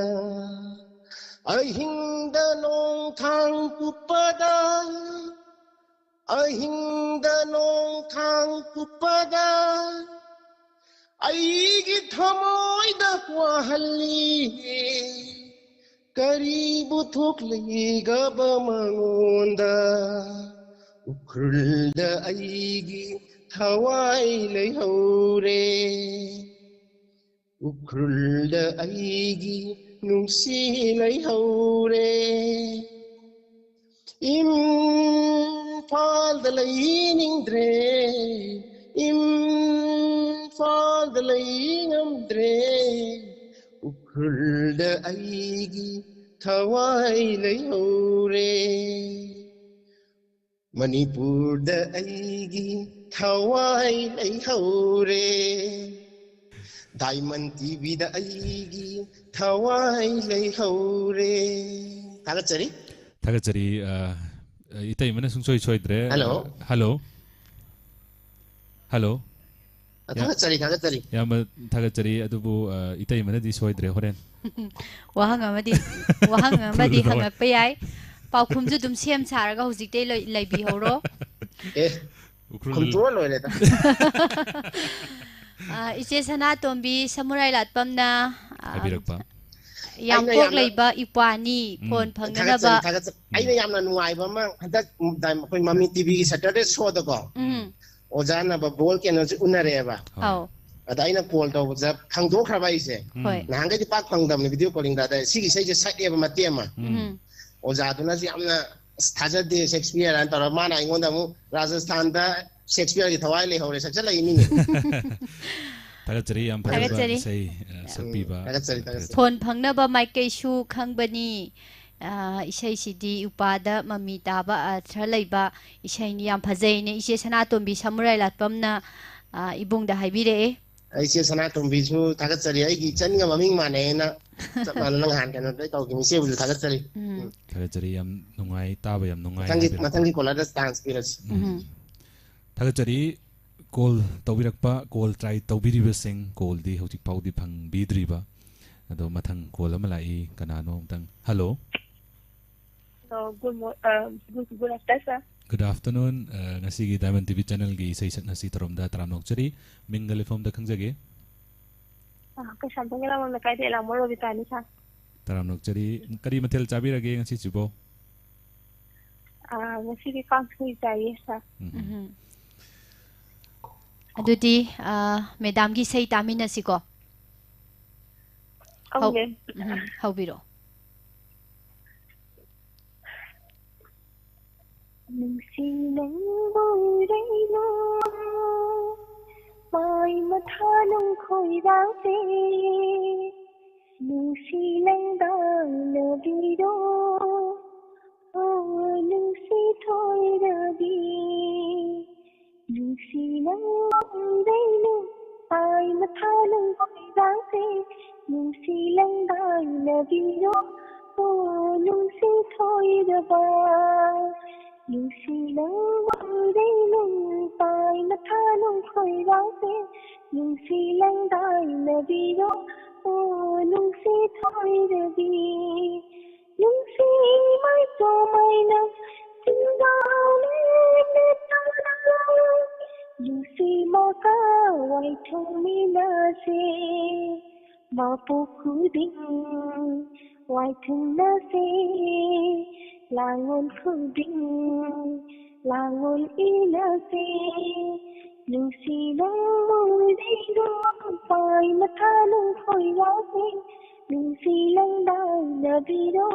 ꯑꯍꯤꯡꯗ ꯅꯣꯡꯊꯥꯡ ꯀꯨꯞꯄꯗ, ꯑꯍꯤꯡꯗ ꯅꯣꯡꯊꯥꯡ ꯀꯨꯞꯄꯗ ꯑꯩꯒꯤ ꯊꯃꯣꯏꯗ ꯋꯥꯍꯜꯂꯤ꯫ ꯀꯔꯤꯕꯨ ꯊꯣꯛꯂꯤꯒꯕ ꯃꯉꯣꯟꯗ? ꯎꯈ꯭ꯔꯨꯜꯗ ꯑꯩꯒꯤ ꯊꯋꯥꯏ ꯂꯩꯍꯧꯔꯦ꯫ ꯎꯈ꯭ꯔꯨꯜꯗ ꯑꯩꯒꯤ ꯅꯨꯡꯁꯤ ꯂꯩꯍꯧꯔꯦ꯫ ꯏꯝꯐꯥꯜꯗ ꯂꯩꯅꯤꯡꯗ꯭ꯔꯦ, ꯏꯝꯐꯥꯜꯗ ꯂꯩ ꯉꯝꯗ꯭ꯔꯦ꯫ ꯎꯈ꯭ꯔꯨꯜꯗ ꯑꯩꯒꯤ ꯊꯋꯥꯏ ꯂꯩꯍꯧꯔꯦ꯫ ꯃꯅꯤꯄꯨꯔꯗ ꯑꯩꯒꯤ ꯊꯋꯥꯏ ꯂꯩꯍꯧꯔꯦ꯫ ꯗꯥꯏꯃꯟ ꯇꯤꯚꯤꯗ ꯑꯩꯒꯤ ꯊꯋꯥꯏ ꯂꯩꯍꯧꯔꯦ꯫ ꯊꯥꯒꯠꯆꯔꯤ꯫ ꯊꯥꯒꯠꯆꯔꯤ꯫ ꯑ, ꯏꯇꯩꯃꯅ ꯁꯨꯡꯁꯣꯏ ꯁꯣꯏꯗ꯭ꯔꯦ꯫ ꯍꯜꯂꯣ꯫ ꯑ, ꯍꯜꯂꯣ꯫ ꯍꯜꯂꯣ꯫ ꯑ, ꯌꯥ-, ꯊꯥꯒꯠꯆꯔꯤ, ꯊꯥꯒꯠꯆꯔꯤ꯫ ꯌꯥꯝꯅ ꯊꯥꯒꯠꯆꯔꯤ꯫ ꯑꯗꯨꯕꯨ, ꯑ, ꯏꯇꯩꯃꯅꯗꯤ ꯁꯣꯏꯗ꯭ꯔꯦ꯫ ꯍꯣꯔꯦꯟ ꯋꯥꯍꯪ ꯑꯃꯗꯤ, ꯋꯥꯍꯪ ꯑꯃꯗꯤ ꯈꯨꯜꯂꯨ꯫ ꯍꯪꯉꯛꯄ ꯌꯥꯏ꯫ ꯄꯥꯎꯈꯨꯝꯁꯨ ꯑꯗꯨꯝ ꯁꯦꯝ ꯁꯥꯔꯒ ꯍꯧꯖꯤꯛꯇꯩ ꯂꯣꯏ-, ꯂꯩꯕꯤꯍꯧꯔꯣ꯫ ꯑꯦ, ꯎꯈ꯭ꯔꯨꯜ꯫ ꯈꯨꯝꯇꯣꯛꯑ ꯂꯣꯏꯔꯦꯗ꯫ ꯑ, ꯏꯆꯦ ꯁꯅꯥꯇꯣꯝꯕꯤ ꯁꯃꯨꯔꯥꯏ ꯂꯥꯠꯄꯝꯅ, ꯑ, ꯍꯥꯏꯕꯤꯔꯛꯄ꯫ ꯌꯥꯝ ꯑꯩꯅ ꯀꯣꯛ ꯌꯥꯝꯅ ꯂꯩꯕ ꯏꯄ꯭ꯋꯥꯅꯤ꯫ ꯎꯝ꯫ ꯐꯣꯟ ꯐꯪꯅꯅꯕ꯫ ꯊꯥꯒꯠꯆꯔꯤ, ꯊꯥꯒꯠꯆꯔꯤ꯫ ꯑꯩꯅ ꯌꯥꯝꯅ ꯅꯨꯡꯉꯥꯏꯕ ꯑꯃ, ꯍꯟꯗꯛ, ꯎꯝ, ꯑꯩꯈꯣꯏ ꯃꯃꯤ ꯇꯤꯚꯤꯒꯤ Saturday showꯗꯀꯣ, ꯎꯝ꯫ ꯑꯣꯖꯥ ꯅꯕꯕꯣꯜ ꯀꯩꯅꯣꯁꯦ ꯎꯅꯔꯦꯕ꯫ ꯍꯣꯏ꯫ ꯑꯧ꯫ ꯑꯗ ꯑꯩꯅ call ꯇꯧꯕꯗ ꯈꯪꯗꯣꯛꯈ꯭ꯔꯕ ꯑꯩꯁꯦ꯫ ꯍꯣꯏ꯫ ꯅꯍꯥꯟꯈꯩꯗꯤ ꯄꯥꯛ ꯐꯪꯗꯕꯅꯦ video callingꯗ꯫ ꯑꯗ ꯁꯤꯒꯤ ꯏꯁꯩꯁꯦ ꯁꯛꯑꯦꯕ ꯃꯇꯦꯛ ꯑꯃ꯫ ꯎꯝ꯫ ꯎꯝ꯫ ꯑꯣꯖꯥꯗꯨꯅꯁꯨ ꯌꯥꯝꯅ "ꯑꯁ, ꯊꯥꯖꯗꯦ ꯁꯦꯛꯁꯄꯤꯌꯔ" ꯍꯥꯏꯅ ꯇꯧꯔꯒ, ꯃꯥꯅ ꯑꯩꯉꯣꯟꯗ ꯑꯃꯨꯛ ꯔꯥꯖꯁꯊꯥꯟꯗ ꯁꯦꯛꯁꯄꯤꯌꯔꯒꯤ ꯊꯋꯥꯏ ꯂꯩꯍꯧꯔꯦ ꯁꯛꯆꯜꯂꯛꯏ ꯃꯤꯅꯦ꯫ ꯊꯥꯒꯠꯆꯔꯤ, ꯌꯥꯝ ꯐꯖꯕ ꯊꯥꯒꯠꯆꯔꯤ꯫ ꯏꯁꯩ, ꯑ, ꯎꯝ, ꯁꯛꯄꯤꯕ꯫ ꯊꯥꯒꯠꯆꯔꯤ, ꯊꯥꯒꯠꯆꯔꯤ꯫ ꯐꯣꯟ ꯐꯪꯅꯕ ꯃꯥꯏꯀꯩꯁꯨ ꯈꯪꯕꯅꯤ꯫ ꯑ, ꯏꯁꯩꯁꯤꯗꯤ ꯎꯄꯥꯗ ꯃꯃꯤ ꯇꯥꯕ ꯑꯔꯊ ꯂꯩꯕ ꯏꯁꯩꯅꯤ, ꯌꯥꯝ ꯐꯖꯩꯅꯦ꯫ ꯏꯆꯦ ꯁꯅꯥꯇꯣꯝꯕꯤ ꯁꯃꯨꯔꯥꯏ ꯂꯥꯠꯄꯝꯅ, ꯑ, ꯏꯕꯨꯡꯗ ꯍꯥꯏꯕꯤꯔꯛꯑꯦ꯫ ꯑꯩ ꯏꯆꯦ ꯁꯅꯥꯇꯣꯝꯕꯤꯁꯨ ꯊꯥꯒꯠꯆꯔꯤ꯫ ꯑꯩꯒꯤ ꯏꯆꯟꯒ ꯃꯃꯤꯡ ꯃꯥꯟꯅꯩꯅ ꯆꯞ ꯃꯥꯟꯅꯅ ꯅꯍꯥꯟ ꯀꯩꯅꯣꯗ ꯇꯧꯈꯤꯕꯅꯤ꯫ ꯏꯆꯦꯕꯨꯁꯨ ꯊꯥꯒꯠꯆꯔꯤ꯫ ꯎꯝ꯫ ꯎꯝ꯫ ꯊꯥꯒꯠꯆꯔꯤ, ꯌꯥꯝ ꯅꯨꯡꯉꯥꯏ, ꯇꯥꯕ ꯌꯥꯝ ꯅꯨꯡꯉꯥꯏ ꯃꯊꯪꯒꯤ, ꯍꯥꯏꯕꯤꯔꯛꯄ꯫ ꯃꯊꯪꯒꯤ caller ꯗ chance ꯄꯤꯔꯁꯤ꯫ ꯎꯝ꯫ ꯎꯝ꯫ ꯊꯥꯒꯠꯆꯔꯤ꯫ Call ꯇꯧꯕꯤꯔꯛꯄ, call try ꯇꯧꯕꯤꯔꯤꯕꯁꯤꯡ, callꯗꯤ ꯍꯧꯖꯤꯛ ꯐꯥꯎꯗꯤ ꯐꯪꯕꯤꯗ꯭ꯔꯤꯕ꯫ ꯑꯗꯣ ꯃꯊꯪ call ꯑꯃ ꯂꯥꯛꯏ, ꯀꯅꯥꯅꯣ ꯑꯝꯇꯪ꯫ Hello꯫ Hello, good mo-, uh, good, good afternoon, sir. Good afternoon꯫ ꯑ, ꯉꯁꯤꯒꯤ Diamond ꯇꯤꯚꯤ channelꯒꯤ ꯏꯁꯩ ꯁꯛꯅꯁꯤ ꯊꯧꯔꯝꯗ ꯇꯔꯥꯝꯅ ꯑꯣꯛꯆꯔꯤ꯫ ꯃꯤꯡꯒ ꯂꯩꯐꯝꯗ ꯈꯪꯖꯒꯦ? ꯑ, ꯀꯩꯁꯥꯝꯊꯣꯡ ꯌꯦꯂꯥꯡꯕꯝ ꯂꯩꯀꯥꯏꯗ ꯌꯦꯂꯥꯡꯕꯝ ꯔꯣꯕꯤꯇꯥꯅꯤ, sir꯫ ꯇꯔꯥꯝꯅ ꯑꯣꯛꯆꯔꯤ꯫ ꯀꯔꯤ ꯃꯊꯦꯜ ꯆꯥꯕꯤꯔꯒꯦ ꯉꯁꯤꯁꯤꯕꯣ? ꯑ, ꯉꯁꯤꯒꯤ ꯀꯥꯡꯁꯣꯏ ꯆꯥꯏꯌꯦ, sir꯫ ꯎꯝ꯫ ꯎꯝ꯫ ꯑꯗꯨꯗꯤ, ꯑ, ꯃꯦꯗꯥꯝꯒꯤ ꯏꯁꯩ ꯇꯥꯃꯤꯟꯅꯁꯤꯀꯣ꯫ ꯍꯧ-, ꯑꯧꯅꯦ꯫ ꯎꯝ, ꯍꯧꯕꯤꯔꯛꯑꯣ꯫ ꯅꯨꯡꯁꯤ ꯅꯪꯕꯨ ꯏꯔꯩꯅꯣ, ꯃꯥꯏ ꯃꯊꯥ ꯅꯨꯡꯈꯣꯏꯔꯥꯡꯁꯦ, ꯅꯨꯡꯁꯤ ꯂꯪꯗꯥꯏꯅꯕꯤꯔꯣ, ꯑꯣ ꯅꯨꯡꯁꯤ ꯊꯣꯏꯔꯕꯤ, ꯅꯨꯡꯁꯤ ꯅꯪꯕꯨ ꯏꯔꯩꯅꯣ, ꯃꯥꯏ ꯃꯊꯥ ꯅꯨꯡꯈꯣꯏꯔꯥꯡꯁꯦ, ꯅꯨꯡꯁꯤ ꯂꯪꯗꯥꯏꯅꯕꯤꯔꯣ, ꯑꯣ ꯅꯨꯡꯁꯤ ꯊꯣꯏꯔꯕ꯫ ꯅꯨꯡꯁꯤ ꯅꯪꯕꯨ ꯏꯔꯩꯅꯣ, ꯃꯥꯏ ꯃꯊꯥ ꯅꯨꯡꯈꯣꯏꯔꯥꯡꯁꯦ, ꯅꯨꯡꯁꯤ ꯂꯪꯗꯥꯏꯅꯕꯤꯔꯣ, ꯑꯣ ꯅꯨꯡꯁꯤ ꯊꯣꯏꯔꯕꯤ꯫ ꯅꯨꯡꯁꯤ ꯃꯥꯏ ꯆꯣꯃꯥꯏꯅ ꯆꯤꯡꯗꯥꯎꯅꯦ ꯇꯧꯔꯒ, ꯅꯨꯡꯁꯤ ꯃꯀꯥ ꯋꯥꯏꯊꯨꯡꯃꯤꯟꯅꯁꯦ꯫ ꯃꯄꯣꯛ ꯈꯨꯗꯤꯡ ꯋꯥꯏꯊꯨꯡꯅꯁꯦ, ꯂꯥꯡꯑꯣꯟ ꯈꯨꯗꯤꯡ ꯂꯥꯡꯑꯣꯟ ꯏꯅꯁꯦ꯫ ꯅꯨꯡꯁꯤ ꯅꯪꯕꯨ ꯏꯔꯩꯅꯣ, ꯃꯥꯏ ꯃꯊꯥ ꯅꯨꯡꯈꯣꯏꯔꯥꯡꯁꯦ, ꯅꯨꯡꯁꯤ ꯂꯪꯗꯥꯏꯅꯕꯤꯔꯣ,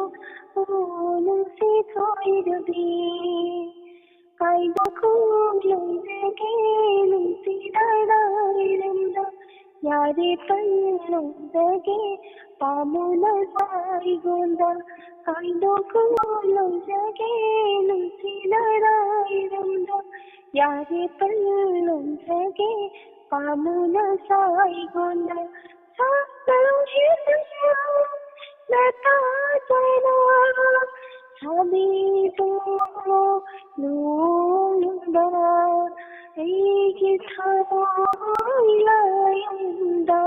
ꯑꯣ ꯅꯨꯡꯁꯤ ꯊꯣꯏꯔꯕꯤ꯫ ꯀꯥꯏꯗ ꯈꯨꯂꯣꯡꯖꯒꯦ ꯅꯨꯡꯁꯤ ꯂꯥꯏꯔꯥꯏꯔꯝꯗ, ꯌꯥꯔꯦ ꯄꯜꯂꯣꯡꯖꯒꯦ ꯄꯥꯝꯃꯨꯅ ꯁꯥꯏꯒꯣꯟꯗ꯫ ꯀꯥꯏꯗ ꯈꯨꯂꯣꯡꯖꯒꯦ ꯅꯨꯡꯁꯤ ꯂꯥꯏꯔꯥꯏꯔꯝꯗ, ꯌꯥꯔꯦ ꯄꯜꯂꯣꯡꯖꯒꯦ ꯄꯥꯝꯃꯨꯅ ꯁꯥꯏꯒꯣꯟꯗ꯫ ꯁꯥ ꯀꯔꯧ ꯍꯦꯟꯅ ꯅꯇꯥ ꯆꯥꯏꯅ ꯁꯥꯕꯤꯗꯣ ꯂꯨꯍꯣꯡꯕ ꯑꯩꯒꯤ ꯊꯃꯣꯏ ꯂꯥꯏꯌꯦꯡꯗ꯫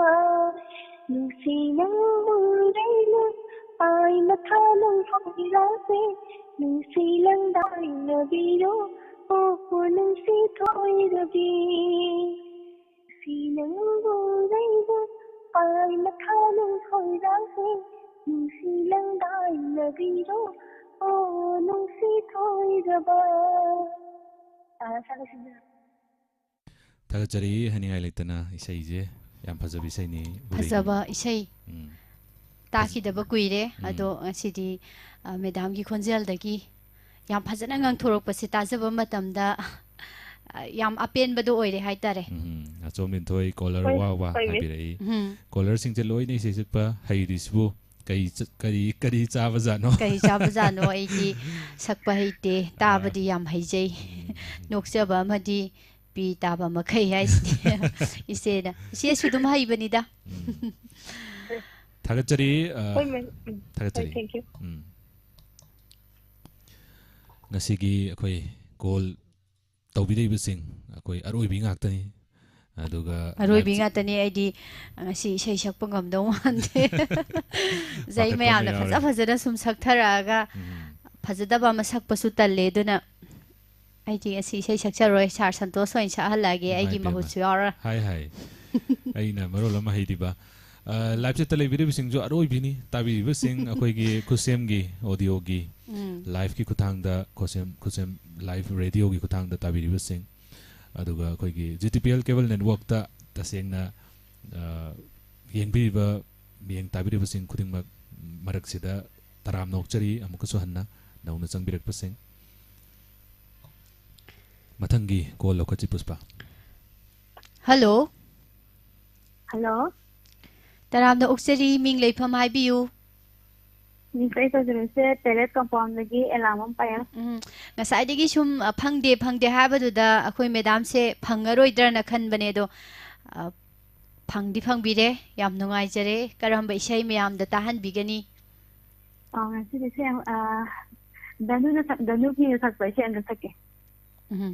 ꯅꯨꯡꯁꯤ ꯅꯪꯕꯨ ꯏꯔꯩꯅꯣ, ꯃꯥꯏ ꯃꯊꯥ ꯅꯨꯡꯈꯣꯏꯔꯥꯡꯁꯦ, ꯅꯨꯡꯁꯤ ꯂꯪꯗꯥꯏꯅꯕꯤꯔꯣ, ꯑꯣ ꯅꯨꯡꯁꯤ ꯊꯣꯏꯔꯕꯤ꯫ ꯅꯨꯡꯁꯤ ꯅꯪꯕꯨ ꯏꯔꯩꯅꯣ, ꯃꯥꯏ ꯃꯊꯥ ꯅꯨꯡꯈꯣꯏꯔꯥꯡꯁꯦ, ꯅꯨꯡꯁꯤ ꯂꯪꯗꯥꯏꯅꯕꯤꯔꯣ, ꯑꯣ ꯅꯨꯡꯁꯤ ꯊꯣꯏꯔꯕ꯫ ꯑ, ꯁꯥꯔꯁꯤꯅ꯫ ꯊꯥꯒꯠꯆꯔꯤ ꯍꯥꯏꯅꯤꯡꯉꯥꯏ ꯂꯩꯇꯅ꯫ ꯏꯁꯩꯁꯦ ꯌꯥꯝ ꯐꯖꯕ ꯏꯁꯩꯅꯤ, ꯎꯔꯦꯡꯒꯤ꯫ ꯐꯖꯕ ꯏꯁꯩ ꯎꯝ꯫ ꯇꯥꯈꯤꯗꯕ ꯀꯨꯏꯔꯦ꯫ ꯎꯝ꯫ ꯑꯗꯣ ꯉꯁꯤꯗꯤ, ꯑ, ꯃꯦꯗꯥꯝꯒꯤ ꯈꯣꯟꯖꯦꯜꯗꯒꯤ ꯌꯥꯝ ꯐꯖꯅ ꯉꯥꯡꯊꯣꯔꯛꯄꯁꯦ ꯇꯥꯖꯕ ꯃꯇꯝꯗ, ꯑ, ꯌꯥꯝ ꯑꯄꯦꯟꯕꯗꯣ ꯑꯣꯏꯔꯦ ꯍꯥꯏꯇꯥꯔꯦ꯫ ꯎꯝ, ꯑꯆꯣꯝ ꯂꯤꯟꯊꯣꯏ ꯀꯣꯂꯔ ꯍꯣꯏ, ꯋꯥ ꯋꯥ ꯍꯣꯏꯅꯦ꯫ ꯍꯥꯏꯕꯤꯔꯛꯏ꯫ ꯎꯝ꯫ ꯀꯣꯂꯔꯁꯤꯡꯁꯦ ꯂꯣꯏꯅ ꯏꯁꯩ ꯁꯛꯄ ꯍꯩꯔꯤꯁꯤꯕꯨ ꯀꯔꯤ ꯆ- ꯀꯔꯤ ꯀꯔꯤ ꯆꯥꯕꯖꯥꯠꯅꯣ? ꯀꯔꯤ ꯆꯥꯕꯖꯥꯠꯅꯣ? ꯑꯩꯗꯤ ꯁꯛꯄ ꯍꯩꯇꯦ, ꯇꯥꯕꯗꯤ ꯌꯥꯝ ꯍꯩꯖꯩ꯫ ꯎꯝ, ꯅꯣꯛꯆꯕ ꯑꯃꯗꯤ ꯄꯤ ꯇꯥꯕ ꯃꯈꯩ ꯍꯥꯏꯁꯤꯗꯤ꯫ ꯏꯆꯦꯅ, ꯏꯆꯦꯁꯨ ꯑꯗꯨꯝ ꯍꯩꯕꯅꯤꯗ꯫ ꯎꯝ꯫ ꯊꯥꯒꯠꯆꯔꯤ꯫ ꯑ, ꯍꯣꯏ, ꯃꯦꯝ꯫ ꯎꯝ꯫ ꯍꯣꯏ, ꯊꯥꯒꯠꯆꯔꯤ꯫ thank you꯫ ꯎꯝ꯫ ꯉꯁꯤꯒꯤ ꯑꯩꯈꯣꯏ ꯀꯣꯜ ꯇꯧꯕꯤꯔꯛꯏꯕꯁꯤꯡ ꯑꯩꯈꯣꯏ ꯑꯔꯣꯏꯕꯤ ꯉꯥꯛꯇꯅꯤ꯫ ꯑꯗꯨꯒ ꯑꯔꯣꯏꯕꯤ live ꯉꯥꯛꯇꯅꯤ꯫ ꯑꯩꯗꯤ ꯉꯁꯤ ꯏꯁꯩ ꯁꯛꯄ ꯉꯝꯗꯧ ꯃꯥꯟꯗꯦ꯫ ꯖꯩ ꯄꯥꯈꯠꯄ ꯃꯌꯥꯝꯅ ꯑꯃ ꯐꯖ ꯌꯥꯎꯔꯦ꯫ ꯐꯖꯅ ꯁꯨꯝ ꯁꯛꯊꯔꯛꯑꯒ ꯎꯝ꯫ ꯐꯖꯗꯕ ꯑꯃ ꯁꯛꯄꯁꯨ ꯇꯜꯂꯦ꯫ ꯑꯗꯨꯅ ꯑꯩꯗꯤ ꯉꯁꯤ ꯏꯁꯩ ꯁꯛꯆꯔꯣꯏ, ꯁꯥꯔ ꯁꯟꯇꯣꯁ ꯑꯣꯏꯅ ꯁꯛꯍꯜꯂꯛꯑꯒꯦ, ꯏꯃꯥ ꯑꯩꯒꯤ ꯏꯄꯦꯝꯃ꯫ ꯃꯍꯨꯠꯁꯨ ꯌꯥꯎꯔ꯫ ꯍꯥꯏ ꯍꯥꯏ꯫ ꯑꯩꯅ ꯃꯔꯣꯜ ꯑꯃ ꯍꯩꯔꯤꯕ꯫ ꯑ, live chat ꯇ ꯂꯩꯕꯤꯔꯤꯕꯁꯤꯡꯁꯨ ꯑꯔꯣꯏꯕꯤꯅꯤ ꯇꯥꯕꯤꯔꯤꯕꯁꯤꯡ꯫ ꯑꯩꯈꯣꯏꯒꯤ ꯈꯨꯠꯁꯦꯝꯒꯤ, audio ꯒꯤ, ꯎꯝ꯫ live ꯀꯤ ꯈꯨꯠꯊꯥꯡꯗ, ꯈꯨꯠꯁꯦꯝ, ꯈꯨꯠꯁꯦꯝ live radio ꯒꯤ ꯈꯨꯠꯊꯥꯡꯗ ꯇꯥꯕꯤꯔꯤꯕꯁꯤꯡ, ꯑꯗꯨꯒ ꯑꯩꯈꯣꯏꯒꯤ G T P L cable network ꯇ ꯇꯁꯦꯡꯅ, ꯑ, ꯌꯦꯡꯕꯤꯔꯤꯕ, ꯃꯤꯠꯌꯦꯡ ꯇꯥꯕꯤꯔꯤꯕꯁꯤꯡ ꯈꯨꯗꯤꯡꯃꯛ ꯃꯔꯛꯁꯤꯗ ꯇꯔꯥꯝꯅ ꯑꯣꯛꯆꯔꯤ꯫ ꯑꯃꯨꯛꯀꯁꯨ ꯍꯟꯅ ꯅꯧꯅ ꯆꯪꯕꯤꯔꯛꯄꯁꯤꯡ꯫ ꯃꯊꯪꯒꯤ ꯀꯣꯜ ꯂꯧꯈꯠꯁꯤ, ꯄꯨꯁꯄꯥ꯫ ꯍꯜꯂꯣ꯫ ꯍꯜꯂꯣ꯫ ꯇꯔꯥꯝꯅ ꯑꯣꯛꯆꯔꯤ, ꯃꯤꯡ ꯂꯩꯐꯝ ꯍꯥꯏꯕꯤꯌꯨ꯫ ꯃꯤꯡ ꯑꯩ ꯇꯧꯖꯔꯤꯁꯦ ꯄꯦꯂꯦꯠ ꯀꯝꯄꯥꯎꯟꯗꯒꯤ ꯑꯦꯂꯥꯃꯝ ꯄꯥꯌꯦꯜ꯫ ꯎꯝ, ꯉꯁꯥꯏꯗꯒꯤ ꯁꯨꯝ, ꯑ, ꯐꯪꯗꯦ ꯐꯪꯗꯦ ꯍꯥꯏꯕꯗꯨꯗ ꯑꯩꯈꯣꯏ ꯃꯦꯗꯥꯝꯁꯦ ꯐꯪꯉꯔꯣꯏꯗ꯭ꯔꯅ ꯈꯟꯕꯅꯦ꯫ ꯑꯗꯣ, ꯑ, ꯐꯪꯗꯤ ꯐꯪꯕꯤꯔꯦ, ꯌꯥꯝ ꯅꯨꯡꯉꯥꯏꯖꯔꯦ꯫ ꯀꯔꯝꯕ ꯏꯁꯩ ꯃꯌꯥꯝꯗ ꯇꯥꯍꯟꯕꯤꯒꯅꯤ? ꯑ, ꯉꯁꯤꯗꯤ ꯁꯤ ꯌꯥꯝ, ꯑ, ꯗꯅꯨꯅ ꯁꯛ-, ꯗꯅꯨ ꯐꯤꯅ ꯁꯛꯄ ꯏꯁꯩ ꯑꯝꯇ ꯁꯛꯀꯦ꯫ ꯎꯝ,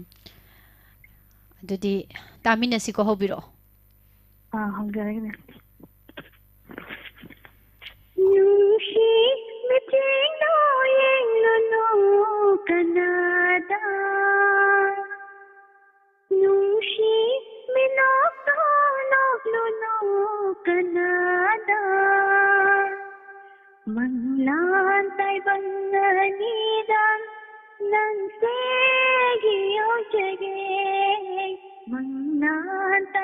ꯑꯗꯨꯗꯤ ꯇꯥꯃꯤꯟꯅꯁꯤꯀꯣ, ꯍꯧꯕꯤꯔꯛꯑꯣ꯫ ꯑ, ꯍꯧꯖꯔꯒꯦ, ꯃꯦꯝ꯫ ꯅꯨꯡꯁꯤ ꯃꯤꯠꯌꯦꯡꯗꯣ ꯌꯦꯡꯂꯨꯅꯨ ꯀꯅꯥꯗ, ꯅꯨꯡꯁꯤ ꯃꯤꯅꯣꯛꯇꯣ ꯅꯣꯛꯂꯨꯅꯨ ꯀꯅꯥꯗ, ꯃꯪꯂꯥꯟ ꯇꯥꯏꯕꯪ ꯑꯅꯤꯗ ꯅꯪꯁꯦ ꯌꯣꯛꯆꯒꯦ, ꯃꯪꯂꯥꯟ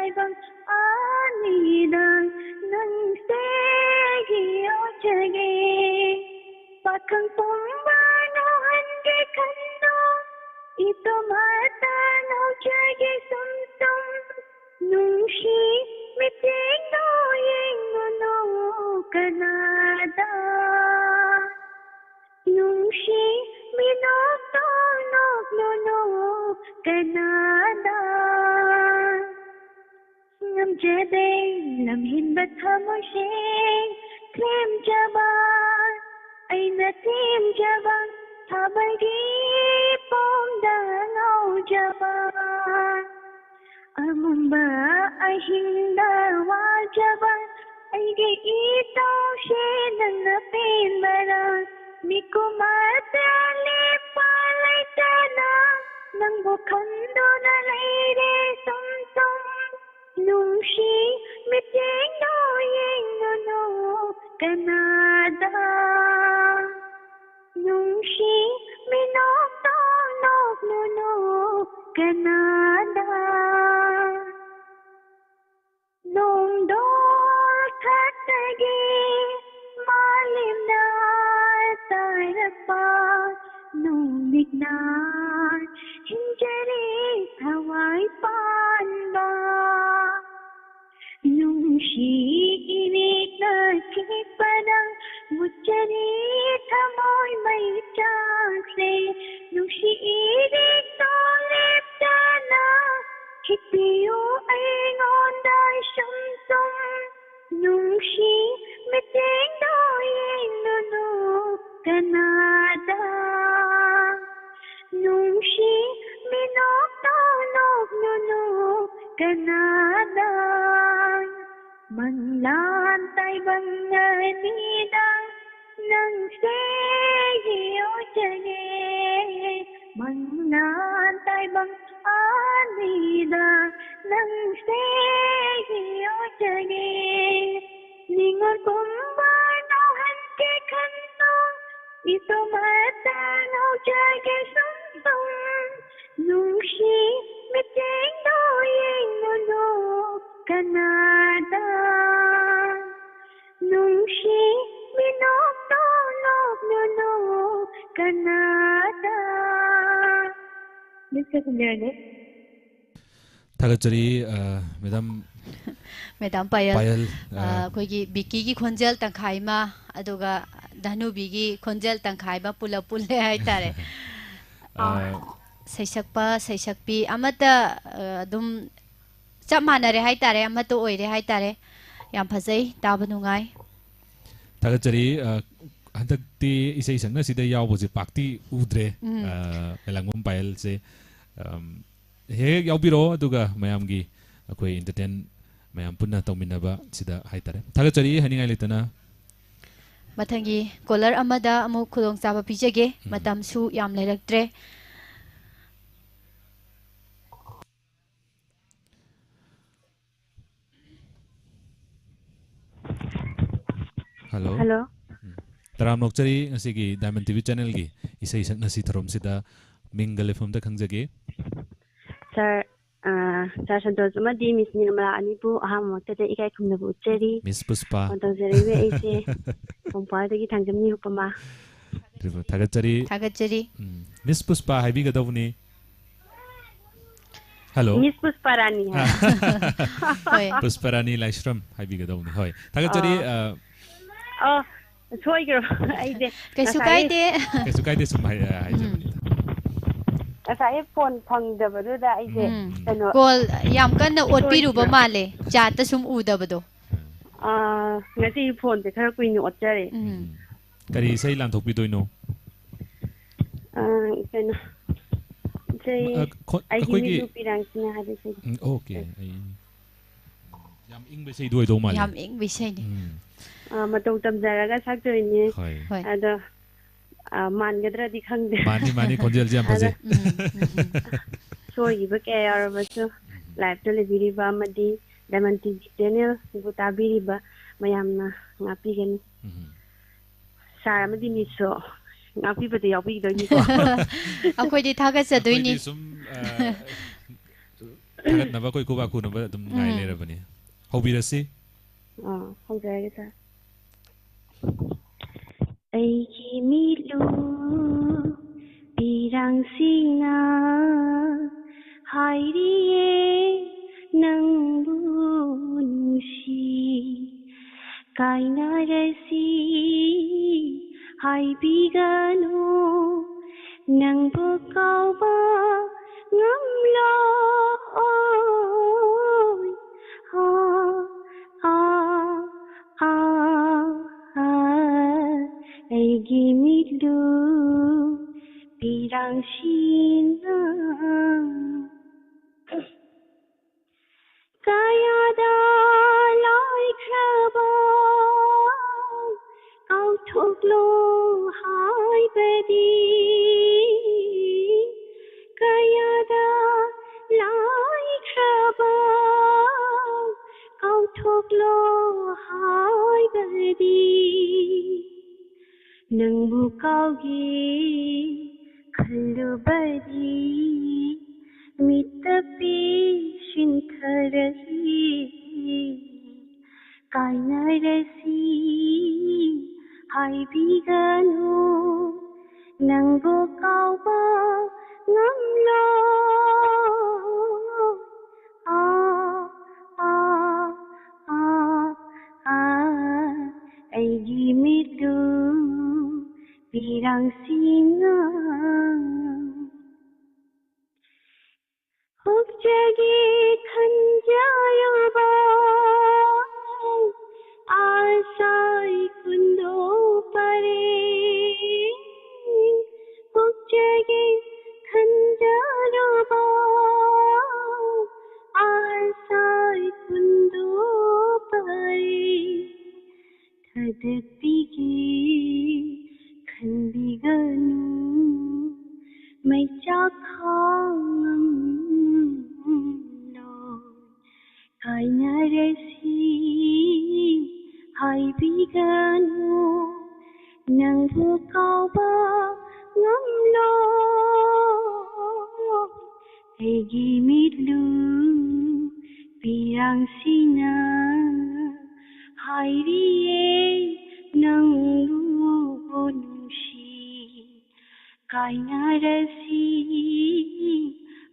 ꯇꯥꯏꯕꯪ ꯑꯅꯤꯗ ꯅꯪꯁꯦ ꯌꯣꯛꯆꯒꯦ꯫ ꯄꯥꯈꯪ ꯄꯨꯝꯕ ꯅꯣꯛꯍꯟꯒꯦ ꯈꯟꯗꯨ, ꯏꯇꯣꯝꯇ ꯅꯣꯛꯆꯒꯦ ꯁꯨꯝ ꯁꯨꯝ꯫ ꯅꯨꯡꯁꯤ ꯃꯤꯠꯌꯦꯡꯗꯣ ꯌꯦꯡꯉꯨꯅꯨ ꯀꯅꯥꯗ꯫ ꯅꯨꯡꯁꯤ ꯃꯤꯅꯣꯛꯇꯣ ꯅꯣꯛꯂꯨꯅꯨ ꯀꯅꯥꯗ꯫ ꯉꯝꯖꯗꯦ ꯂꯝꯍꯦꯟꯕ ꯊꯃꯣꯏꯁꯦ ꯊꯦꯝꯖꯕ, ꯑꯩꯅ ꯊꯦꯝꯖꯕ ꯊꯥꯕꯜꯒꯤ ꯄꯣꯝꯗ ꯉꯥꯎꯖꯕ꯫ ꯑꯃꯝꯕ ꯑꯍꯤꯡꯗ ꯋꯥꯖꯕ ꯑꯩꯒꯤ ꯏꯇꯧꯁꯦ ꯅꯪꯅ ꯄꯦꯟꯕꯔꯥ? ꯃꯤꯀꯨꯞ ꯑꯃꯇ ꯂꯦꯞꯄ ꯂꯩꯇꯅ ꯅꯪꯕꯨ ꯈꯟꯗꯨꯅ ꯂꯩꯔꯦ ꯁꯨꯝ ꯁꯨꯝ꯫ ꯅꯨꯡꯁꯤ ꯃꯤꯠꯌꯦꯡꯗꯣ ꯌꯦꯡꯉꯨꯅꯨ ꯀꯅꯥꯗ꯫ ꯅꯨꯡꯁꯤ ꯃꯤꯅꯣꯛꯇꯣ ꯅꯣꯛꯂꯨꯅꯨ ꯀꯅꯥꯗ꯫ ꯅꯣꯡꯗꯣꯜ ꯈꯛꯇꯒꯤ ꯃꯥꯂꯦꯝꯅ ꯇꯥꯔꯛꯄ ꯅꯨꯃꯤꯠꯅ ꯍꯤꯡꯖꯔꯦ ꯊꯋꯥꯏ ꯄꯥꯟꯕ꯫ ꯅꯨꯡꯁꯤ ꯏꯔꯦꯛꯅ ꯁꯤꯠꯄꯗ ꯃꯨꯠꯆꯔꯦ ꯊꯃꯣꯏ ꯃꯩꯆꯥꯛꯁꯦ꯫ ꯅꯨꯡꯁꯤ ꯏꯔꯦꯛꯇꯣ ꯂꯦꯞꯇꯅ ꯍꯤꯞꯄꯤꯌꯨ ꯑꯩꯉꯣꯟꯗ ꯁꯨꯝ ꯁꯨꯝ꯫ ꯅꯨꯡꯁꯤ ꯃꯤꯠꯌꯦꯡꯗꯣ ꯌꯦꯡꯂꯨꯅꯨ ꯀꯅꯥꯗ꯫ ꯅꯨꯡꯁꯤ ꯃꯤꯅꯣꯛꯇꯣ ꯅꯣꯛꯂꯨꯅꯨ ꯀꯅꯥꯗ꯫ ꯃꯪꯂꯥꯟ ꯇꯥꯏꯕꯪ ꯑꯅꯤꯗ ꯅꯪꯁꯦ ꯌꯣꯛꯆꯒꯦ꯫ ꯃꯪꯂꯥꯟ ꯇꯥꯏꯕꯪ ꯑꯅꯤꯗ ꯅꯪꯁꯦ ꯌꯣꯛꯆꯒꯦ꯫ ꯅꯤꯡꯉꯣꯜ ꯄꯨꯝꯕ ꯅꯣꯛꯍꯟꯒꯦ ꯈꯟꯗꯨ, ꯏꯇꯣꯝꯇ ꯅꯣꯛꯆꯒꯦ ꯁꯨꯝ ꯁꯨꯝ꯫ ꯅꯨꯡꯁꯤ ꯃꯤꯠꯌꯦꯡꯗꯣ ꯌꯦꯡꯂꯨꯅꯨ ꯀꯅꯥꯗ ꯅꯨꯡꯁꯤ ꯃꯤꯅꯣꯛꯇꯣ ꯅꯣꯛꯅꯅꯣ ꯀꯅꯥꯗ꯫ ꯅꯪꯁꯨ ꯈꯨꯝꯕꯤꯔꯒꯦ꯫ ꯊꯥꯒꯠꯆꯔꯤ, ꯑ, ꯃꯦꯗꯥꯝ ꯃꯦꯗꯥꯝ ꯄꯥꯌꯜ, ꯄꯥꯌꯜ, ꯑ, ꯑ, ꯑꯩꯈꯣꯏꯒꯤ ꯕꯤꯀꯤꯒꯤ ꯈꯣꯟꯖꯦꯜ ꯇꯪꯈꯥꯏ ꯑꯃ, ꯑꯗꯨꯒ ꯙꯅꯨꯕꯤꯒꯤ ꯈꯣꯟꯖꯦꯜ ꯇꯪꯈꯥꯏ ꯑꯃ ꯄꯨꯂꯞ ꯄꯨꯜꯂꯦ ꯍꯥꯏꯇꯥꯔꯦ꯫ ꯑ, ꯁꯩꯁꯛꯄ, ꯁꯩꯁꯛꯄꯤ ꯑꯃꯠꯇ, ꯑ, ꯑꯗꯨꯝ ꯆꯞ ꯃꯥꯟꯅꯔꯦ ꯍꯥꯏꯇꯥꯔꯦ, ꯑꯃꯠꯇ ꯑꯣꯏꯔꯦ ꯍꯥꯏꯇꯥꯔꯦ꯫ ꯌꯥꯝ ꯐꯖꯩ, ꯇꯥꯕ ꯅꯨꯡꯉꯥꯏ꯫ ꯊꯥꯒꯠꯆꯔꯤ꯫ ꯑ, ꯍꯟꯗꯛꯇꯤ ꯏꯁꯩ ꯁꯛꯅꯁꯤꯗ ꯌꯥꯎꯕꯁꯦ ꯄꯥꯛꯇꯤ ꯎꯗ꯭ꯔꯦ, ꯎꯝ꯫ ꯑ, ꯃꯦꯂꯥꯡꯕꯝ ꯄꯥꯌꯜꯁꯦ꯫ ꯑꯝ, ꯍꯦꯛ ꯍꯦꯛ ꯌꯥꯎꯕꯤꯔꯛꯑꯣ, ꯑꯗꯨꯒ ꯃꯌꯥꯝꯒꯤ, ꯑꯩꯈꯣꯏ entertain ꯃꯌꯥꯝ ꯄꯨꯟꯅ ꯇꯧꯃꯤꯟꯅꯕ ꯁꯤꯗ ꯍꯥꯏꯇꯥꯔꯦ꯫ ꯊꯥꯒꯠꯆꯔꯤ, ꯍꯥꯏꯅꯤꯡꯉꯥꯏ ꯂꯩꯇꯅ꯫ ꯃꯊꯪꯒꯤ caller ꯑꯃꯗ ꯑꯃꯨꯛ ꯈꯨꯗꯣꯡꯆꯥꯕ ꯄꯤꯖꯒꯦ꯫ ꯎꯝ꯫ ꯃꯇꯝꯁꯨ ꯌꯥꯝ ꯂꯩꯔꯛꯇ꯭ꯔꯦ꯫ ꯍꯜꯂꯣ꯫ ꯍꯜꯂꯣ꯫ ꯎꯝ꯫ ꯇꯔꯥꯝꯅ ꯑꯣꯛꯆꯔꯤ, ꯉꯁꯤꯒꯤ Diamond ꯇꯤ ꯚꯤ channelꯒꯤ ꯏꯁꯩ ꯁꯛꯅꯁꯤ ꯊꯧꯔꯝꯁꯤꯗ ꯃꯤꯡꯒ ꯂꯩꯐꯝꯗ ꯈꯪꯖꯒꯦ꯫ ꯁꯥꯔ, ꯑ, ꯁꯥꯔ ꯁꯟꯇꯣꯁ ꯑꯃꯗꯤ ꯃꯤꯁ ꯅꯤꯔꯃꯂꯥ ꯑꯅꯤꯕꯨ ꯑꯍꯥꯟꯕꯃꯛꯇꯗ ꯏꯀꯥꯏ ꯈꯨꯝꯅꯕ ꯎꯠꯆꯔꯤ꯫ ꯃꯤꯁ ꯄꯨꯁꯄꯥ꯫ ꯐꯣꯟ ꯇꯧꯖꯔꯛꯏꯕ ꯑꯩꯁꯦ ꯀꯣꯡꯄꯥꯜꯗꯒꯤ ꯊꯥꯡꯖꯝ ꯅꯤꯔꯨꯄꯃꯥ꯫ ꯊꯥꯒꯠꯆꯔꯤ꯫ ꯊꯥꯒꯠꯆꯔꯤ꯫ ꯎꯝ꯫ ꯃꯤꯁ ꯄꯨꯁꯄꯥ ꯍꯥꯏꯕꯤꯒꯗꯧꯕꯅꯤ꯫ ꯍꯜꯂꯣ꯫ ꯃꯤꯁ ꯄꯨꯁꯄꯥ ꯔꯥꯅꯤ ꯍꯥꯏ꯫ ꯍꯣꯏ꯫ ꯄꯨꯁꯄꯥ ꯔꯥꯅꯤ ꯂꯥꯏꯁ꯭ꯔꯝ ꯍꯥꯏꯕꯤꯒꯗꯧꯕꯅꯤ꯫ ꯍꯣꯏ꯫ ꯊꯥꯒꯠꯆꯔꯤ, ꯑꯥ꯫ ꯑ, ꯑꯣ, ꯁꯣꯏꯈ꯭ꯔꯕ꯫ ꯑꯩꯁꯦ ꯀꯩꯁꯨ ꯉꯁꯥꯏ ꯀꯥꯏꯗꯦ꯫ ꯀꯩꯁꯨ ꯀꯥꯏꯗꯦ, ꯁꯨꯝ ꯍꯥꯏ-, ꯑ, ꯍꯥꯏꯖꯕꯅꯤꯗ꯫ ꯎꯝ꯫ ꯉꯁꯥꯏ ꯐꯣꯟ ꯐꯪꯗꯕꯗꯨꯗ ꯑꯩꯁꯦ ꯎꯝ꯫ ꯀꯩꯅꯣ call ꯌꯥꯝ ꯀꯟꯅ ꯁꯣꯏꯈ꯭ꯔꯕ꯫ ꯑꯣꯠꯄꯤꯔꯨꯕ ꯃꯥꯜꯂꯦ, chatꯇ ꯁꯨꯝ ꯎꯗꯕꯗꯣ꯫ ꯑꯥ, ꯉꯁꯤ ꯐꯣꯟꯁꯦ ꯈꯔ ꯀꯨꯏꯅ ꯑꯣꯠꯆꯔꯦ꯫ ꯎꯝ꯫ ꯎꯝ꯫ ꯀꯔꯤ ꯏꯁꯩ ꯂꯥꯟꯊꯣꯛꯄꯤꯗꯣꯏꯅꯣ? ꯑꯥ, ꯀꯩꯅꯣ, ꯏꯁꯩ ꯑ, ꯈꯣ-, ꯑꯩꯒꯤ ꯑꯩꯈꯣꯏꯒꯤ ꯃꯤꯠꯂꯨ ꯄꯤꯔꯥꯡꯁꯤꯅ ꯍꯥꯏꯕ ꯏꯁꯩꯗꯣ꯫ ꯎꯝ, okay, ꯑꯩ ꯌꯥꯝ ꯏꯪꯕ ꯏꯁꯩꯗꯣ ꯑꯣꯏꯗꯧ ꯃꯥꯜꯂꯦ꯫ ꯌꯥꯝ ꯏꯪꯕ ꯏꯁꯩꯅꯤ꯫ ꯎꯝ꯫ ꯑꯥ, ꯃꯇꯧ ꯇꯝꯖꯔꯒ ꯁꯛꯇꯣꯏꯅꯦ꯫ ꯍꯣꯏ꯫ ꯍꯣꯏ꯫ ꯑꯗꯣ, ꯑꯥ, ꯃꯥꯟꯒꯗ꯭ꯔꯗꯤ ꯈꯪꯗꯦ꯫ ꯃꯥꯟꯅꯤ, ꯃꯥꯟꯅꯤ, ꯈꯣꯟꯖꯦꯜꯁꯦ ꯌꯥꯝ ꯑꯗꯣ, ꯐꯖꯩ꯫ ꯎꯝ, ꯎꯝ, ꯎꯝ꯫ ꯁꯣꯏꯈꯤꯕ ꯀꯌꯥ ꯌꯥꯎꯔꯕꯁꯨ, ꯎꯝ꯫ Liveꯇ ꯂꯩꯕꯤꯔꯤꯕ ꯑꯃꯗꯤ Diamond ꯇꯤ ꯚꯤ channelꯕꯨ ꯇꯥꯕꯤꯔꯤꯕ ꯃꯌꯥꯝꯅ ꯉꯥꯛꯄꯤꯒꯅꯤ꯫ ꯎꯝ꯫ ꯁꯥꯔ ꯑꯃꯗꯤ ꯃꯤꯁꯁꯨ ꯉꯥꯛꯄꯤꯕꯗ ꯌꯥꯎꯕꯤꯗꯣꯏꯅꯤꯀꯣ꯫ ꯑꯩꯈꯣꯏꯗꯤ ꯊꯥꯒꯠꯆꯗꯣꯏꯅꯤ꯫ ꯑꯩꯈꯣꯏꯗꯤ ꯁꯨꯝ, ꯑ, ꯊꯥꯒꯠꯅꯕ, ꯑꯩꯈꯣꯏ ꯈꯨꯕꯥꯛ ꯈꯨꯅꯕ ꯑꯗꯨꯝ ꯉꯥꯏ ꯎꯝ꯫ ꯂꯩꯔꯕꯅꯤ꯫ ꯍꯧꯕꯤꯔꯁꯤ꯫ ꯑꯥ, ꯍꯧꯖꯔꯒꯦ, ꯁꯥꯔ꯫ ꯑꯩꯒꯤ ꯃꯤꯠꯂꯨ ꯄꯤꯔꯥꯡꯁꯤꯡꯅ ꯍꯥꯏꯔꯤꯌꯦ ꯅꯪꯕꯨ ꯅꯨꯡꯁꯤ꯫ ꯀꯥꯏꯅꯔꯁꯤ ꯍꯥꯏꯕꯤꯒꯅꯨ, ꯅꯪꯕꯨ ꯀꯥꯎꯕ ꯉꯝꯂꯣꯏ꯫ ꯑꯥ, ꯑꯥ, ꯑꯥ, ꯑꯥ, ꯑꯩꯒꯤ ꯃꯤꯠꯂꯨ ꯄꯤꯔꯥꯡꯁꯤꯅ ꯀꯌꯥꯗ ꯂꯥꯏꯈ꯭ꯔꯕ ꯀꯥꯎꯊꯣꯛꯂꯣ ꯍꯥꯏꯕꯗꯤ, ꯀꯌꯥꯗ ꯂꯥꯏꯈ꯭ꯔꯕ ꯀꯥꯎꯊꯣꯛꯂꯣ ꯍꯥꯏꯕꯗꯤ, ꯅꯪꯕꯨ ꯀꯥꯎꯒꯦ ꯈꯜꯂꯨꯕꯗꯤ ꯃꯤꯠꯇ ꯄꯤꯁꯤꯟꯊꯔꯛꯏ꯫ ꯀꯥꯏꯅꯔꯁꯤ ꯍꯥꯏꯕꯤꯒꯅꯨ, ꯅꯪꯕꯨ ꯀꯥꯎꯕ ꯉꯝꯂꯣꯏ꯫ ꯑꯥ, ꯑꯥ, ꯑꯥ, ꯑꯥ, ꯑꯩꯒꯤ ꯃꯤꯠꯂꯨ ꯄꯤꯔꯥꯡꯁꯤꯡꯅ ꯍꯨꯛꯆꯒꯦ ꯈꯟꯖꯔꯨꯕ ꯑꯁꯥꯏ ꯀꯨꯟꯗꯣ ꯄꯔꯦ꯫ ꯍꯨꯛꯆꯒꯦ ꯈꯟꯖꯔꯨꯕ ꯑꯁꯥꯏ ꯀꯨꯟꯗꯣ ꯄꯔꯦ꯫ ꯊꯥꯗꯣꯛꯄꯤꯒꯦ ꯈꯟꯕꯤꯒꯅꯨ, ꯃꯩꯆꯥꯛ ꯈꯥꯡꯂꯝꯂꯣꯏ꯫ ꯀꯥꯏꯅꯔꯁꯤ ꯍꯥꯏꯕꯤꯒꯅꯨ, ꯅꯪꯕꯨ ꯀꯥꯎꯕ ꯉꯝꯂꯣꯏ꯫ ꯑꯩꯒꯤ ꯃꯤꯠꯂꯨ ꯄꯤꯔꯥꯡꯁꯤꯅ ꯍꯥꯏꯔꯤꯌꯦ ꯅꯪꯕꯨ ꯅꯨꯡꯁꯤ꯫ ꯀꯥꯏꯅꯔꯁꯤ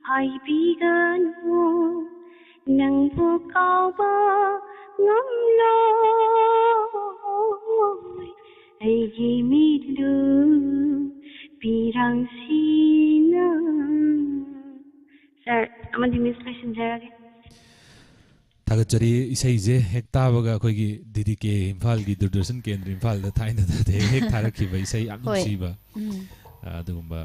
ꯍꯥꯏꯕꯤꯒꯅꯨ, ꯅꯪꯕꯨ ꯀꯥꯎꯕ ꯉꯝꯂꯣꯏ꯫ ꯑꯩꯒꯤ ꯃꯤꯠꯂꯨ ꯄꯤꯔꯥꯡꯁꯤꯅ꯫ ꯁꯥꯔ, ꯑꯃꯗꯤ ꯃꯤꯁ ꯂꯣꯏꯁꯤꯟꯖꯔꯒꯦ꯫ ꯊꯥꯒꯠꯆꯔꯤ꯫ ꯏꯁꯩꯁꯦ ꯍꯦꯛ ꯇꯥꯕꯒ ꯑꯩꯈꯣꯏꯒꯤ ꯗꯤ ꯗꯤ ꯀꯦ ꯏꯝꯐꯥꯜꯒꯤ ꯗꯨꯔꯗꯔꯁꯟ ꯀꯦꯟꯗ꯭ꯔ ꯏꯝꯐꯥꯜꯗ ꯊꯥꯏꯅꯗ ꯍꯦꯛ ꯍꯦꯛ ꯊꯥꯔꯛꯈꯤꯕ ꯏꯁꯩ ꯌꯥꯝ ꯍꯣꯏ꯫ ꯅꯨꯡꯁꯤꯕ, ꯎꯝ꯫ ꯑ, ꯑꯗꯨꯒꯨꯝꯕ,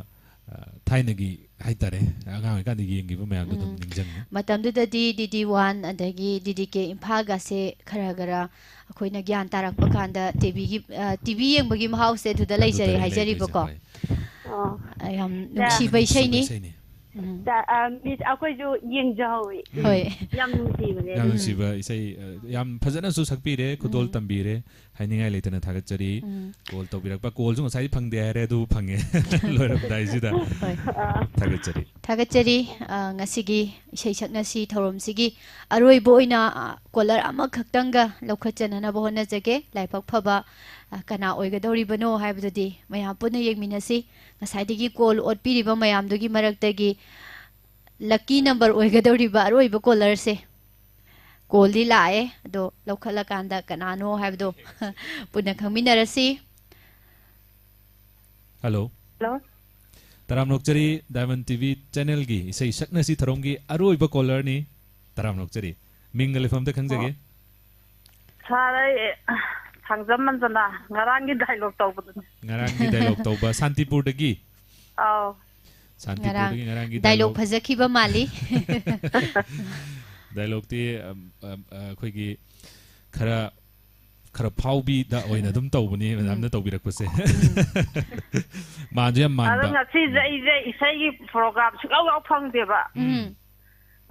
ꯑ, ꯊꯥꯏꯅꯒꯤ ꯍꯥꯏꯇꯥꯔꯦ, ꯑꯉꯥꯡ ꯑꯣꯏꯔꯤꯀꯥꯟꯗ ꯌꯦꯡꯈꯤꯕ ꯃꯌꯥꯝꯗꯣ ꯑꯗꯨꯝ ꯎꯝ꯫ ꯅꯤꯡꯁꯤꯡꯉꯤ꯫ ꯃꯇꯝꯗꯨꯗꯗꯤ ꯗꯤ ꯗꯤ ꯋꯥꯟ ꯑꯗꯒꯤ ꯗꯤ ꯗꯤ ꯀꯦ ꯏꯝꯐꯥꯜꯒꯁꯦ ꯈꯔ ꯈꯔ ꯑꯩꯈꯣꯏꯅ ꯒ꯭ꯌꯥꯟ ꯇꯥꯔꯛꯄ ꯀꯥꯟꯗ ꯇꯤ ꯚꯤꯒꯤ, ꯑ, ꯇꯤ ꯚꯤ ꯌꯦꯡꯕꯒꯤ ꯃꯍꯥꯎꯁꯦ ꯑꯗꯨꯗ ꯑꯗꯨꯗ ꯂꯩꯖꯔꯦ ꯂꯩꯔꯦ, ꯍꯥꯏꯖꯔꯤꯕꯀꯣ꯫ ꯂꯩꯖꯔꯦ, ꯍꯣꯏ꯫ ꯑꯣ꯫ ꯑ, ꯌꯥꯝ ꯌꯥꯝꯅ ꯅꯨꯡꯁꯤꯕ ꯅꯨꯡꯁꯤꯕ ꯏꯁꯩꯅꯤ꯫ ꯏꯁꯩꯅꯤ꯫ ꯎꯝ꯫ ꯇ-, ꯑ, ꯃꯤꯁ, ꯑꯩꯈꯣꯏꯁꯨ ꯌꯦꯡꯖꯍꯧꯋꯤ꯫ ꯍꯣꯏ꯫ ꯌꯥꯝ ꯅꯨꯡꯁꯤꯕꯅꯦ ꯌꯥꯝ ꯑꯗꯨ꯫ ꯎꯝ꯫ ꯅꯨꯡꯁꯤꯕ ꯏꯁꯩ, ꯑ, ꯌꯥꯝ ꯐꯖꯅꯁꯨ ꯁꯛꯄꯤꯔꯦ, ꯈꯨꯗꯣꯜ ꯎꯝ꯫ ꯇꯝꯕꯤꯔꯦ꯫ ꯍꯥꯏꯅꯤꯡꯉꯥꯏ ꯂꯩꯇꯅ ꯊꯥꯒꯠꯆꯔꯤ꯫ ꯎꯝ꯫ ꯀꯣꯜ ꯇꯧꯕꯤꯔꯛꯄ, ꯀꯣꯜꯁꯨ ꯉꯁꯥꯏ ꯐꯪꯗꯦ ꯍꯥꯏꯔꯦ, ꯑꯗꯨꯕꯨ ꯐꯪꯉꯦ꯫ ꯂꯣꯏꯔꯝꯗꯥꯏꯁꯤꯗ꯫ ꯍꯣꯏ꯫ ꯊꯥꯒꯠꯆꯔꯤ꯫ ꯊꯥꯒꯠꯆꯔꯤ꯫ ꯑ, ꯉꯁꯤꯒꯤ ꯏꯁꯩ ꯁꯛꯅꯁꯤ ꯊꯧꯔꯝꯁꯤꯒꯤ ꯑꯔꯣꯏꯕ ꯑꯣꯏꯅ, ꯑ, ꯀꯣꯂꯔ ꯑꯃꯈꯛꯇꯪꯒ ꯂꯧꯈꯠꯆꯅꯅꯕ ꯍꯣꯠꯅꯖꯒꯦ꯫ ꯂꯥꯏꯕꯛ ꯐꯕ, ꯑ, ꯀꯅꯥ ꯑꯣꯏꯒꯗꯧꯔꯤꯕꯅꯣ ꯍꯥꯏꯕꯗꯨꯗꯤ ꯃꯌꯥꯝ ꯄꯨꯟꯅ ꯌꯦꯡꯃꯤꯟꯅꯁꯤ꯫ ꯉꯁꯥꯏꯗꯒꯤ ꯀꯣꯜ ꯑꯣꯠꯄꯤꯔꯤꯕ ꯃꯌꯥꯝꯗꯨꯒꯤ ꯃꯔꯛꯇꯒꯤ ꯂꯛꯀꯤ ꯅꯝꯕꯔ ꯑꯣꯏꯒꯗꯧꯔꯤꯕ ꯑꯔꯣꯏꯕ ꯀꯣꯂꯔꯁꯦ꯫ ꯀꯣꯜꯗꯤ ꯂꯥꯛꯑꯦ, ꯑꯗꯣ ꯂꯧꯈꯠꯂꯀꯥꯟꯗ ꯀꯅꯥꯅꯣ ꯍꯥꯏꯕꯗꯣ ꯄꯨꯟꯅ ꯈꯪꯃꯤꯟꯅꯔꯁꯤ꯫ ꯍꯜꯂꯣ꯫ ꯍꯜꯂꯣ꯫ ꯇꯔꯥꯝꯅ ꯑꯣꯛꯆꯔꯤ, ꯗꯥꯏꯃꯟ ꯇꯤ ꯚꯤ ꯆꯦꯅꯦꯜꯒꯤ ꯏꯁꯩ ꯁꯛꯅꯁꯤ ꯊꯧꯔꯝꯒꯤ ꯑꯔꯣꯏꯕ ꯀꯣꯂꯔꯅꯤ꯫ ꯇꯔꯥꯝꯅ ꯑꯣꯛꯆꯔꯤ꯫ ꯃꯤꯡꯒ ꯂꯩꯐꯝꯗ ꯈꯪꯖꯒꯦ? ꯑꯣ꯫ ꯁꯥꯔ, ꯑꯩ ꯊꯥꯡꯖꯝ ꯃꯟꯖꯅ ꯉꯔꯥꯡꯒꯤ ꯗꯥꯏꯂꯣꯛ ꯇꯧꯕꯗꯨꯅꯤ꯫ ꯉꯔꯥꯡꯒꯤ ꯗꯥꯏꯂꯣꯛ ꯇꯧꯕ, ꯁꯥꯟꯇꯤꯄꯨꯔꯗꯒꯤ? ꯑꯥꯎ꯫ ꯁꯥꯟꯇꯤꯄꯨꯔꯗꯒꯤ ꯉꯔꯥꯡ ꯉꯔꯥꯡꯒꯤ ꯗꯥꯏꯂꯣꯛ ꯗꯥꯏꯂꯣꯛ꯫ ꯐꯖꯈꯤꯕ ꯃꯥꯜꯂꯤ꯫ ꯗꯥꯏꯂꯣꯛꯇꯤ, ꯑꯝ, ꯑꯝ, ꯑ, ꯑꯩꯈꯣꯏꯒꯤ ꯈꯔ, ꯈꯔ ꯐꯥꯎꯕꯤꯗ ꯑꯣꯏꯅ ꯑꯗꯨꯝ ꯇꯧꯕꯅꯤ, ꯃꯦꯗꯥꯝꯅ ꯎꯝ꯫ ꯇꯧꯕꯤꯔꯛꯄꯁꯦ꯫ ꯎꯝ꯫ ꯃꯥꯟꯁꯨ ꯌꯥꯝ ꯑꯗꯣ ꯃꯥꯟꯕ꯫ ꯉꯁꯤꯁꯦ ꯎꯝ꯫ ꯑꯩꯁꯦ ꯏꯁꯩꯒꯤ ꯄ꯭ꯔꯣꯒ꯭ꯔꯥꯝ ꯁꯨꯡꯌꯥꯎ ꯌꯥꯎ ꯐꯪꯗꯦꯕ꯫ ꯎꯝ꯫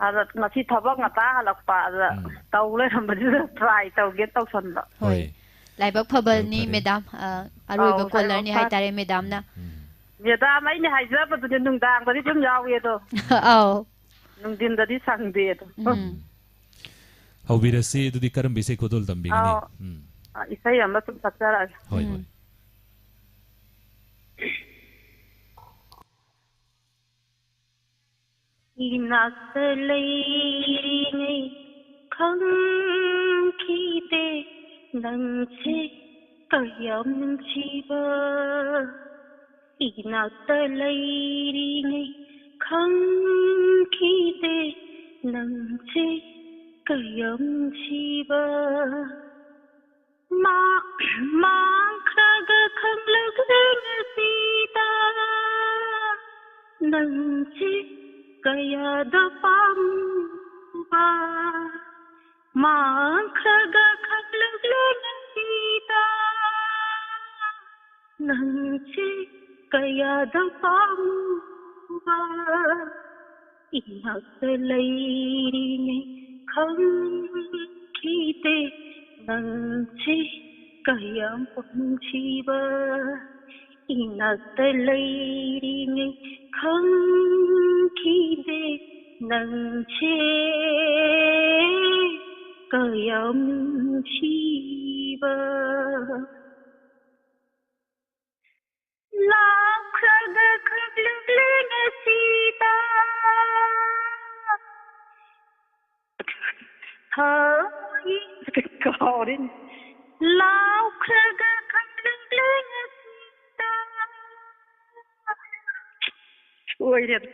ꯑꯗ ꯉꯁꯤ ꯊꯕꯛ ꯉꯟꯇꯥ ꯍꯜꯂꯛꯄ, ꯑꯗ ꯎꯝ꯫ ꯇꯧ ꯂꯩꯔꯝꯕꯗꯨꯗ ꯇ꯭ꯔꯥꯏ ꯇꯧꯒꯦ ꯇꯧꯁꯟꯕ꯫ ꯍꯣꯏ꯫ ꯍꯣꯏ꯫ ꯂꯥꯏꯕꯛ ꯐꯕꯅꯤ, ꯌꯥꯝ ꯐꯔꯦ꯫ ꯃꯦꯗꯥꯝ꯫ ꯑ, ꯑꯔꯣꯏꯕ ꯑꯧ, ꯀꯣꯂꯔꯅꯤ ꯂꯥꯏꯕꯛ ꯐ-, ꯍꯥꯏꯇꯥꯔꯦ, ꯃꯦꯗꯥꯝꯅ꯫ ꯎꯝ꯫ ꯃꯦꯗꯥꯝ, ꯑꯩꯅ ꯍꯥꯏꯖꯕꯗꯨꯅꯦ, ꯅꯨꯡꯗꯥꯡꯗꯗꯤ ꯑꯗꯨꯝ ꯌꯥꯎꯏ ꯑꯗꯣ꯫ ꯑꯧ꯫ ꯅꯨꯡꯊꯤꯟꯗꯗꯤ ꯁꯪꯗꯦ ꯑꯗꯣ꯫ ꯎꯝ꯫ ꯍꯧꯕꯤꯔꯁꯤ꯫ ꯑꯗꯨꯗꯤ ꯀꯔꯝꯕ ꯏꯁꯩ ꯈꯨꯗꯣꯜ ꯇꯝꯕꯤꯒꯅꯤ? ꯑꯥꯎ꯫ ꯎꯝ꯫ ꯑ, ꯏꯁꯩ ꯑꯃ ꯁꯨꯝ ꯁꯛꯆꯔꯛꯑꯒꯦ꯫ ꯍꯣꯏ, ꯎꯝ꯫ ꯍꯣꯏ꯫ ꯏꯅꯥꯛꯇ ꯂꯩꯔꯤꯉꯩ ꯈꯪꯈꯤꯗꯦ ꯅꯪꯁꯦ ꯀꯌꯥꯝ ꯅꯨꯡꯁꯤꯕ꯫ ꯏꯅꯥꯛꯇ ꯂꯩꯔꯤꯉꯩ ꯈꯪꯈꯤꯗꯦ ꯅꯪꯁꯦ ꯀꯌꯥꯝ ꯅꯨꯡꯁꯤꯕ꯫ ꯃꯥ-, ꯃꯥꯡꯈ꯭ꯔꯒ ꯈꯪꯂꯛꯂꯦ ꯉꯁꯤꯗ ꯅꯪꯁꯦ ꯀꯌꯥꯗ ꯄꯥꯝꯕ꯫ ꯃꯥꯡꯈ꯭ꯔꯒ ꯈꯪꯂꯛꯂꯦ ꯉꯁꯤꯗ ꯅꯪꯁꯦ ꯀꯌꯥꯗ ꯄꯥꯝꯕ꯫ ꯏꯅꯥꯛꯇ ꯂꯩꯔꯤꯉꯩ ꯈꯪꯈꯤꯗꯦ ꯅꯪꯁꯦ ꯀꯌꯥꯝ ꯄꯥꯝꯈꯤꯕ꯫ ꯏꯅꯥꯛꯇ ꯂꯩꯔꯤꯉꯩ ꯈꯪꯈꯤꯗꯦ ꯅꯪꯁꯦ ꯀꯌꯥꯝ ꯅꯨꯡꯁꯤꯕ꯫ ꯂꯥꯞꯈ꯭ꯔꯒ ꯈꯪꯂꯛꯂꯦ ꯉꯁꯤꯗ꯫ ꯍꯥꯏ꯫ ꯀꯥꯎꯔꯦꯅꯦ꯫ ꯂꯥꯞꯈ꯭ꯔꯒ ꯈꯪꯂꯛꯂꯦ ꯉꯁꯤꯗ꯫ ꯁꯣꯏꯔꯦꯗ꯫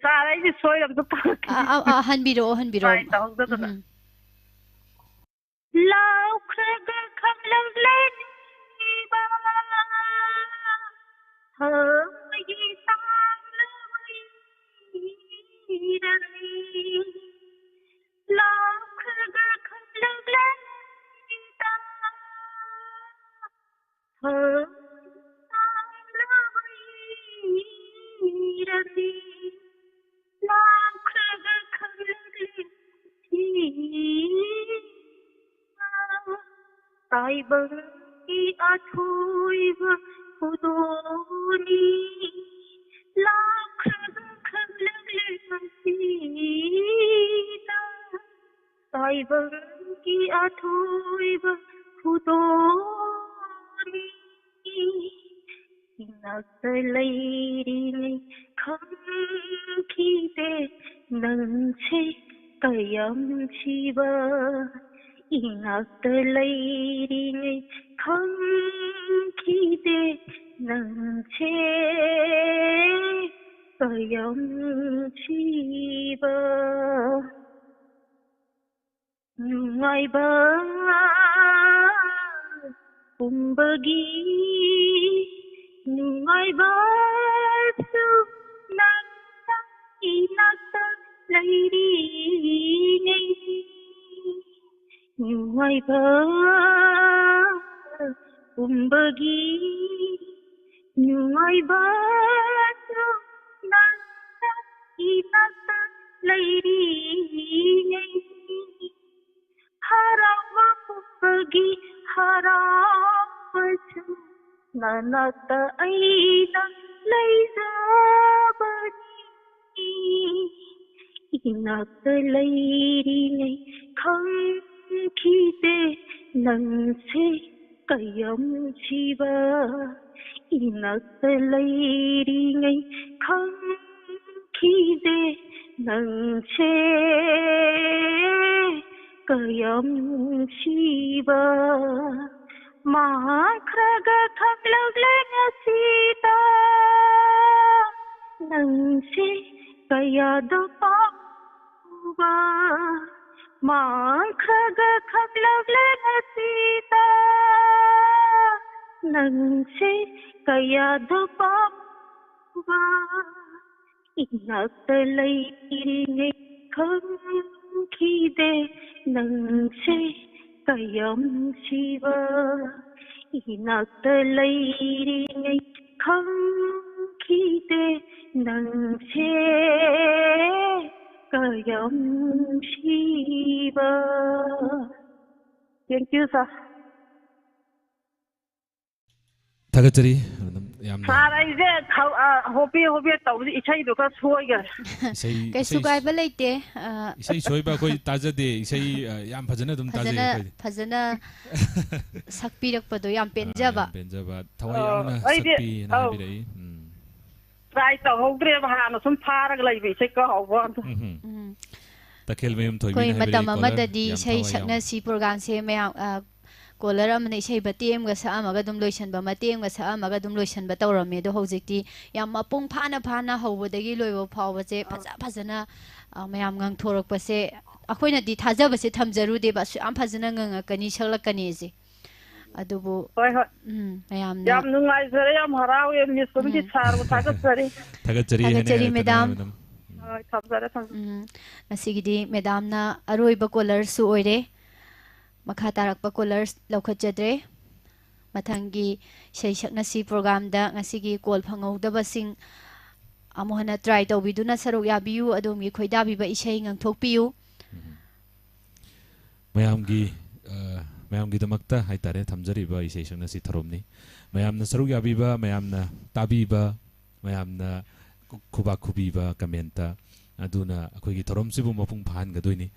ꯁꯥꯔ, ꯑꯩꯁꯦ ꯁꯣꯏꯔꯕꯗꯣ ꯄꯥꯔꯛꯈꯤꯒꯦ꯫ ꯑ, ꯑ, ꯑ, ꯍꯟꯕꯤꯔꯛꯑꯣ, ꯍꯟꯕꯤꯔꯛꯑꯣ꯫ ꯇꯥꯏ, ꯇꯧꯍꯧꯗꯗꯅ꯫ ꯎꯝ꯫ ꯂꯥꯎꯈ꯭ꯔꯒ ꯈꯪꯂꯛꯂꯦ ꯅꯨꯡꯁꯤꯕ, ꯍꯣꯏꯒꯤ ꯇꯥꯡꯂꯕ ꯏꯔꯅꯤ꯫ ꯂꯥꯎꯈ꯭ꯔꯒ ꯈꯪꯂꯛꯂꯦ ꯅꯨꯡꯁꯤꯕ, ꯍꯣꯏꯒꯤ ꯇꯥꯡꯂꯕ ꯏꯔꯅꯤ꯫ ꯂꯥꯎꯈ꯭ꯔꯒ ꯈꯪꯂꯛꯂꯦ ꯅꯨꯡꯁꯤꯕ, ꯇꯥꯏꯕꯪꯒꯤ ꯑꯊꯣꯏꯕ ꯈꯨꯗꯣꯜꯅꯤ꯫ ꯂꯥꯎꯈ꯭ꯔꯒ ꯈꯪꯂꯛꯂꯦ ꯁꯤꯗ ꯇꯥꯏꯕꯪꯒꯤ ꯑꯊꯣꯏꯕ ꯈꯨꯗꯣꯜꯅꯤ꯫ ꯏꯅꯥꯛꯇ ꯂꯩꯔꯤꯉꯩ ꯈꯪꯈꯤꯗꯦ ꯅꯪꯁꯦ ꯀꯌꯥꯝ ꯁꯤꯕ꯫ ꯏꯅꯥꯛꯇ ꯂꯩꯔꯤꯉꯩ ꯈꯪꯈꯤꯗꯦ ꯅꯪꯁꯦ ꯀꯌꯥꯝ ꯁꯤꯕ꯫ ꯅꯨꯡꯉꯥꯏꯕ ꯄꯨꯝꯕꯒꯤ ꯅꯨꯡꯉꯥꯏꯕꯁꯨ ꯅꯪꯅ ꯏꯅꯥꯛꯇ ꯂꯩꯔꯤꯉꯩ꯫ ꯅꯨꯡꯉꯥꯏꯕ ꯄꯨꯝꯕꯒꯤ ꯅꯨꯡꯉꯥꯏꯕꯁꯨ ꯅꯪꯅ ꯏꯅꯥꯛꯇ ꯂꯩꯔꯤꯉꯩ꯫ ꯍꯔꯥꯎꯕ ꯄꯨꯝꯕꯒꯤ ꯍꯔꯥꯎꯕꯁꯨ ꯅꯅꯥꯛꯇ ꯑꯩꯅ ꯂꯩꯖꯕꯅꯤ꯫ ꯏꯅꯥꯛꯇ ꯂꯩꯔꯤꯉꯩ ꯈꯪꯈꯤꯗꯦ ꯅꯪꯁꯦ ꯀꯌꯥꯝ ꯁꯤꯕ꯫ ꯏꯅꯥꯛꯇ ꯂꯩꯔꯤꯉꯩ ꯈꯪꯈꯤꯗꯦ ꯅꯪꯁꯦ ꯀꯌꯥꯝ ꯁꯤꯕ꯫ ꯃꯥꯡꯈ꯭ꯔꯒ ꯈꯪꯂꯛꯂꯦ ꯉꯁꯤꯗ ꯅꯪꯁꯦ ꯀꯌꯥꯗ ꯄꯥꯝꯕ꯫ ꯃꯥꯡꯈ꯭ꯔꯒ ꯈꯪꯂꯛꯂꯦ ꯉꯁꯤꯗ ꯅꯪꯁꯦ ꯀꯌꯥꯗ ꯄꯥꯝꯕ꯫ ꯏꯅꯥꯛꯇ ꯂꯩꯔꯤꯉꯩ ꯈꯪꯈꯤꯗꯦ ꯅꯪꯁꯦ ꯀꯌꯥꯝ ꯁꯤꯕ꯫ ꯏꯅꯥꯛꯇ ꯂꯩꯔꯤꯉꯩ ꯈꯪꯈꯤꯗꯦ ꯅꯪꯁꯦ ꯀꯌꯥꯝ ꯁꯤꯕ꯫ Thank you, sir. ꯊꯥꯒꯠꯆꯔꯤ꯫ ꯑꯗꯨꯝ ꯌꯥꯝꯅ ꯁꯥꯔ, ꯑꯩꯁꯦ ꯊꯧ- ꯑ, ꯍꯣꯕꯦ ꯍꯣꯕꯦ ꯇꯧꯕꯁꯦ ꯏꯁꯩꯗꯨ ꯈꯔ ꯁꯣꯏꯈ꯭ꯔꯦ꯫ ꯏꯁꯩ ꯀꯩꯁꯨ ꯏꯁꯩ ꯀꯥꯏꯕ ꯂꯩꯇꯦ꯫ ꯑ, ꯏꯁꯩ ꯁꯣꯏꯕ ꯑꯩꯈꯣꯏ ꯇꯥꯖꯗꯦ꯫ ꯏꯁꯩ ꯑ, ꯌꯥꯝ ꯐꯖꯅ ꯑꯗꯨꯝ ꯇꯥꯖꯩ ꯐꯖꯅ ꯑꯩꯈꯣꯏꯗꯤ꯫ ꯐꯖꯅ ꯁꯛꯄꯤꯔꯛꯄꯗꯣ ꯌꯥꯝ ꯑ, ꯄꯦꯟꯖꯕ꯫ ꯌꯥꯝ ꯄꯦꯟꯖꯕ꯫ ꯊꯋꯥꯏ ꯑ, ꯌꯥꯎꯅ ꯑꯩꯗꯤ- ꯁꯛꯄꯤꯅ ꯑꯧ꯫ ꯍꯥꯏꯕꯤꯔꯛꯏ꯫ ꯎꯝ꯫ ꯇ꯭ꯔꯥꯏ ꯇꯧꯍꯧꯗ꯭ꯔꯦꯕ, ꯍꯥꯟꯅ ꯁꯨꯝ ꯐꯥꯔꯒ ꯂꯩꯕ ꯏꯁꯩ ꯀꯥꯎꯕ ꯑꯗꯣ꯫ ꯎꯝ꯫ ꯎꯝ꯫ ꯇꯈꯦꯜ ꯃꯌꯨꯝ ꯑꯩꯈꯣꯏ ꯊꯣꯏꯕꯤꯅ ꯃꯇꯝ ꯍꯥꯏꯕꯤꯔꯛꯏ, caller ꯑꯃꯗꯗꯤ ꯌꯥꯝ ꯏꯁꯩ ꯊꯋꯥꯏ ꯌꯥꯎꯅ꯫ ꯁꯛꯅꯁꯤ ꯄ꯭ꯔꯣꯒꯥꯝꯁꯦ ꯃꯌꯥꯝ, ꯑ, ꯀꯣꯂꯔ ꯑꯃꯅ ꯏꯁꯩ ꯃꯇꯦꯛ ꯑꯃꯒ ꯁꯛꯑꯝꯃꯒ ꯑꯗꯨꯝ ꯂꯣꯏꯁꯤꯟꯕ, ꯃꯇꯦꯛ ꯑꯃꯒ ꯁꯛꯑꯝꯃꯒ ꯑꯗꯨꯝ ꯂꯣꯏꯁꯤꯟꯕ ꯇꯧꯔꯝꯃꯦ꯫ ꯑꯗꯣ ꯍꯧꯖꯤꯛꯇꯤ ꯌꯥꯝ ꯃꯄꯨꯡ ꯐꯥꯅ ꯐꯥꯅ ꯍꯧꯕꯗꯒꯤ ꯂꯣꯏꯕ ꯐꯥꯎꯕꯁꯦ ꯐꯖ ꯐꯖꯅ, ꯑ, ꯃꯌꯥꯝ ꯉꯥꯡꯊꯣꯔꯛꯄꯁꯦ ꯑꯩꯈꯣꯏꯅꯗꯤ ꯊꯥꯖꯕꯁꯦ ꯊꯝꯖꯔꯨꯗꯦꯕ, ꯑꯁꯨꯛ ꯌꯥꯝ ꯐꯖꯅ ꯉꯪꯉꯛꯀꯅꯤ, ꯁꯛꯂꯛꯀꯅꯤꯁꯦ꯫ ꯑꯗꯨꯕꯨ ꯍꯣꯏ, ꯍꯣꯏ꯫ ꯎꯝ, ꯃꯌꯥꯝꯅ ꯌꯥꯝ ꯅꯨꯡꯉꯥꯏꯖꯔꯦ, ꯌꯥꯝ ꯍꯔꯥꯎꯋꯦ꯫ ꯃꯤꯁ ꯄꯨꯝꯗꯤ ꯎꯝ꯫ ꯁꯥꯔꯕꯨ ꯊꯥꯒꯠꯆꯔꯤ꯫ ꯊꯥꯒꯠꯆꯔꯤ ꯊꯥꯒꯠꯆꯔꯤ, ꯍꯥꯏꯅꯤꯡꯉꯥꯏ ꯂꯩꯇꯅ, ꯃꯦꯗꯥꯝ꯫ ꯃꯦꯗꯥꯝ꯫ ꯍꯣꯏ, ꯊꯝꯖꯔꯦ, ꯊꯝꯖꯔꯦ꯫ ꯎꯝ, ꯉꯁꯤꯒꯤꯗꯤ ꯃꯦꯗꯥꯝꯅ ꯑꯔꯣꯏꯕ ꯀꯣꯂꯔꯁꯨ ꯑꯣꯏꯔꯦ꯫ ꯃꯈꯥ ꯇꯥꯔꯛꯄ ꯀꯣꯂꯔꯁ ꯂꯧꯈꯠꯆꯗ꯭ꯔꯦ꯫ ꯃꯊꯪꯒꯤ ꯏꯁꯩ ꯁꯛꯅꯁꯤ ꯄ꯭ꯔꯣꯒꯥꯝꯗ ꯉꯁꯤꯒꯤ ꯀꯣꯜ ꯐꯪꯍꯧꯗꯕꯁꯤꯡ ꯑꯃꯨꯛ ꯍꯟꯅ ꯇ꯭ꯔꯥꯏ ꯇꯧꯕꯤꯗꯨꯅ ꯁꯔꯨꯛ ꯌꯥꯕꯤꯌꯨ꯫ ꯑꯗꯣꯝꯒꯤ ꯈꯣꯏꯗꯥꯕꯤꯕ ꯏꯁꯩ ꯉꯪꯊꯣꯛꯄꯤꯌꯨ꯫ ꯎꯝ꯫ ꯃꯌꯥꯝꯒꯤ ꯑ, ꯃꯌꯥꯝꯒꯤꯗꯃꯛꯇ ꯍꯥꯏꯇꯥꯔꯦ ꯊꯝꯖꯔꯤꯕ ꯏꯁꯩ ꯁꯛꯅꯁꯤ ꯊꯧꯔꯝꯅꯤ꯫ ꯃꯌꯥꯝꯅ ꯁꯔꯨꯛ ꯌꯥꯕꯤꯕ, ꯃꯌꯥꯝꯅ ꯇꯥꯕꯤꯕ, ꯃꯌꯥꯝꯅ ꯈꯨ- ꯈꯨꯕꯥꯛ ꯈꯨꯕꯤꯕ ꯀꯃꯦꯟꯇ, ꯑꯗꯨꯅ ꯑꯩꯈꯣꯏꯒꯤ ꯊꯧꯔꯝꯁꯤꯕꯨ ꯃꯄꯨꯡ ꯐꯥꯍꯟꯒꯗꯣꯏꯅꯤ꯫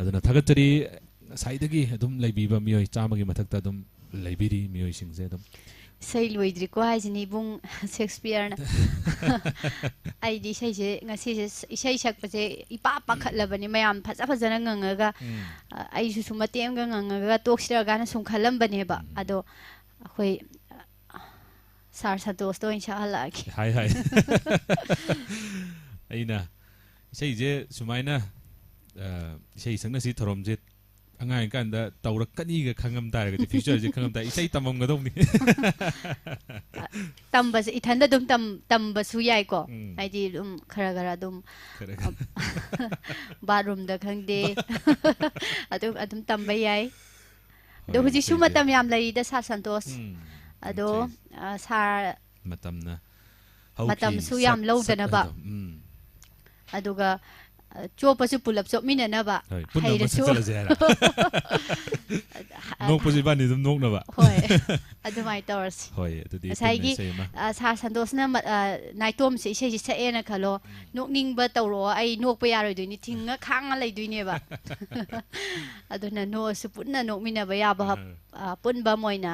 ꯑꯗꯨꯅ ꯊꯥꯒꯠꯆꯔꯤ꯫ ꯉꯁꯥꯏꯗꯒꯤ ꯑꯗꯨꯝ ꯂꯩꯕꯤꯕ ꯃꯤꯑꯣꯏ ꯆꯥꯝꯃꯒꯤ ꯃꯊꯛꯇ ꯑꯗꯨꯝ ꯂꯩꯕꯤꯔꯤ ꯃꯤꯑꯣꯏꯁꯤꯡꯁꯦ ꯑꯗꯨꯝ꯫ ꯏꯁꯩ ꯂꯣꯏꯗ꯭ꯔꯤꯀꯣ ꯍꯥꯏꯁꯤꯅꯤ ꯏꯕꯨꯡ ꯁꯦꯛꯁꯄꯤꯌꯔꯅ꯫ ꯑꯩꯗꯤ ꯏꯁꯩꯁꯦ ꯉꯁꯤꯁꯦ ꯏꯁꯩ ꯁꯛꯄꯁꯦ ꯏꯄꯥ ꯄꯥꯈꯠꯂꯕꯅꯤ꯫ ꯃꯌꯥꯝ ꯐꯖ ꯐꯖꯅ ꯉꯪꯉꯒ, ꯎꯝ꯫ ꯑ, ꯑꯩꯁꯨ ꯁꯨꯝ ꯃꯇꯦꯛ ꯑꯃꯒ ꯉꯪꯉꯒ ꯇꯣꯛꯁꯤꯔ ꯀꯥꯏꯅ ꯁꯨꯝ ꯈꯜꯂꯝꯕꯅꯦꯕ꯫ ꯎꯝ꯫ ꯑꯗꯣ ꯑꯩꯈꯣꯏ, ꯑ, ꯁꯥꯔ ꯁꯟꯇꯣꯁꯇ ꯑꯣꯏꯅ ꯁꯛꯍꯜꯂꯛꯑꯒꯦ꯫ ꯍꯥꯏ ꯍꯥꯏ꯫ ꯑꯩꯅ ꯏꯁꯩꯁꯦ ꯁꯨꯃꯥꯏꯅ, ꯑ, ꯏꯁꯩ ꯁꯛꯅꯁꯤ ꯊꯧꯔꯝꯁꯦ ꯑꯉꯥꯡ ꯑꯣꯏꯔꯤꯀꯥꯟꯗ ꯇꯧꯔꯛꯀꯅꯤꯒ ꯈꯪꯉꯝ ꯇꯥꯔꯒꯗꯤ, ꯐ꯭ꯌꯨꯆꯔꯁꯦ ꯈꯪꯉꯝ ꯇꯥꯔꯒꯗꯤ ꯏꯁꯩ ꯇꯝꯃꯝꯒꯗꯧꯅꯤ꯫ ꯇꯝꯕꯁꯦ ꯏꯊꯟꯗ ꯑꯗꯨꯝ ꯇꯝ- ꯇꯝꯕꯁꯨ ꯌꯥꯏꯀꯣ꯫ ꯎꯝ꯫ ꯍꯥꯏꯗꯤ ꯑꯗꯨꯝ ꯈꯔ ꯈꯔ ꯑꯗꯨꯝ, ꯈꯔ ꯑ, ꯕꯥꯠꯔꯨꯝꯗ ꯈꯪꯗꯦ, ꯑꯗꯨꯝ ꯑꯗꯨꯝ ꯇꯝꯕ ꯌꯥꯏ꯫ ꯑꯗꯣ ꯍꯣꯏ, ꯍꯧꯖꯤꯛꯁꯨ ꯏꯁꯩꯁꯦ꯫ ꯃꯇꯝ ꯌꯥꯝ ꯂꯩꯔꯤꯗ, ꯁꯥꯔ ꯁꯟꯇꯣꯁ꯫ ꯎꯝ, ꯑꯗꯣ, ꯏꯁꯩ ꯑ, ꯁꯥꯔ ꯃꯇꯝꯅ ꯍꯧꯈꯤ, ꯃꯇꯝꯁꯨ ꯌꯥꯝ ꯁꯛ- ꯂꯧꯗꯅꯕ꯫ ꯁꯛ- ꯎꯝ꯫ ꯑꯗꯨꯒ, ꯑ, ꯆꯣꯞꯄꯁꯨ ꯄꯨꯂꯞ ꯆꯣꯞꯃꯤꯟꯅꯅꯕ꯫ ꯍꯣꯏ, ꯄꯨꯟꯅ ꯑꯃ ꯍꯩꯔꯁꯨ꯫ ꯁꯛꯆꯜꯂꯁꯦ ꯍꯥꯏꯔ? ꯅꯣꯛꯄꯁꯦ ꯏꯕꯥꯅꯤ ꯑꯗꯨꯝ ꯅꯣꯛꯅꯕ꯫ ꯍꯣꯏ꯫ ꯑꯗꯨꯃꯥꯏꯅ ꯇꯧꯔꯁꯤ꯫ ꯍꯣꯏ, ꯑꯗꯨꯗꯤ ꯄꯨꯟꯅ ꯉꯁꯥꯏꯒꯤ, ꯏꯁꯩ ꯑꯃ꯫ ꯑ, ꯁꯥꯔ ꯁꯟꯇꯣꯁꯅ ꯃ-, ꯑ, ꯅꯥꯏꯇꯣꯝꯁꯦ ꯏꯁꯩꯁꯦ ꯁꯛꯑꯦꯅ ꯈꯜꯂꯣ꯫ ꯎꯝ꯫ ꯅꯣꯛꯅꯤꯡꯕ ꯇꯧꯔꯛꯑꯣ, ꯑꯩ ꯅꯣꯛꯄ ꯌꯥꯔꯣꯏꯗꯣꯏꯅꯤ, ꯊꯤꯡꯉ ꯈꯥꯡꯉ ꯂꯩꯗꯣꯏꯅꯦꯕ꯫ ꯑꯗꯨꯅ ꯅꯣꯛꯑꯁꯨ ꯄꯨꯟꯅ ꯅꯣꯛꯃꯤꯟꯅꯕ ꯌꯥꯕ ꯍꯞ-, ꯑꯥ꯫ ꯑ, ꯄꯨꯟꯕ ꯑꯃ ꯑꯣꯏꯅ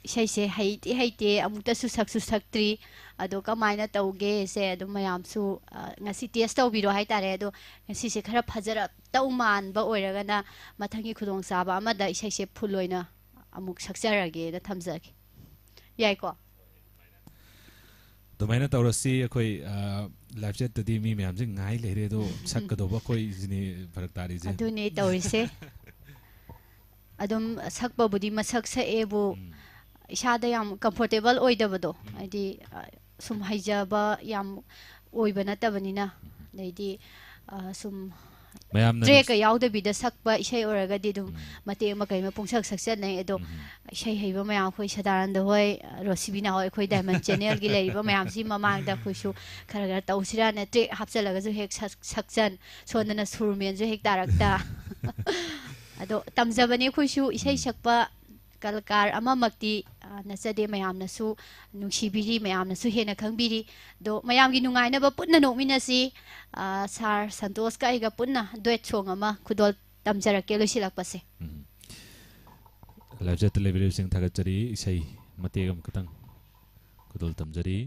ꯏꯁꯩꯁꯦ ꯍꯩꯗꯤ ꯍꯩꯇꯦ, ꯑꯃꯨꯛꯇꯁꯨ ꯁꯛꯁꯨ ꯁꯛꯇ꯭ꯔꯤ꯫ ꯑꯗꯣ ꯀꯃꯥꯏꯅ ꯇꯧꯒꯦꯁꯦ ꯑꯗꯨꯝ ꯃꯌꯥꯝꯁꯨ, ꯑ, ꯉꯁꯤ ꯇꯦꯁ ꯇꯧꯕꯤꯔꯣ ꯍꯥꯏꯇꯥꯔꯦ꯫ ꯑꯗꯣ ꯉꯁꯤꯁꯦ ꯈꯔ ꯐꯖꯔꯞꯇꯧ ꯃꯥꯟꯕ ꯑꯣꯏꯔꯒꯅ ꯃꯊꯪꯒꯤ ꯈꯨꯗꯣꯡꯆꯥꯕ ꯑꯃꯗ ꯏꯁꯩꯁꯦ ꯐꯨꯜ ꯑꯣꯏꯅ ꯑꯃꯨꯛ ꯁꯛꯆꯔꯒꯦꯅ ꯊꯝꯖꯒꯦ꯫ ꯌꯥꯏꯀꯣ? ꯑꯗꯨꯃꯥꯏꯅ ꯇꯧꯔꯁꯤ꯫ ꯑꯩꯈꯣꯏ, ꯑ, ꯂꯥꯏꯐ ꯆꯦꯠꯇꯗꯤ ꯃꯤ ꯃꯌꯥꯝꯁꯦ ꯉꯥꯏ ꯂꯩꯔꯦ, ꯑꯗꯣ ꯁꯛꯀꯗꯧꯕ ꯑꯩꯈꯣꯏꯁꯤꯅꯤ ꯐꯔꯛ ꯇꯥꯔꯤꯁꯦ꯫ ꯑꯗꯨꯅꯦ ꯇꯧꯔꯤꯁꯦ꯫ ꯑꯗꯨꯝ ꯁꯛꯄꯕꯨꯗꯤ ꯃꯁꯛ ꯁꯛꯑꯦꯕꯨ, ꯎꯝ꯫ ꯏꯁꯥꯗ ꯌꯥꯝ ꯀꯝꯐꯣꯔꯇꯦꯕꯜ ꯑꯣꯏꯗꯕꯗꯣ, ꯎꯝ꯫ ꯍꯥꯏꯗꯤ, ꯑ, ꯁꯨꯝ ꯍꯩꯖꯕ ꯌꯥꯝ ꯑꯣꯏꯕ ꯅꯠꯇꯕꯅꯤꯅ, ꯑꯗꯩꯗꯤ, ꯑ, ꯁꯨꯝ ꯃꯌꯥꯝꯅ ꯇ꯭ꯔꯦꯛꯀ ꯅꯨꯡꯁꯤ- ꯌꯥꯎꯗꯕꯤꯗ ꯁꯛꯄ ꯏꯁꯩ ꯑꯣꯏꯔꯒꯗꯤ ꯑꯗꯨꯝ ꯎꯝ꯫ ꯃꯇꯦꯛ ꯑꯃ ꯀꯩ ꯑꯃ ꯄꯨꯡꯁꯛ ꯁꯛꯆꯟꯅꯩ꯫ ꯑꯗꯣ ꯎꯝ꯫ ꯏꯁꯩ ꯍꯩꯕ ꯃꯌꯥꯝ, ꯑꯩꯈꯣꯏ ꯁꯗꯥꯅꯟꯗ ꯍꯣꯏ, ꯔꯣꯁꯤꯕꯤꯅꯥ ꯍꯣꯏ, ꯑꯩꯈꯣꯏ ꯗꯥꯏꯃꯟ ꯆꯦꯅꯦꯜꯒꯤ ꯂꯩꯔꯤꯕ ꯃꯌꯥꯝꯁꯤ ꯃꯃꯥꯡꯗ ꯑꯩꯈꯣꯏꯁꯨ ꯈꯔ ꯈꯔ ꯇꯧꯁꯤꯔꯥꯅ ꯇ꯭ꯔꯦꯛ ꯍꯥꯞꯆꯜꯂꯒꯁꯨ ꯍꯦꯛ ꯁꯛ-, ꯁꯛꯆꯟ, ꯁꯣꯝꯗꯅ ꯁꯨꯔꯃꯦꯟꯁꯨ ꯍꯦꯛ ꯇꯥꯔꯛꯇ꯫ ꯑꯗꯣ ꯇꯝꯖꯕꯅꯤ ꯑꯩꯈꯣꯏꯁꯨ ꯏꯁꯩ ꯎꯝ꯫ ꯁꯛꯄ ꯀꯂꯥꯀꯥꯔ ꯑꯃꯃꯛꯇꯤ, ꯑ, ꯅꯠꯆꯗꯦ, ꯃꯌꯥꯝꯅꯁꯨ ꯅꯨꯡꯁꯤꯕꯤꯔꯤ, ꯃꯌꯥꯝꯅꯁꯨ ꯍꯦꯟꯅ ꯈꯪꯕꯤꯔꯤ꯫ ꯑꯗꯣ ꯃꯌꯥꯝꯒꯤ ꯅꯨꯡꯉꯥꯏꯅꯕ ꯄꯨꯟꯅ ꯅꯣꯛꯃꯤꯟꯅꯁꯤ꯫ ꯑ, ꯁꯥꯔ ꯁꯟꯇꯣꯁꯀ ꯑꯩꯒ ꯄꯨꯟꯅ ꯗꯨꯋꯦꯠ ꯁꯣꯡ ꯑꯃ ꯈꯨꯗꯣꯜ ꯇꯝꯖꯔꯛꯀꯦ ꯂꯣꯏꯁꯤꯜꯂꯛꯄꯁꯦ꯫ ꯎꯝ꯫ ꯂꯥꯏꯐ ꯆꯦꯠꯇ ꯂꯩꯕꯤꯔꯤꯕꯁꯤꯡ ꯊꯥꯒꯠꯆꯔꯤ꯫ ꯏꯁꯩ ꯃꯇꯦꯛ ꯑꯃꯈꯛꯇꯪ ꯈꯨꯗꯣꯜ ꯇꯝꯖꯔꯤ꯫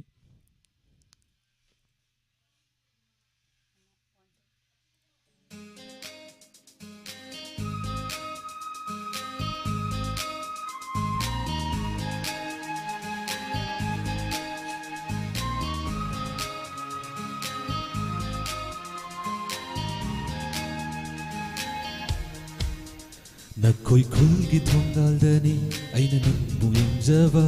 ꯅꯈꯣꯏ ꯈꯨꯜꯒꯤ ꯊꯣꯡꯒꯥꯜꯗꯅꯤ ꯑꯩꯅ ꯅꯪꯕꯨ ꯌꯦꯡꯖꯕ꯫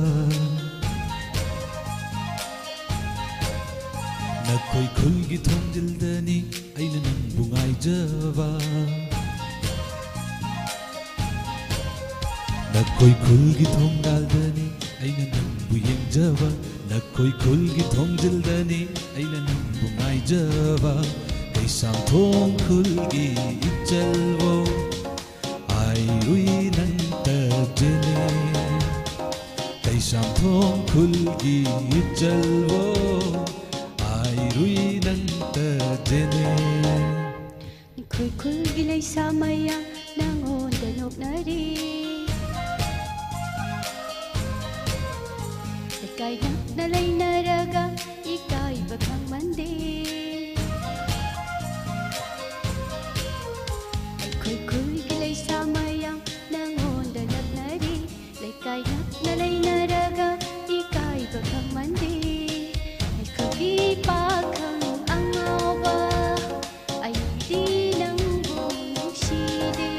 ꯅꯈꯣꯏ ꯈꯨꯜꯒꯤ ꯊꯣꯡꯖꯤꯜꯗꯅꯤ ꯑꯩꯅ ꯅꯪꯕꯨ ꯉꯥꯏꯖꯕ꯫ ꯅꯈꯣꯏ ꯈꯨꯜꯒꯤ ꯊꯣꯡꯒꯥꯜꯗꯅꯤ ꯑꯩꯅ ꯅꯪꯕꯨ ꯌꯦꯡꯖꯕ꯫ ꯅꯈꯣꯏ ꯈꯨꯜꯒꯤ ꯊꯣꯡꯖꯤꯜꯗꯅꯤ ꯑꯩꯅ ꯅꯪꯕꯨ ꯉꯥꯏꯖꯕ꯫ ꯀꯩꯁꯥꯝꯊꯣꯡ ꯈꯨꯜꯒꯤ ꯏꯆꯜꯕꯨ ꯈꯨꯜꯒꯤ ꯂꯩꯁꯥ ꯃꯌꯥꯝ ꯅꯪꯉꯣꯟꯗ ꯅꯣꯛꯅꯔꯤ꯫ ꯂꯩꯀꯥꯏ ꯅꯛꯅ ꯂꯩꯅꯔꯒ ꯏꯀꯥꯏꯕ ꯈꯪꯃꯟꯗꯦ꯫ ꯑꯩꯈꯣꯏ ꯈꯨꯜꯒꯤ ꯂꯩꯁꯥ ꯃꯌꯥꯝ ꯅꯪꯉꯣꯟꯗ ꯂꯛꯅꯔꯤ꯫ ꯂꯩꯀꯥꯏ ꯅꯛꯅ ꯂꯩꯅꯔꯒ ꯏꯀꯥꯏꯕ ꯈꯪꯃꯟꯗꯦ꯫ ꯑꯩꯈꯣꯏꯒꯤ ꯄꯥꯈꯪ ꯑꯉꯥꯎꯕ, ꯑꯩꯗꯤ ꯅꯪꯕꯨ ꯅꯨꯡꯁꯤꯗꯦ꯫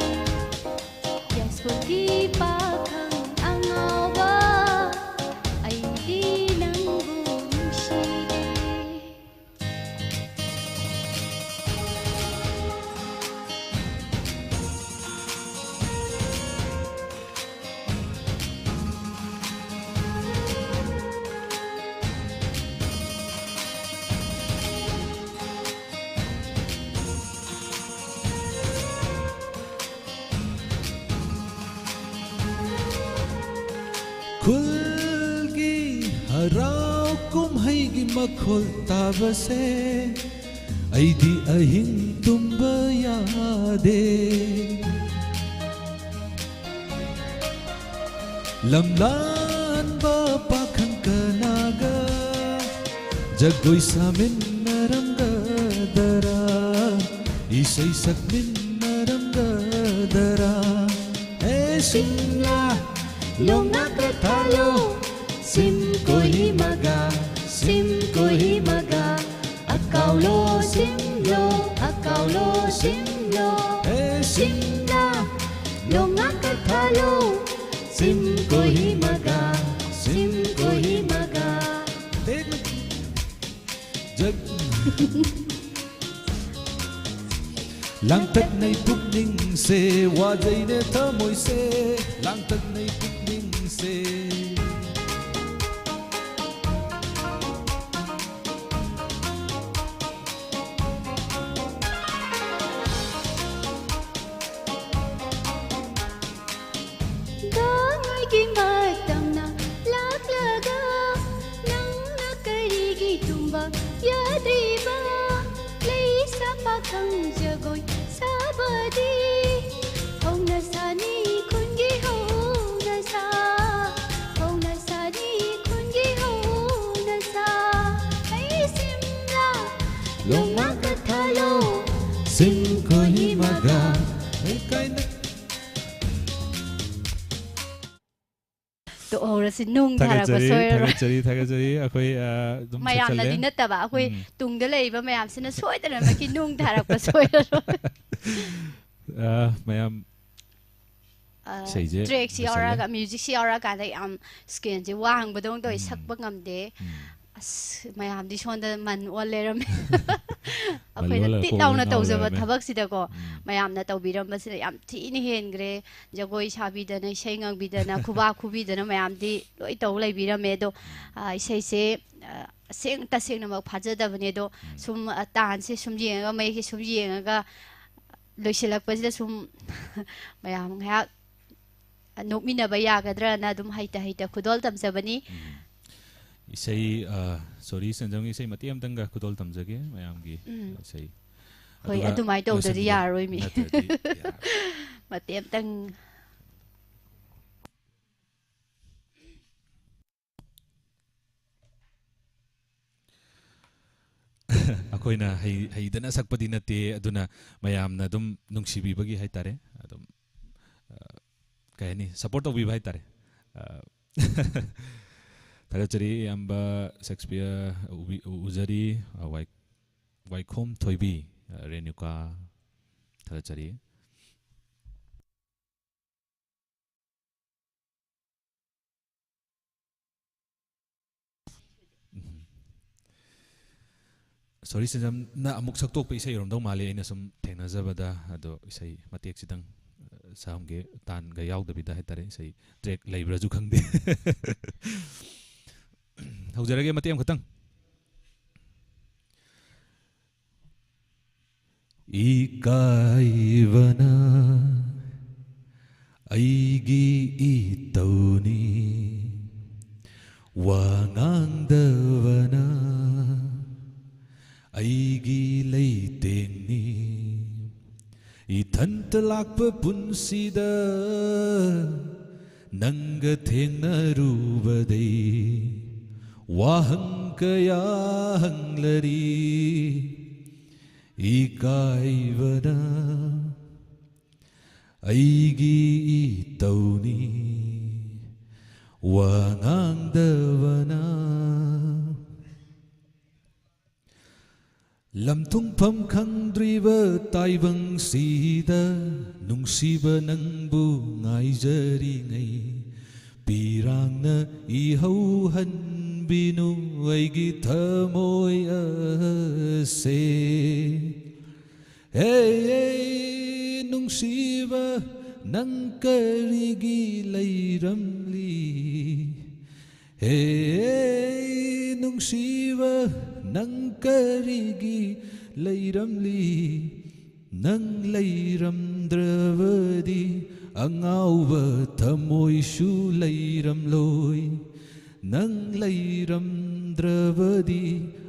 ꯌꯥꯏꯁ꯭ꯀꯨꯜꯒꯤ ꯄꯥꯈꯪ ꯑꯉꯥꯎꯕ, ꯑꯩꯗꯤ ꯅꯪꯕꯨ ꯅꯨꯡꯁꯤꯗꯦ꯫ ꯈꯨꯜꯒꯤ ꯍꯔꯥꯎ ꯀꯨꯝꯍꯩꯒꯤ ꯃꯈꯣꯜ ꯇꯥꯕꯁꯦ ꯑꯩꯗꯤ ꯑꯍꯤꯡ ꯇꯨꯝꯕ ꯌꯥꯗꯦ꯫ ꯂꯝꯂꯥꯟꯕ ꯄꯥꯈꯪ ꯀꯅꯥꯒ ꯖꯒꯣꯏ ꯁꯥꯃꯤꯟꯅꯔꯝꯒꯗꯔꯥ, ꯏꯁꯩ ꯁꯛꯃꯤꯟꯅꯔꯝꯒꯗꯔꯥ? ꯍꯦ ꯁꯤꯝꯂꯥ, ꯂꯣꯡꯉꯥ ꯀꯊꯥꯂꯣ, ꯁꯤꯝ ꯀꯣꯍꯤꯃꯥꯒ, ꯁꯤꯝ ꯀꯣꯍꯤꯃꯥꯒ, ꯑꯀꯥꯎꯂꯣ ꯁꯤꯝꯂꯣ, ꯑꯀꯥꯎꯂꯣ ꯁꯤꯝꯂꯣ꯫ ꯍꯦ ꯁꯤꯝꯂꯥ, ꯂꯣꯡꯉꯥ ꯀꯊꯥꯂꯣ, ꯁꯤꯝ ꯀꯣꯍꯤꯃꯥꯒ, ꯁꯤꯝ ꯀꯣꯍꯤꯃꯥꯒ꯫ ꯖꯒ- ꯂꯥꯡꯇꯛꯅꯩ ꯄꯨꯛꯅꯤꯡꯁꯦ, ꯋꯥꯖꯩꯅꯦ ꯊꯃꯣꯏꯁꯦ, ꯂꯥꯡꯇꯛꯅꯩ ꯄꯨꯛꯅꯤꯡꯁꯦ꯫ ꯒꯥꯡꯉꯩꯒꯤ ꯃꯇꯝꯅ ꯂꯥꯛꯂꯒ ꯅꯪꯅ ꯀꯔꯤꯒꯤ ꯇꯨꯝꯕ ꯌꯥꯗ꯭ꯔꯤꯕ? ꯂꯩꯁꯥ ꯄꯥꯈꯪ ꯖꯒꯣꯏ ꯁꯥ ꯇꯣꯛꯍꯧꯔꯁꯤ, ꯅꯨꯡ ꯊꯥꯔꯛꯄ ꯊꯥꯒꯠꯆꯔꯤ, ꯁꯣꯏꯔꯔꯣꯏ꯫ ꯊꯥꯒꯠꯆꯔꯤ, ꯊꯥꯒꯠꯆꯔꯤ꯫ ꯑꯩꯈꯣꯏ, ꯑ, ꯑꯗꯨꯝ ꯃꯌꯥꯝꯅꯗꯤ ꯆꯠꯆꯜꯂꯦ꯫ ꯅꯠꯇꯕ, ꯑꯩꯈꯣꯏ ꯎꯝ꯫ ꯇꯨꯡꯗ ꯂꯩꯔꯤꯕ ꯃꯌꯥꯝꯁꯤꯅ ꯁꯣꯏꯗꯅꯃꯛꯀꯤ ꯅꯨꯡ ꯊꯥꯔꯛꯄ ꯁꯣꯏꯔꯔꯣꯏ꯫ ꯑ, ꯃꯌꯥꯝ ꯑ, ꯏꯁꯩꯁꯦ trackꯁꯤ ꯂꯣꯏꯁꯜꯂꯦ꯫ ꯌꯥꯎꯔꯛꯑꯒ, musicꯁꯤ ꯌꯥꯎꯔꯛꯑꯀꯥꯟꯗ ꯌꯥꯝ screenꯁꯤ ꯋꯥꯡꯕꯗꯧꯅ ꯇꯧꯋꯤ, ꯎꯝ꯫ ꯁꯛꯄ ꯉꯝꯗꯦ꯫ ꯎꯝ꯫ ꯑꯁ, ꯃꯌꯥꯝꯗꯤ ꯁꯣꯝꯗ ꯃꯟ ꯑꯣꯟ ꯂꯩꯔꯝꯃꯦ꯫ ꯑꯩꯈꯣꯏꯅ ꯃꯜꯂꯣꯜꯂꯒ ꯇꯤꯠ ꯀꯣꯛ ꯂꯥꯎꯅ ꯂꯣꯏ ꯉꯥꯎ ꯇꯧꯖꯕ ꯂꯩꯔꯝꯃꯦ꯫ ꯊꯕꯛꯁꯤꯗꯀꯣ ꯎꯝ꯫ ꯃꯌꯥꯝꯅ ꯇꯧꯕꯤꯔꯝꯕꯁꯤꯗ ꯌꯥꯝ ꯊꯤꯅ ꯍꯦꯟꯈ꯭ꯔꯦ꯫ ꯖꯒꯣꯏ ꯁꯥꯕꯤꯗꯅ, ꯏꯁꯩ ꯉꯪꯕꯤꯗꯅ, ꯈꯨꯕꯥꯛ ꯈꯨꯕꯤꯗꯅ ꯃꯌꯥꯝꯗꯤ ꯂꯣꯏ ꯇꯧ ꯂꯩꯕꯤꯔꯝꯃꯦ꯫ ꯑꯗꯣ, ꯑ, ꯏꯁꯩꯁꯦ, ꯑ, ꯑꯁꯦꯡ ꯇꯁꯦꯡꯅꯃꯛ ꯐꯥꯖꯗꯕꯅꯦ꯫ ꯑꯗꯣ ꯎꯝ꯫ ꯁꯨꯝ, ꯑ, ꯇꯥꯟꯁꯦ ꯁꯨꯝ ꯌꯦꯡꯉꯒ, ꯃꯌꯦꯛꯁꯦ ꯁꯨꯝ ꯌꯦꯡꯉꯒ ꯂꯣꯏꯁꯤꯜꯂꯛꯄꯁꯤꯗ ꯁꯨꯝ ꯃꯌꯥꯝ ꯉꯥꯏꯍꯥꯛ ꯅꯣꯛꯃꯤꯟꯅꯕ ꯌꯥꯒꯗ꯭ꯔꯅ ꯑꯗꯨꯝ ꯍꯩꯇ ꯍꯩꯇ ꯈꯨꯗꯣꯜ ꯇꯝꯖꯕꯅꯤ꯫ ꯎꯝ꯫ ꯏꯁꯩ, ꯑ, ꯁꯣꯔꯤ ꯁꯟꯖꯝꯒꯤ ꯏꯁꯩ ꯃꯇꯦꯛ ꯑꯃꯇꯪꯒ ꯈꯨꯗꯣꯜ ꯇꯝꯖꯒꯦ ꯃꯌꯥꯝꯒꯤ ꯎꯝ꯫ ꯏꯁꯩ꯫ ꯍꯣꯏ, ꯑꯗꯨꯒ ꯑꯗꯨꯃꯥꯏꯅ ꯇꯧꯗ꯭ꯔꯗꯤ ꯂꯣꯏꯁꯤꯟꯕꯤꯔꯣ꯫ ꯌꯥꯔꯔꯣꯏ ꯃꯤ꯫ ꯅꯠꯇ꯭ꯔꯗꯤ ꯌꯥꯔꯔꯣꯏ꯫ ꯃꯇꯦꯛ ꯑꯃꯇꯪ꯫ ꯑꯩꯈꯣꯏꯅ ꯍꯩ-, ꯍꯩꯗꯅ ꯁꯛꯄꯗꯤ ꯅꯠꯇꯦ, ꯑꯗꯨꯅ ꯃꯌꯥꯝꯅ ꯑꯗꯨꯝ ꯅꯨꯡꯁꯤꯕꯤꯕꯒꯤ ꯍꯥꯏꯇꯥꯔꯦ, ꯑꯗꯨꯝ, ꯑ, ꯀꯩ ꯍꯥꯏꯅꯤ, support ꯇꯧꯕꯤꯕ ꯍꯥꯏꯇꯥꯔꯦ꯫ ꯑ, ꯊꯥꯒꯠꯆꯔꯤ ꯏꯌꯥꯝꯕ ꯁꯦꯛꯁꯄꯤꯌꯔ ꯎꯕꯤ-, ꯎꯖꯔꯤ, ꯑ, ꯋꯥꯏ-, ꯋꯥꯏꯈꯣꯝ ꯊꯣꯏꯕꯤ, ꯑ, ꯔꯦꯅꯨꯀꯥ, ꯊꯥꯒꯠꯆꯔꯤ꯫ ꯎꯝ꯫ ꯁꯣꯔꯤ ꯁꯟꯖꯝꯅ ꯑꯃꯨꯛ ꯁꯛꯇꯣꯛꯄ ꯏꯁꯩ ꯑꯣꯏꯔꯝꯗꯧ ꯃꯥꯜꯂꯤ, ꯑꯩꯅ ꯁꯨꯝ ꯊꯦꯡꯅꯖꯕꯗ꯫ ꯑꯗꯣ ꯏꯁꯩ ꯃꯇꯦꯛꯁꯤꯗꯪ, ꯑ, ꯁꯥꯝꯒꯦ, ꯇꯥꯟꯒ ꯌꯥꯎꯗꯕꯤꯗ ꯍꯥꯏꯇꯥꯔꯦ, ꯏꯁꯩ track ꯂꯩꯕ꯭ꯔꯥꯁꯨ ꯈꯪꯗꯦ꯫ ꯍꯧꯖꯔꯒꯦ ꯃꯇꯦꯛ ꯑꯃꯈꯛꯇꯪ꯫ ꯏꯀꯥꯏꯕꯅ ꯑꯩꯒꯤ ꯏꯇꯧꯅꯤ, ꯋꯥ ꯉꯥꯡꯗꯕꯅ ꯑꯩꯒꯤ ꯂꯩꯇꯦꯡꯅꯤ꯫ ꯏꯊꯟꯇ ꯂꯥꯛꯄ ꯄꯨꯟꯁꯤꯗ ꯅꯪꯒ ꯊꯦꯡꯅꯔꯨꯕꯗꯩ ꯋꯥꯍꯪ ꯀꯌꯥ ꯍꯪꯂꯔꯤ꯫ ꯏꯀꯥꯏꯕꯅ ꯑꯩꯒꯤ ꯏꯇꯧꯅꯤ, ꯋꯥ ꯉꯥꯡꯗꯕꯅ ꯂꯝ ꯊꯨꯡꯐꯝ ꯈꯪꯗ꯭ꯔꯤꯕ ꯇꯥꯏꯕꯪꯁꯤꯗ ꯅꯨꯡꯁꯤꯕ ꯅꯪꯕꯨ ꯉꯥꯏꯖꯔꯤꯉꯩ ꯄꯤꯔꯥꯡꯅ ꯏꯍꯧꯍꯟꯕꯤꯅꯨ ꯑꯩꯒꯤ ꯊꯃꯣꯏ ꯑꯁꯦ꯫ ꯍꯦ ꯅꯨꯡꯁꯤꯕ ꯅꯪ ꯀꯔꯤꯒꯤ ꯂꯩꯔꯝꯂꯤ? ꯍꯦ ꯅꯨꯡꯁꯤꯕ ꯅꯪ ꯀꯔꯤꯒꯤ ꯂꯩꯔꯝꯂꯤ? ꯅꯪ ꯂꯩꯔꯝꯗ꯭ꯔꯕꯗꯤ ꯑꯉꯥꯎꯕ ꯊꯃꯣꯏꯁꯨ ꯂꯩꯔꯝꯂꯣꯏ꯫ ꯅꯪ ꯂꯩꯔꯝꯗ꯭ꯔꯕꯗꯤ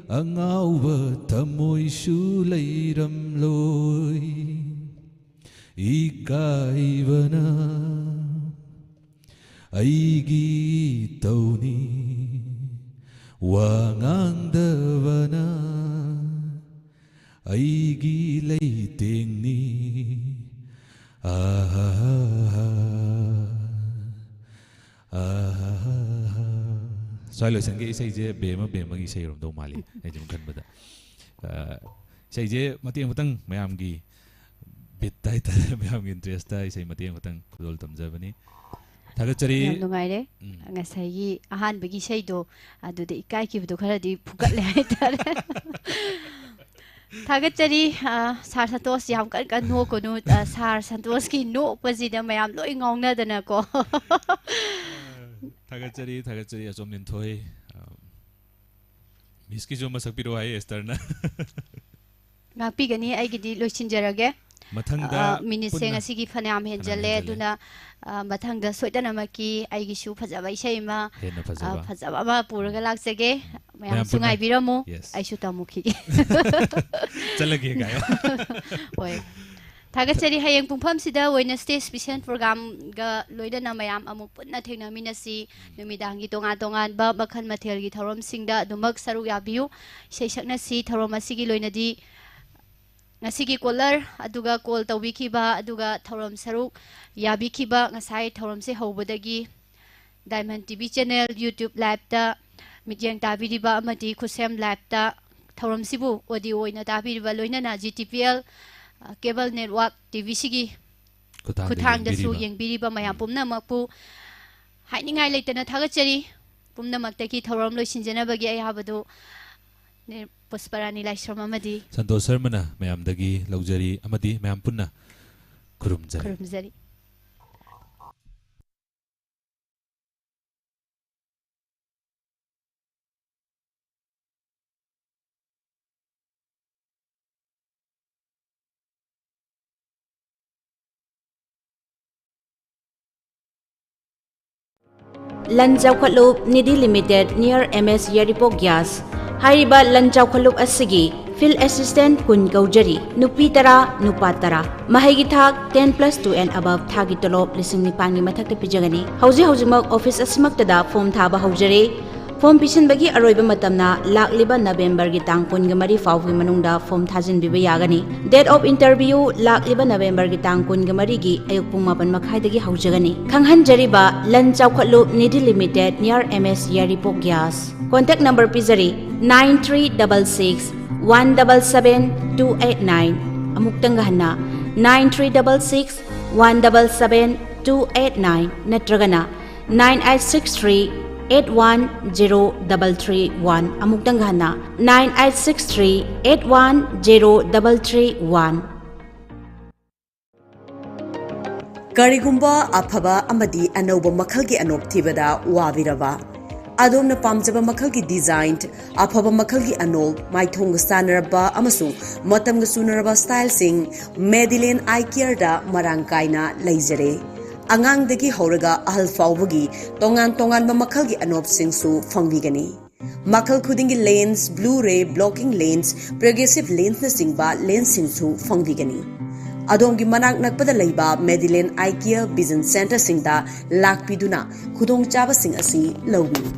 ꯑꯉꯥꯎꯕ ꯊꯃꯣꯏꯁꯨ ꯂꯩꯔꯝꯂꯣꯏ꯫ ꯏꯀꯥꯏꯕꯅ ꯑꯩꯒꯤ ꯇꯧꯅꯤ, ꯋꯥ ꯉꯥꯡꯗꯕꯅ ꯑꯩꯒꯤ ꯂꯩꯇꯦꯡꯅꯤ꯫ ꯑꯥꯍꯥꯍꯥ, ꯑꯥꯍꯥꯍꯥ꯫ ꯁ꯭ꯋꯥꯏ ꯂꯣꯏꯁꯪꯒꯤ ꯏꯁꯩꯁꯦ ꯕꯦꯝꯃ ꯕꯦꯝꯃꯒꯤ ꯏꯁꯩ ꯑꯣꯏꯔꯝꯗꯧ ꯃꯥꯜꯂꯤ, ꯑꯩ ꯁꯨꯝ ꯈꯟꯕꯗ꯫ ꯑ, ꯏꯁꯩꯁꯦ ꯃꯇꯦꯛ ꯑꯃꯇꯪ ꯃꯌꯥꯝꯒꯤ ꯕꯤꯠ ꯍꯥꯏꯇꯥꯔꯦ, ꯃꯌꯥꯝꯒꯤ ꯏꯟꯇꯔꯦꯁꯇ ꯏꯁꯩ ꯃꯇꯦꯛ ꯑꯃꯇꯪ ꯈꯨꯗꯣꯜ ꯇꯝꯖꯕꯅꯤ꯫ ꯊꯥꯒꯠꯆꯔꯤ꯫ ꯌꯥꯝ ꯅꯨꯡꯉꯥꯏꯔꯦ꯫ ꯎꯝ꯫ ꯉꯁꯥꯏꯒꯤ ꯑꯍꯥꯟꯕꯒꯤ ꯏꯁꯩꯗꯣ, ꯑꯗꯨꯗ ꯏꯀꯥꯏꯈꯤꯕꯗꯣ ꯈꯔꯗꯤ ꯐꯨꯒꯠꯂꯦ ꯍꯥꯏꯇꯥꯔꯦ꯫ ꯊꯥꯒꯠꯆꯔꯤ꯫ ꯑ, ꯁꯥꯔ ꯁꯟꯇꯣꯁ, ꯌꯥꯝ ꯀꯟ ꯀꯟ ꯅꯣꯛꯀꯅꯨ꯫ ꯑ, ꯁꯥꯔ ꯁꯟꯇꯣꯁꯀꯤ ꯅꯣꯛꯄꯁꯤꯗ ꯃꯌꯥꯝ ꯂꯣꯏ ꯉꯥꯎꯅꯗꯅꯀꯣ꯫ ꯊꯥꯒꯠꯆꯔꯤ, ꯊꯥꯒꯠꯆꯔꯤ, ꯑꯆꯣꯝ ꯂꯤꯟꯊꯣꯏ꯫ ꯑ, ꯃꯤꯁꯀꯤꯁꯨ ꯑꯃ ꯁꯛꯄꯤꯔꯛꯑꯣ ꯍꯥꯏ ꯑꯦꯁꯇꯔꯅ꯫ ꯉꯥꯛꯄꯤꯒꯅꯤ, ꯑꯩꯒꯤꯗꯤ ꯂꯣꯏꯁꯤꯟꯖꯔꯒꯦ꯫ ꯃꯊꯪꯗ ꯑ, ꯃꯤꯅꯤꯠꯁꯦ ꯄꯨꯟꯅ ꯉꯁꯤꯒꯤ ꯐꯅꯌꯥꯝ ꯐꯅꯌꯥꯝ ꯍꯦꯟꯖꯜꯂꯦ, ꯍꯦꯟꯖꯜꯂꯦ꯫ ꯑꯗꯨꯅ, ꯑ, ꯃꯊꯪꯗ ꯁꯣꯏꯗꯅꯃꯛꯀꯤ ꯑꯩꯒꯤꯁꯨ ꯐꯖꯕ ꯏꯁꯩ ꯑꯃ, ꯍꯦꯟꯅ ꯐꯖꯕ꯫ ꯑ, ꯐꯖꯕ ꯑꯃ ꯄꯨꯔꯒ ꯎꯝ꯫ ꯂꯥꯛꯆꯒꯦ꯫ ꯃꯌꯥꯝ ꯃꯌꯥꯝꯁꯨ ꯄꯨꯟꯅ꯫ ꯉꯥꯏꯕꯤꯔꯝꯃꯨ꯫ Yes꯫ ꯑꯩꯁꯨ ꯇꯝꯃꯨꯈꯤꯒꯦ꯫ ꯆꯠꯂꯒꯦ ꯀꯥꯏꯌꯣ꯫ ꯍꯣꯏ꯫ ꯊꯥꯒꯠꯆꯔꯤ꯫ ꯍꯌꯦꯡ ꯄꯨꯡꯐꯝꯁꯤꯗ Wednesday special programꯒ ꯂꯣꯏꯅꯅ ꯃꯌꯥꯝ ꯑꯃꯨꯛ ꯄꯨꯟꯅ ꯊꯦꯡꯅꯃꯤꯟꯅꯁꯤ꯫ ꯅꯨꯃꯤꯗꯥꯡꯒꯤ ꯇꯣꯉꯥꯟ ꯇꯣꯉꯥꯟꯕ ꯃꯈꯜ ꯃꯊꯦꯜꯒꯤ ꯊꯧꯔꯝꯁꯤꯡꯗ ꯑꯗꯨꯃꯛ ꯁꯔꯨꯛ ꯌꯥꯕꯤꯌꯨ꯫ ꯏꯁꯩ ꯁꯛꯅꯁꯤ꯫ ꯊꯧꯔꯝ ꯑꯁꯤꯒꯤ ꯂꯣꯏꯅꯗꯤ ꯉꯁꯤꯒꯤ caller, ꯑꯗꯨꯒ call ꯇꯧꯕꯤꯈꯤꯕ, ꯑꯗꯨꯒ ꯊꯧꯔꯝ ꯁꯔꯨꯛ ꯌꯥꯕꯤꯈꯤꯕ, ꯉꯁꯥꯏ ꯊꯧꯔꯝꯁꯦ ꯍꯧꯕꯗꯒꯤ Diamond T V channel, YouTube live-ꯇ ꯃꯤꯠꯌꯦꯡ ꯇꯥꯕꯤꯔꯤꯕ ꯑꯃꯗꯤ ꯈꯨꯠꯁꯦꯝ live-ꯇ ꯊꯧꯔꯝꯁꯤꯕꯨ audio ꯑꯣꯏꯅ ꯇꯥꯕꯤꯔꯤꯕ, ꯂꯣꯏꯅꯅ G T P L, ꯑ, cable network T V-ꯁꯤꯒꯤ ꯈꯨꯠꯊꯥꯡꯗ ꯈꯨꯠꯊꯥꯡꯗꯁꯨ ꯌꯦꯡꯕꯤꯔꯤꯕ꯫ ꯌꯦꯡꯕꯤꯔꯤꯕ ꯃꯌꯥꯝ ꯎꯝ꯫ ꯄꯨꯝꯅꯃꯛꯄꯨ ꯍꯥꯏꯅꯤꯡꯉꯥꯏ ꯂꯩꯇꯅ ꯊꯥꯒꯠꯆꯔꯤ꯫ ꯄꯨꯝꯅꯃꯛꯇꯒꯤ ꯊꯧꯔꯝ ꯂꯣꯏꯁꯤꯟꯖꯅꯕꯒꯤ ꯑꯌꯥꯕꯗꯨ ꯅꯦ ꯄꯨꯁꯄꯔꯥꯅꯤ ꯂꯥꯏꯁ꯭ꯔꯝ ꯑꯃꯗꯤ ꯁꯟꯇꯣꯁ ꯁꯔꯃꯅ ꯃꯌꯥꯝꯗꯒꯤ ꯂꯧꯖꯔꯤ ꯑꯃꯗꯤ ꯃꯌꯥꯝ ꯄꯨꯟꯅ ꯈꯨꯔꯨꯝꯖꯔꯤ꯫ ꯈꯨꯔꯨꯝꯖꯔꯤ꯫ ꯂꯟ ꯆꯥꯎꯈꯠꯂꯨꯞ Nidhi limited near M S Yairipok gas. ꯍꯥꯏꯔꯤꯕ ꯂꯟ ꯆꯥꯎꯈꯠꯂꯨꯞ ꯑꯁꯤꯒꯤ field assistant ꯀꯨꯟ ꯀꯧꯖꯔꯤ, ꯅꯨꯄꯤ ꯇꯔꯥ, ꯅꯨꯄꯥ ꯇꯔꯥ꯫ ꯃꯍꯩꯒꯤ ꯊꯥꯛ ten plus two and above, ꯊꯥꯒꯤ ꯇꯣꯂꯣꯞ ꯂꯤꯁꯤꯡ ꯅꯤꯄꯥꯟꯒꯤ ꯃꯊꯛꯇ ꯄꯤꯖꯒꯅꯤ꯫ ꯍꯧꯖꯤꯛ ꯍꯧꯖꯤꯛꯃꯛ office ꯑꯁꯤꯃꯛꯇꯗ form ꯊꯥꯕ ꯍꯧꯖꯔꯦ꯫ Form ꯄꯤꯁꯤꯟꯕꯒꯤ ꯑꯔꯣꯏꯕ ꯃꯇꯝꯅ ꯂꯥꯛꯂꯤꯕ November-ꯒꯤ ꯇꯥꯡ ꯀꯨꯟꯒ ꯃꯔꯤ ꯐꯥꯎꯕꯒꯤ ꯃꯅꯨꯡꯗ form ꯊꯥꯖꯤꯟꯕꯤꯕ ꯌꯥꯒꯅꯤ꯫ Date of interview ꯂꯥꯛꯂꯤꯕ November-ꯒꯤ ꯇꯥꯡ ꯀꯨꯟꯒ ꯃꯔꯤꯒꯤ ꯑꯌꯨꯛ ꯄꯨꯡ ꯃꯥꯄꯟ ꯃꯈꯥꯏꯗꯒꯤ ꯍꯧꯖꯒꯅꯤ꯫ ꯈꯪꯍꯟꯖꯔꯤꯕ, ꯂꯟ ꯆꯥꯎꯈꯠꯂꯨꯞ Nidhi limited near M S Yairipok gas. Contact number ꯄꯤꯖꯔꯤ, nine three double six one double seven two eight nine꯫ ꯑꯃꯨꯛꯇꯪꯒ ꯍꯟꯅ, nine three double six one double seven two eight nine ꯅꯠꯇ꯭ꯔꯒꯅ nine eight six three eight one zero double three one꯫ ꯑꯃꯨꯛꯇꯪꯒ ꯍꯟꯅ, nine eight six three eight one zero double three one꯫ ꯀꯔꯤꯒꯨꯝꯕ ꯑꯐꯕ ꯑꯃꯗꯤ ꯑꯅꯧꯕ ꯃꯈꯜꯒꯤ ꯑꯅꯣꯞ ꯊꯤꯕꯗ ꯋꯥꯕꯤꯔꯕ? ꯑꯗꯣꯝꯅ ꯄꯥꯝꯖꯕ ꯃꯈꯜꯒꯤ design, ꯑꯐꯕ ꯃꯈꯜꯒꯤ ꯑꯅꯣꯞ, ꯃꯥꯏꯊꯣꯡꯒ ꯆꯥꯟꯅꯔꯕ ꯑꯃꯁꯨꯡ ꯃꯇꯝꯒ ꯆꯨꯅꯔꯕ styleꯁꯤꯡ Madeline Eye Careꯗ ꯃꯔꯥꯡ ꯀꯥꯏꯅ ꯂꯩꯖꯔꯦ꯫ ꯑꯉꯥꯡꯗꯒꯤ ꯍꯧꯔꯒ ꯑꯍꯜ ꯐꯥꯎꯕꯒꯤ ꯇꯣꯉꯥꯟ ꯇꯣꯉꯥꯟꯕ ꯃꯈꯜꯒꯤ ꯑꯅꯣꯞꯁꯤꯡꯁꯨ ꯐꯪꯕꯤꯒꯅꯤ꯫ ꯃꯈꯜ ꯈꯨꯗꯤꯡꯒꯤ lens, Blu-ray, blocking lens, progressive lensꯅꯆꯤꯡꯕ lensꯁꯤꯡꯁꯨ ꯐꯪꯕꯤꯒꯅꯤ꯫ ꯑꯗꯣꯝꯒꯤ ꯃꯅꯥꯛ ꯅꯛꯄꯗ ꯂꯩꯕ Madeline Eye Care Vision Centreꯁꯤꯡꯗ ꯂꯥꯛꯄꯤꯗꯨꯅ ꯈꯨꯗꯣꯡꯆꯥꯕꯁꯤꯡ ꯑꯁꯤ ꯂꯧꯕꯤꯌꯨ꯫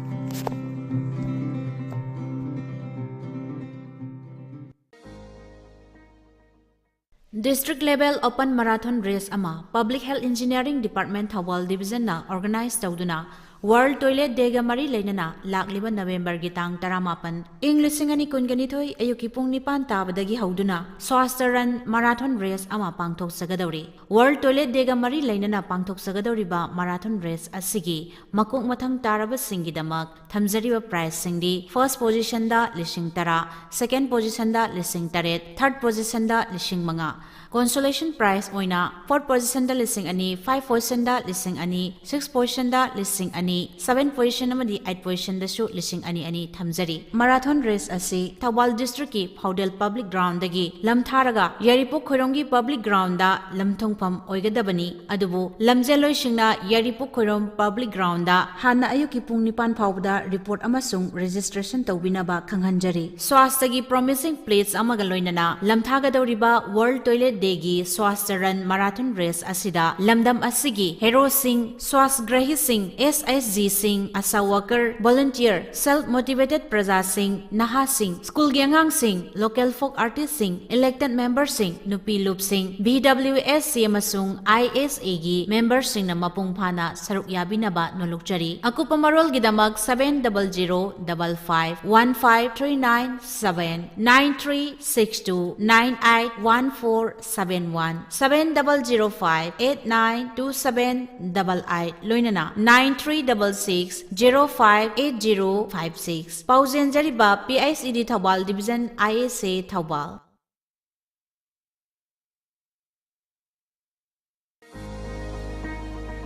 District Level Open Marathon Race ꯑꯃ Public Health Engineering Department Thoubal Divisionꯅ organize ꯇꯧꯗꯨꯅ World Toilet Day-ꯒ ꯃꯔꯤ ꯂꯩꯅꯅ ꯂꯥꯛꯂꯤꯕ ꯅꯕꯦꯝꯕꯔꯒꯤ ꯇꯥꯡ ꯇꯔꯥꯃꯥꯄꯟ, ꯏꯪ ꯂꯤꯁꯤꯡ ꯑꯅꯤ ꯀꯨꯟꯒ ꯅꯤꯊꯣꯏ, ꯑꯌꯨꯛꯀꯤ ꯄꯨꯡ ꯅꯤꯄꯥꯟ ꯇꯥꯕꯗꯒꯤ ꯍꯧꯗꯨꯅ Swachhta Run marathon race ꯑꯃ ꯄꯥꯡꯊꯣꯛꯆꯒꯗꯧꯔꯤ꯫ World Toilet Day-ꯒ ꯃꯔꯤ ꯂꯩꯅꯅ ꯄꯥꯡꯊꯣꯛꯆꯒꯗꯧꯔꯤꯕ marathon race ꯑꯁꯤꯒꯤ ꯃꯀꯣꯛ ꯃꯊꯪ ꯇꯥꯔꯕꯁꯤꯡꯒꯤꯗꯃꯛ ꯊꯝꯖꯔꯤꯕ prize-ꯁꯤꯡꯗꯤ: first position-ꯗ ꯂꯤꯁꯤꯡ ꯇꯔꯥ, second position-ꯗ ꯂꯤꯁꯤꯡ ꯇꯔꯦꯠ, third position-ꯗ ꯂꯤꯁꯤꯡ ꯃꯉꯥ꯫ Consolation prize ꯑꯣꯏꯅ fourth position-ꯗ ꯂꯤꯁꯤꯡ ꯑꯅꯤ, fifth position-ꯗ ꯂꯤꯁꯤꯡ ꯑꯅꯤ, sixth position-ꯗ ꯂꯤꯁꯤꯡ ꯑꯅꯤ, seventh position ꯑꯃꯗꯤ eighth position-ꯗꯁꯨ ꯂꯤꯁꯤꯡ ꯑꯅꯤ ꯑꯅꯤ ꯊꯝꯖꯔꯤ꯫ Marathon race ꯑꯁꯤ ꯊꯧꯕꯥꯜ district-ꯀꯤ ꯐꯥꯎꯗꯦꯜ public ground-ꯗꯒꯤ ꯂꯝꯊꯥꯔꯒ ꯌꯥꯏꯔꯤꯄꯣꯛ ꯈꯣꯏꯔꯣꯝꯒꯤ public ground-ꯗ ꯂꯝꯊꯨꯡꯐꯝ ꯑꯣꯏꯒꯗꯕꯅꯤ꯫ ꯑꯗꯨꯕꯨ ꯂꯝꯖꯦꯜꯂꯣꯏꯁꯤꯡꯅ ꯌꯥꯏꯔꯤꯄꯣꯛ ꯈꯣꯏꯔꯣꯝ public ground-ꯗ ꯍꯥꯟꯅ ꯑꯌꯨꯛꯀꯤ ꯄꯨꯡ ꯅꯤꯄꯥꯟ ꯐꯥꯎꯕꯗ report ꯑꯃꯁꯨꯡ registration ꯇꯧꯕꯤꯅꯕ ꯈꯪꯍꯟꯖꯔꯤ꯫ Swachhta-ꯒꯤ promising pledge ꯑꯃꯒ ꯂꯣꯏꯅꯅ ꯂꯝꯊꯥꯒꯗꯧꯔꯤꯕ World Toilet Day-ꯒꯤ Swachhta Run marathon race ꯑꯁꯤꯗ ꯂꯝꯗꯝ ꯑꯁꯤꯒꯤ hero-ꯁꯤꯡ, ꯁ꯭ꯋꯥꯁꯒ꯭ꯔꯍꯤꯁꯤꯡ, S H G-ꯁꯤꯡ, ASHA worker, volunteer, self motivated ꯄ꯭ꯔꯖꯥꯁꯤꯡ, ꯅꯍꯥꯁꯤꯡ, school-ꯒꯤ ꯑꯉꯥꯡꯁꯤꯡ, local folk artist-ꯁꯤꯡ, elected member-ꯁꯤꯡ, ꯅꯨꯄꯤ ꯂꯨꯞꯁꯤꯡ, B W S C ꯑꯃꯁꯨꯡ I S A-ꯒꯤ member-ꯁꯤꯡꯅ ꯃꯄꯨꯡ ꯐꯥꯅ ꯁꯔꯨꯛ ꯌꯥꯕꯤꯅꯕ ꯅꯣꯜꯂꯨꯛꯆꯔꯤ꯫ ꯑꯀꯨꯞꯄ ꯃꯔꯣꯜꯒꯤꯗꯃꯛ seven double zero double five one five three nine seven, nine three six two nine eight one four seven one, seven double zero five eight nine two seven double eight, ꯂꯣꯏꯅꯅ nine three double six zero five eight zero five six꯫ ꯄꯥꯎ ꯆꯦꯟꯖꯔꯤꯕ P I C D Thoubal division, I S A Thoubal.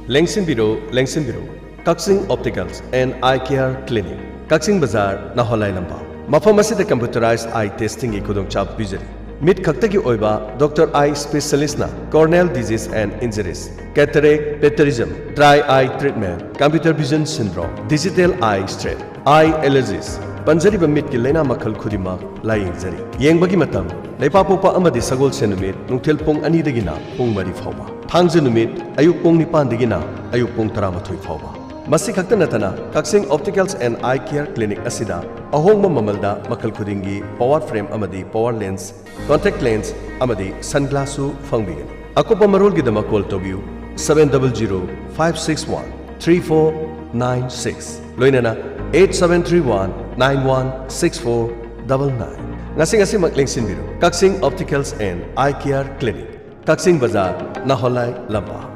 ꯂꯦꯡꯁꯤꯟꯕꯤꯔꯣ, ꯂꯦꯡꯁꯤꯟꯕꯤꯔꯣ꯫ Kakching Opticals and Eye Care Clinic, ꯀꯛꯆꯤꯡ ꯕꯖꯥꯔ, ꯅꯥꯍꯣꯂꯥꯏ ꯂꯝꯄꯥꯛ꯫ ꯃꯐꯝ ꯑꯁꯤꯗ computerized eye testing-ꯒꯤ ꯈꯨꯗꯣꯡꯆꯥꯕ ꯄꯤꯖꯔꯤ꯫ ꯃꯤꯠ ꯈꯛꯇꯒꯤ ꯑꯣꯏꯕ doctor eye specialist-ꯅ corneal disease and injuries, cataract, pterygium, dry eye treatment, computer vision syndrome, digital eye strain, eye allergies, ꯄꯟꯖꯔꯤꯕ ꯃꯤꯠꯀꯤ ꯂꯥꯏꯅꯥ ꯃꯈꯜ ꯈꯨꯗꯤꯡꯃꯛ ꯂꯥꯌꯦꯡꯖꯔꯤ꯫ ꯌꯦꯡꯕꯒꯤ ꯃꯇꯝ: ꯂꯩꯄꯥꯛꯄꯣꯛꯄ ꯑꯃꯗꯤ ꯁꯒꯣꯜꯁꯦꯟ ꯅꯨꯃꯤꯠ ꯅꯨꯡꯊꯤꯜ ꯄꯨꯡ ꯑꯅꯤꯗꯒꯤꯅ ꯄꯨꯡ ꯃꯔꯤ ꯐꯥꯎꯕ꯫ ꯊꯥꯡꯖ ꯅꯨꯃꯤꯠ ꯑꯌꯨꯛ ꯄꯨꯡ ꯅꯤꯄꯥꯟꯗꯒꯤꯅ ꯑꯌꯨꯛ ꯄꯨꯡ ꯇꯔꯥꯃꯥꯊꯣꯏ ꯐꯥꯎꯕ꯫ ꯃꯁꯤ ꯈꯛꯇ ꯅꯠꯇꯅ, ꯀꯛꯆꯤꯡ Opticals and Eye Care Clinic ꯑꯁꯤꯗ ꯑꯍꯣꯡꯕ ꯃꯃꯜꯗ ꯃꯈꯜ ꯈꯨꯗꯤꯡꯒꯤ power frame ꯑꯃꯗꯤ power lens, contact lens ꯑꯃꯗꯤ sunglass-ꯁꯨ ꯐꯪꯕꯤꯒꯅꯤ꯫ ꯑꯀꯨꯞꯄ ꯃꯔꯣꯜꯒꯤꯗꯃꯛ call ꯇꯧꯕꯤꯌꯨ, seven double zero five six one three four nine six, ꯂꯣꯏꯅꯅ eight seven three one nine one six four double nine꯫ ꯉꯁꯤ ꯉꯁꯤꯃꯛ ꯂꯦꯡꯁꯤꯟꯕꯤꯔꯨ꯫ ꯀꯛꯆꯤꯡ Opticals and Eye Care Clinic, ꯀꯛꯆꯤꯡ ꯕꯖꯥꯔ, ꯅꯥꯍꯣꯂꯥꯏ ꯂꯝꯄꯥꯛ꯫